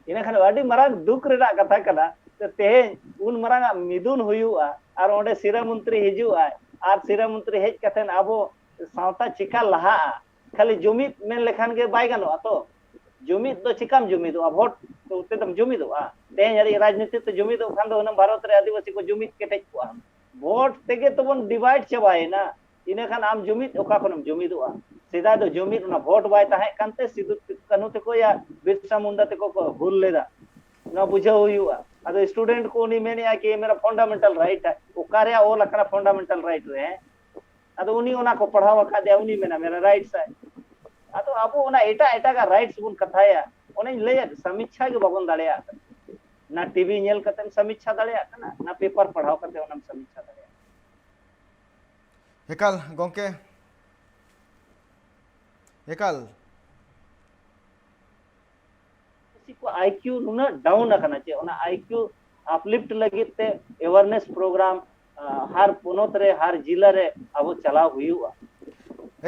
ᱤᱱᱟᱹ ᱠᱷᱟᱱ ᱟᱹᱰᱤ ᱢᱟᱨᱟᱝ ᱫᱩᱠ ᱨᱮᱱᱟᱜ ᱠᱟᱛᱷᱟ ᱠᱟᱱᱟ᱾ ᱛᱮ-, ᱛᱮᱦᱮᱧ ᱩᱱ ᱢᱟᱨᱟᱝ ᱟᱜ ᱢᱤᱫᱩᱱ ᱦᱩᱭᱩᱜᱼᱟ ᱟᱨ ᱚᱸᱰᱮ ᱥᱤᱨᱟᱹ ᱢᱚᱱᱛᱨᱤ ᱦᱤᱡᱩᱜ ᱟᱭ ᱟᱨ ᱥᱤᱨᱟᱹ ᱢᱚᱱᱛᱨᱤ ᱦᱮᱡ ᱠᱟᱛᱮᱫ ᱟᱵᱚ ᱥᱟᱶᱛᱟ ᱪᱤᱠᱟ ᱞᱟᱦᱟᱜᱼᱟ? ᱠᱷᱟᱹᱞᱤ ᱡᱩᱢᱤᱫ ᱢᱮᱱ ᱞᱮᱠᱷᱟᱱ ᱜᱮ ᱵᱟᱭ ᱜᱟᱱᱚᱜᱼᱟ ᱛᱚ᱾ ᱡᱩᱢᱤᱫ ᱫᱚ ᱪᱤᱠᱟᱢ ᱡᱩᱢᱤᱫᱚᱜᱼᱟ? ᱵᱷᱳᱴ ᱛᱮᱫᱚᱢ ᱡᱩᱢᱤᱫᱚᱜᱼᱟ? ᱛᱮᱦᱮᱧ ᱟᱹᱰᱤ ᱨᱟᱡᱽᱱᱤᱛᱤ ᱛᱮ ᱡᱩᱢᱤᱫᱚᱜ ᱠᱷᱟᱱ ᱫᱚ ᱦᱩᱱᱟᱹᱝ ᱵᱷᱟᱨᱚᱛ ᱨᱮ ᱟᱹᱫᱤᱵᱟᱹᱥᱤ ᱠᱚ ᱡᱩᱢᱤᱫ ᱠᱮᱴᱮᱡ ᱠᱚᱜᱼᱟ᱾ ᱵᱷᱳᱴ ᱛᱮᱜᱮ ᱛᱚᱵᱚᱱ ᱰᱤᱵᱟᱭᱤᱰ ᱪᱟᱵᱟᱭᱮᱱᱟ᱾ ᱤᱱᱟᱹ ᱠᱷᱟᱱ ᱟᱢ ᱡᱩᱢᱤᱫ ᱚᱠᱟ ᱠᱷᱚᱱᱮᱢ ᱡᱩᱢᱤᱫᱚᱜᱼᱟ? ᱥᱮᱫᱟᱭ ᱫᱚ ᱡᱩᱢᱤᱫ ᱚᱱᱟ ᱵᱷᱳᱴ ᱵᱟᱭ ᱛᱟᱦᱮᱸ ᱠᱟᱱᱛᱮ ᱥᱤᱫᱩ ᱠᱟᱹᱱᱦᱩ ᱛᱟᱠᱚ ᱭᱟ ᱵᱤᱨᱥᱟ ᱢᱩᱱᱰᱟ ᱛᱟᱠᱚ ᱠᱚ ᱦᱩᱞ ᱞᱮᱫᱟ᱾ ᱱᱚᱣᱟ ᱵᱩᱡᱷᱟᱹᱣ ᱦᱩᱭᱩᱜᱼᱟ᱾ ᱟᱫᱚ ᱥᱴᱩᱰᱮᱱᱴ ᱠᱚ ᱩᱱᱤ ᱢᱮᱱᱮᱫᱼᱟ ᱠᱤ ᱢᱮᱨᱟ ᱯᱷᱟᱱᱰᱟᱢᱮᱱᱴᱟᱞ ᱨᱟᱭᱤᱴ ᱦᱟᱭ, ᱚᱠᱟᱨᱮ ᱚᱞ ᱟᱠᱟᱱᱟ ᱯᱷᱟᱱᱰᱟᱢᱮᱱᱴᱟᱞ ᱨᱟᱭᱤᱴ ᱨᱮ? ᱟᱫᱚ ᱩᱱᱤ ᱚᱱᱟ ᱠᱚ ᱯᱟᱲᱦᱟᱣ ᱟᱠᱟᱫᱮᱭᱟ, ᱩᱱᱤ ᱢᱮᱱᱟ ᱢᱮᱨᱟ ᱨᱟᱭᱤᱴᱥ ᱦᱟᱭ᱾ ᱟᱫᱚ ᱟᱵᱚ ᱚᱱᱟ ᱮᱴᱟᱜ ᱮᱴᱟᱜᱟᱜ ᱨᱟᱭᱤᱴᱥ ᱵᱚᱱ ᱠᱟᱛᱷᱟᱭᱟ, ᱚᱱᱮᱧ ᱞᱟᱹᱭᱮᱫ ᱥᱟᱢᱤᱪᱪᱷᱟ ᱜᱮ ᱵᱟᱵᱚᱱ ᱫᱟᱲᱮᱭᱟᱜ ᱠᱟᱱᱟ᱾ ᱱᱟ ᱴᱤᱵᱷᱤ ᱧᱮᱞ ᱠᱟᱛᱮᱢ ᱥᱟᱢᱤᱪᱪᱷᱟ ᱫᱟᱲᱮᱭᱟᱜ ᱠᱟᱱᱟ, ᱱᱟ ᱯᱮᱯᱟᱨ ᱯᱟᱲᱦᱟᱣ ᱠᱟᱛᱮ ᱚᱱᱟᱢ ᱥᱟᱢᱤᱪᱪᱷᱟ ᱫᱟᱲᱮᱭᱟᱜ ᱠᱟᱱᱟ᱾ ᱮᱠᱟᱞ ᱜᱚᱢᱠᱮ, ᱮᱠᱟᱞ᱾ ᱟᱹᱫᱤᱵᱟᱹᱥᱤ ᱠᱚ ᱟᱭ ᱠᱤᱭᱩ ᱱᱩᱱᱟᱹᱜ ᱰᱟᱣᱩᱱ ᱟᱠᱟᱱᱟ ᱡᱮ ᱚᱱᱟ ᱟᱭ ᱠᱤᱭᱩ ᱟᱯᱞᱤᱯᱴ ᱞᱟᱹᱜᱤᱫ ᱛᱮ ᱮᱣᱟᱨᱱᱮᱥ ᱯᱨᱳᱜᱨᱟᱢ ᱦᱟᱨ ᱯᱚᱱᱚᱛ ᱨᱮ, ᱦᱟᱨ ᱡᱤᱞᱟ ᱨᱮ ᱟᱵᱚ ᱪᱟᱞᱟᱣ ᱦᱩᱭᱩᱜᱼᱟ᱾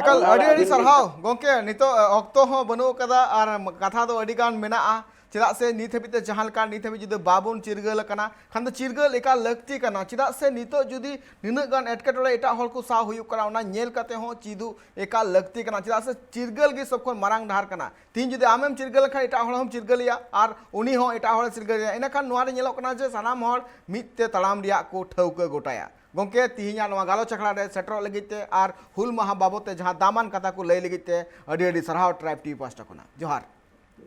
ᱟᱨ ᱮᱠᱟᱞ, ᱚᱱᱟ ᱫᱚ ᱟᱹᱰᱤ ᱟᱹᱰᱤ ᱟᱹᱵᱤᱱ ᱵᱤᱱ ᱥᱟᱨᱦᱟᱣ ᱜᱚᱢᱠᱮ᱾ ᱱᱤᱛᱚᱜ ᱚᱠᱛᱚ ᱦᱚᱸ ᱵᱟᱹᱱᱩᱜ ᱟᱠᱟᱫᱟ ᱟᱨ ᱠᱟᱛᱷᱟ ᱫᱚ ᱟᱹᱰᱤ ᱜᱟᱱ ᱢᱮᱱᱟᱜᱼᱟ᱾ ᱪᱮᱫᱟᱜ ᱥᱮ ᱱᱤᱛ ᱦᱟᱹᱵᱤᱡ ᱛᱮ ᱡᱟᱦᱟᱸ ᱞᱮᱠᱟ ᱱᱤᱛ ᱦᱟᱹᱵᱤᱡ ᱡᱩᱫᱤ ᱵᱟᱵᱚᱱ ᱪᱤᱨᱜᱟᱹᱞ ᱟᱠᱟᱱᱟ ᱠᱷᱟᱱ ᱫᱚ ᱪᱤᱨᱜᱟᱹᱞ ᱮᱠᱟᱞ ᱞᱟᱹᱠᱛᱤ ᱠᱟᱱᱟ᱾ ᱪᱮᱫᱟᱜ ᱥᱮ ᱱᱤᱛᱚᱜ ᱡᱩᱫᱤ ᱱᱤᱱᱟᱹᱜ ᱜᱟᱱ ᱮᱴᱠᱮᱴᱚᱬᱮ ᱮᱴᱟᱜ ᱦᱚᱲ ᱠᱚ ᱥᱟᱶ ᱦᱩᱭᱩᱜ ᱠᱟᱱᱟ, ᱚᱱᱟ ᱧᱮᱞ ᱠᱟᱛᱮ ᱦᱚᱸ ᱪᱮᱫᱚᱜ ᱮᱠᱟᱞ ᱞᱟᱹᱠᱛᱤ ᱠᱟᱱᱟ᱾ ᱪᱮᱫᱟᱜ ᱥᱮ ᱪᱤᱨᱜᱟᱹᱞ ᱜᱮ ᱥᱚᱵ ᱠᱷᱚᱱ ᱢᱟᱨᱟᱝ ᱰᱟᱦᱟᱨ ᱠᱟᱱᱟ᱾ ᱛᱤᱦᱤᱧ ᱡᱩᱫᱤ ᱟᱢᱮᱢ ᱪᱤᱨᱜᱟᱹᱞ ᱞᱮᱠᱷᱟᱱ ᱮᱴᱟᱜ ᱦᱚᱲ ᱦᱚᱸᱢ ᱪᱤᱨᱜᱟᱹᱞᱮᱭᱟ ᱟᱨ ᱩᱱᱤ ᱦᱚᱸ ᱮᱴᱟᱜ ᱦᱚᱲᱮ ᱪᱤᱨᱜᱟᱹᱞᱮᱭᱟ᱾ ᱤᱱᱟᱹᱠᱷᱟᱱ ᱱᱚᱣᱟ ᱨᱮ ᱧᱮᱞᱚᱜ ᱠᱟᱱᱟ ᱡᱮ ᱥᱟᱱᱟᱢ ᱦᱚᱲ ᱢᱤᱫ ᱛᱮ ᱛᱟᱲᱟᱢ ᱨᱮᱭᱟᱜ ᱠᱚ ᱴᱷᱟᱹᱣᱠᱟᱹ ᱜᱚᱴᱟᱭᱟ᱾ ᱜᱚᱢᱠᱮ, ᱛᱤᱦᱤᱧᱟᱜ ᱱᱚᱣᱟ ᱜᱟᱞᱚᱪ ᱟᱠᱷᱲᱟ ᱨᱮ ᱥᱮᱴᱮᱨᱚᱜ ᱞᱟᱹᱜᱤᱫ ᱛᱮ ᱟᱨ ᱦᱩᱞ ᱢᱟᱦᱟ ᱵᱟᱵᱚᱫ ᱛᱮ ᱡᱟᱦᱟᱸ ᱫᱟᱢᱟᱱ ᱠᱟᱛᱷᱟ ᱠᱚ ᱞᱟᱹᱭ ᱞᱟᱹᱜᱤᱫ ᱛᱮ ᱟᱹᱰᱤ ᱟᱹᱰᱤ ᱥᱟᱨᱦᱟᱣ ᱴᱨᱟᱭᱤᱵᱽ ᱴᱤᱵᱷᱤ ᱯᱟᱦᱴᱟ ᱠᱷᱚᱱᱟᱜ᱾ ᱡᱚᱦᱟᱨ,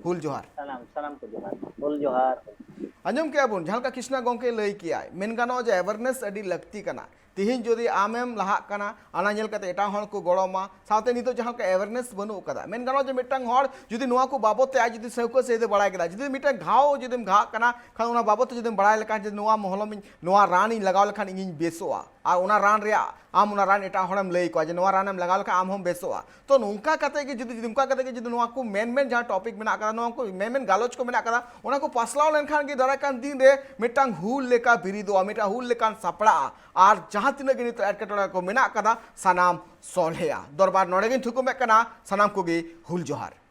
ᱦᱩᱞ ᱡᱚᱦᱟᱨ᱾ ᱥᱟᱱᱟᱢ ᱥᱟᱱᱟᱢ ᱠᱚ ᱡᱚᱦᱟᱨ, ᱦᱩᱞ ᱡᱚᱦᱟᱨ᱾ ᱟᱸᱡᱚᱢ ᱠᱮᱜᱼᱟ ᱵᱚᱱ, ᱡᱟᱦᱟᱸ ᱞᱮᱠᱟ ᱠᱨᱤᱥᱱᱟ ᱜᱚᱢᱠᱮ ᱞᱟᱹᱭ ᱠᱮᱜᱼᱟᱭ, ᱢᱮᱱ ᱜᱟᱱᱚᱜᱼᱟ ᱡᱮ ᱮᱣᱟᱨᱱᱮᱥ ᱟᱹᱰᱤ ᱞᱟᱹᱠᱛᱤ ᱠᱟᱱᱟ᱾ ᱛᱤᱦᱤᱧ ᱡᱩᱫᱤ ᱟᱢᱮᱢ ᱞᱟᱦᱟᱜ ᱠᱟᱱᱟ, ᱚᱱᱟ ᱧᱮᱞ ᱠᱟᱛᱮ ᱮᱴᱟᱜ ᱦᱚᱲ ᱠᱚ ᱜᱚᱲᱚ ᱟᱢᱟ, ᱥᱟᱶᱛᱮ ᱱᱤᱛᱚᱜ ᱡᱟᱦᱟᱸ ᱞᱮᱠᱟ ᱮᱣᱟᱨᱱᱮᱥ ᱵᱟᱹᱱᱩᱜ ᱟᱠᱟᱫᱟ, ᱢᱮᱱ ᱜᱟᱱᱚᱜᱼᱟ ᱡᱮ ᱢᱤᱫᱴᱟᱝ ᱦᱚᱲ ᱡᱩᱫᱤ ᱱᱚᱣᱟ ᱠᱚ ᱵᱟᱵᱚᱫ ᱛᱮ ᱟᱡ ᱡᱩᱫᱤ ᱥᱟᱹᱣᱠᱟᱹ ᱥᱟᱹᱭᱫᱟᱹ ᱵᱟᱲᱟᱭ ᱠᱮᱫᱟ, ᱡᱩᱫᱤ ᱢᱤᱫᱴᱟᱝ ᱜᱷᱟᱣ ᱡᱩᱫᱤᱢ ᱜᱷᱟᱜ ᱠᱟᱱᱟ, ᱠᱷᱟᱱ ᱚᱱᱟ ᱵᱟᱵᱚᱫ ᱛᱮ ᱡᱩᱫᱤᱢ ᱵᱟᱲᱟᱭ ᱞᱮᱠᱷᱟᱱ ᱡᱮ ᱱᱚᱣᱟ ᱢᱚᱦᱞᱚᱢ ᱤᱧ, ᱱᱚᱣᱟ ᱨᱟᱱ ᱤᱧ ᱞᱟᱜᱟᱣ ᱞᱮᱠᱷᱟᱱ ᱤᱧᱤᱧ ᱵᱮᱥᱚᱜᱼᱟ, ᱟᱨ ᱚᱱᱟ ᱨᱟᱱ ᱨᱮᱭᱟᱜ ᱟᱢ ᱚᱱᱟ ᱨᱟᱱ ᱮᱴᱟᱜ ᱦᱚᱲᱮᱢ ᱞᱟᱹᱭ ᱟᱠᱚᱣᱟ ᱡᱮ ᱱᱚᱣᱟ ᱨᱟᱱᱮᱢ ᱞᱟᱜᱟᱣ ᱞᱮᱠᱷᱟᱱ ᱟᱢ ᱦᱚᱸᱢ ᱵᱮᱥᱚᱜᱼᱟ᱾ ᱛᱚ ᱱᱚᱝᱠᱟ ᱠᱟᱛᱮ ᱜᱮ ᱡᱩᱫᱤ, ᱱᱚᱝᱠᱟ ᱠᱟᱛᱮ ᱜᱮ ᱡᱩᱫᱤ ᱱᱚᱣᱟ ᱠᱚ ᱢᱮᱱ ᱢᱮᱱ ᱡᱟᱦᱟᱸ ᱴᱚᱯᱤᱠ ᱢᱮᱱᱟᱜ ᱠᱟᱫᱟ, ᱱᱚᱣᱟ ᱠᱚ ᱢᱮᱱ ᱢᱮᱱ ᱜᱟᱞᱚᱪ ᱠᱚ ᱢᱮᱱᱟᱜ ᱠᱟᱫᱟ, ᱚᱱᱟ ᱠᱚ ᱯᱟᱥᱱᱟᱣ ᱞᱮᱱᱠᱷᱟᱱ ᱜᱮ ᱫᱟᱨᱟᱭ ᱠᱟᱱ ᱫᱤᱱ ᱨᱮ ᱢᱤᱫᱴᱟᱝ ᱦᱩᱞ ᱞᱮᱠᱟ ᱵᱤᱨᱤᱫᱚᱜᱼᱟ, ᱢᱤᱫᱴᱟᱝ ᱦᱩᱞ ᱞᱮᱠᱟᱱ ᱥᱟᱯᱲᱟᱜᱼᱟ, ᱟᱨ ᱡᱟᱦᱟᱸ ᱛᱤᱱᱟᱹᱜ ᱜᱮ ᱱᱤᱛᱚᱜ ᱮᱴᱠᱮᱴᱚᱬᱮ ᱠᱚ ᱢᱮᱱᱟᱜ ᱠᱟᱫᱟ, ᱥᱟᱱᱟᱢ ᱥᱚᱞᱦᱮᱜᱼᱟ᱾ ᱫᱚᱨᱵᱟᱨ ᱱᱚᱰᱮ ᱜᱤᱧ ᱛᱷᱩᱠᱩᱢᱮᱫ ᱠᱟᱱᱟ᱾ ᱥᱟᱱᱟᱢ ᱠᱚᱜᱮ ᱦᱩᱞ ᱡᱚᱦᱟᱨ᱾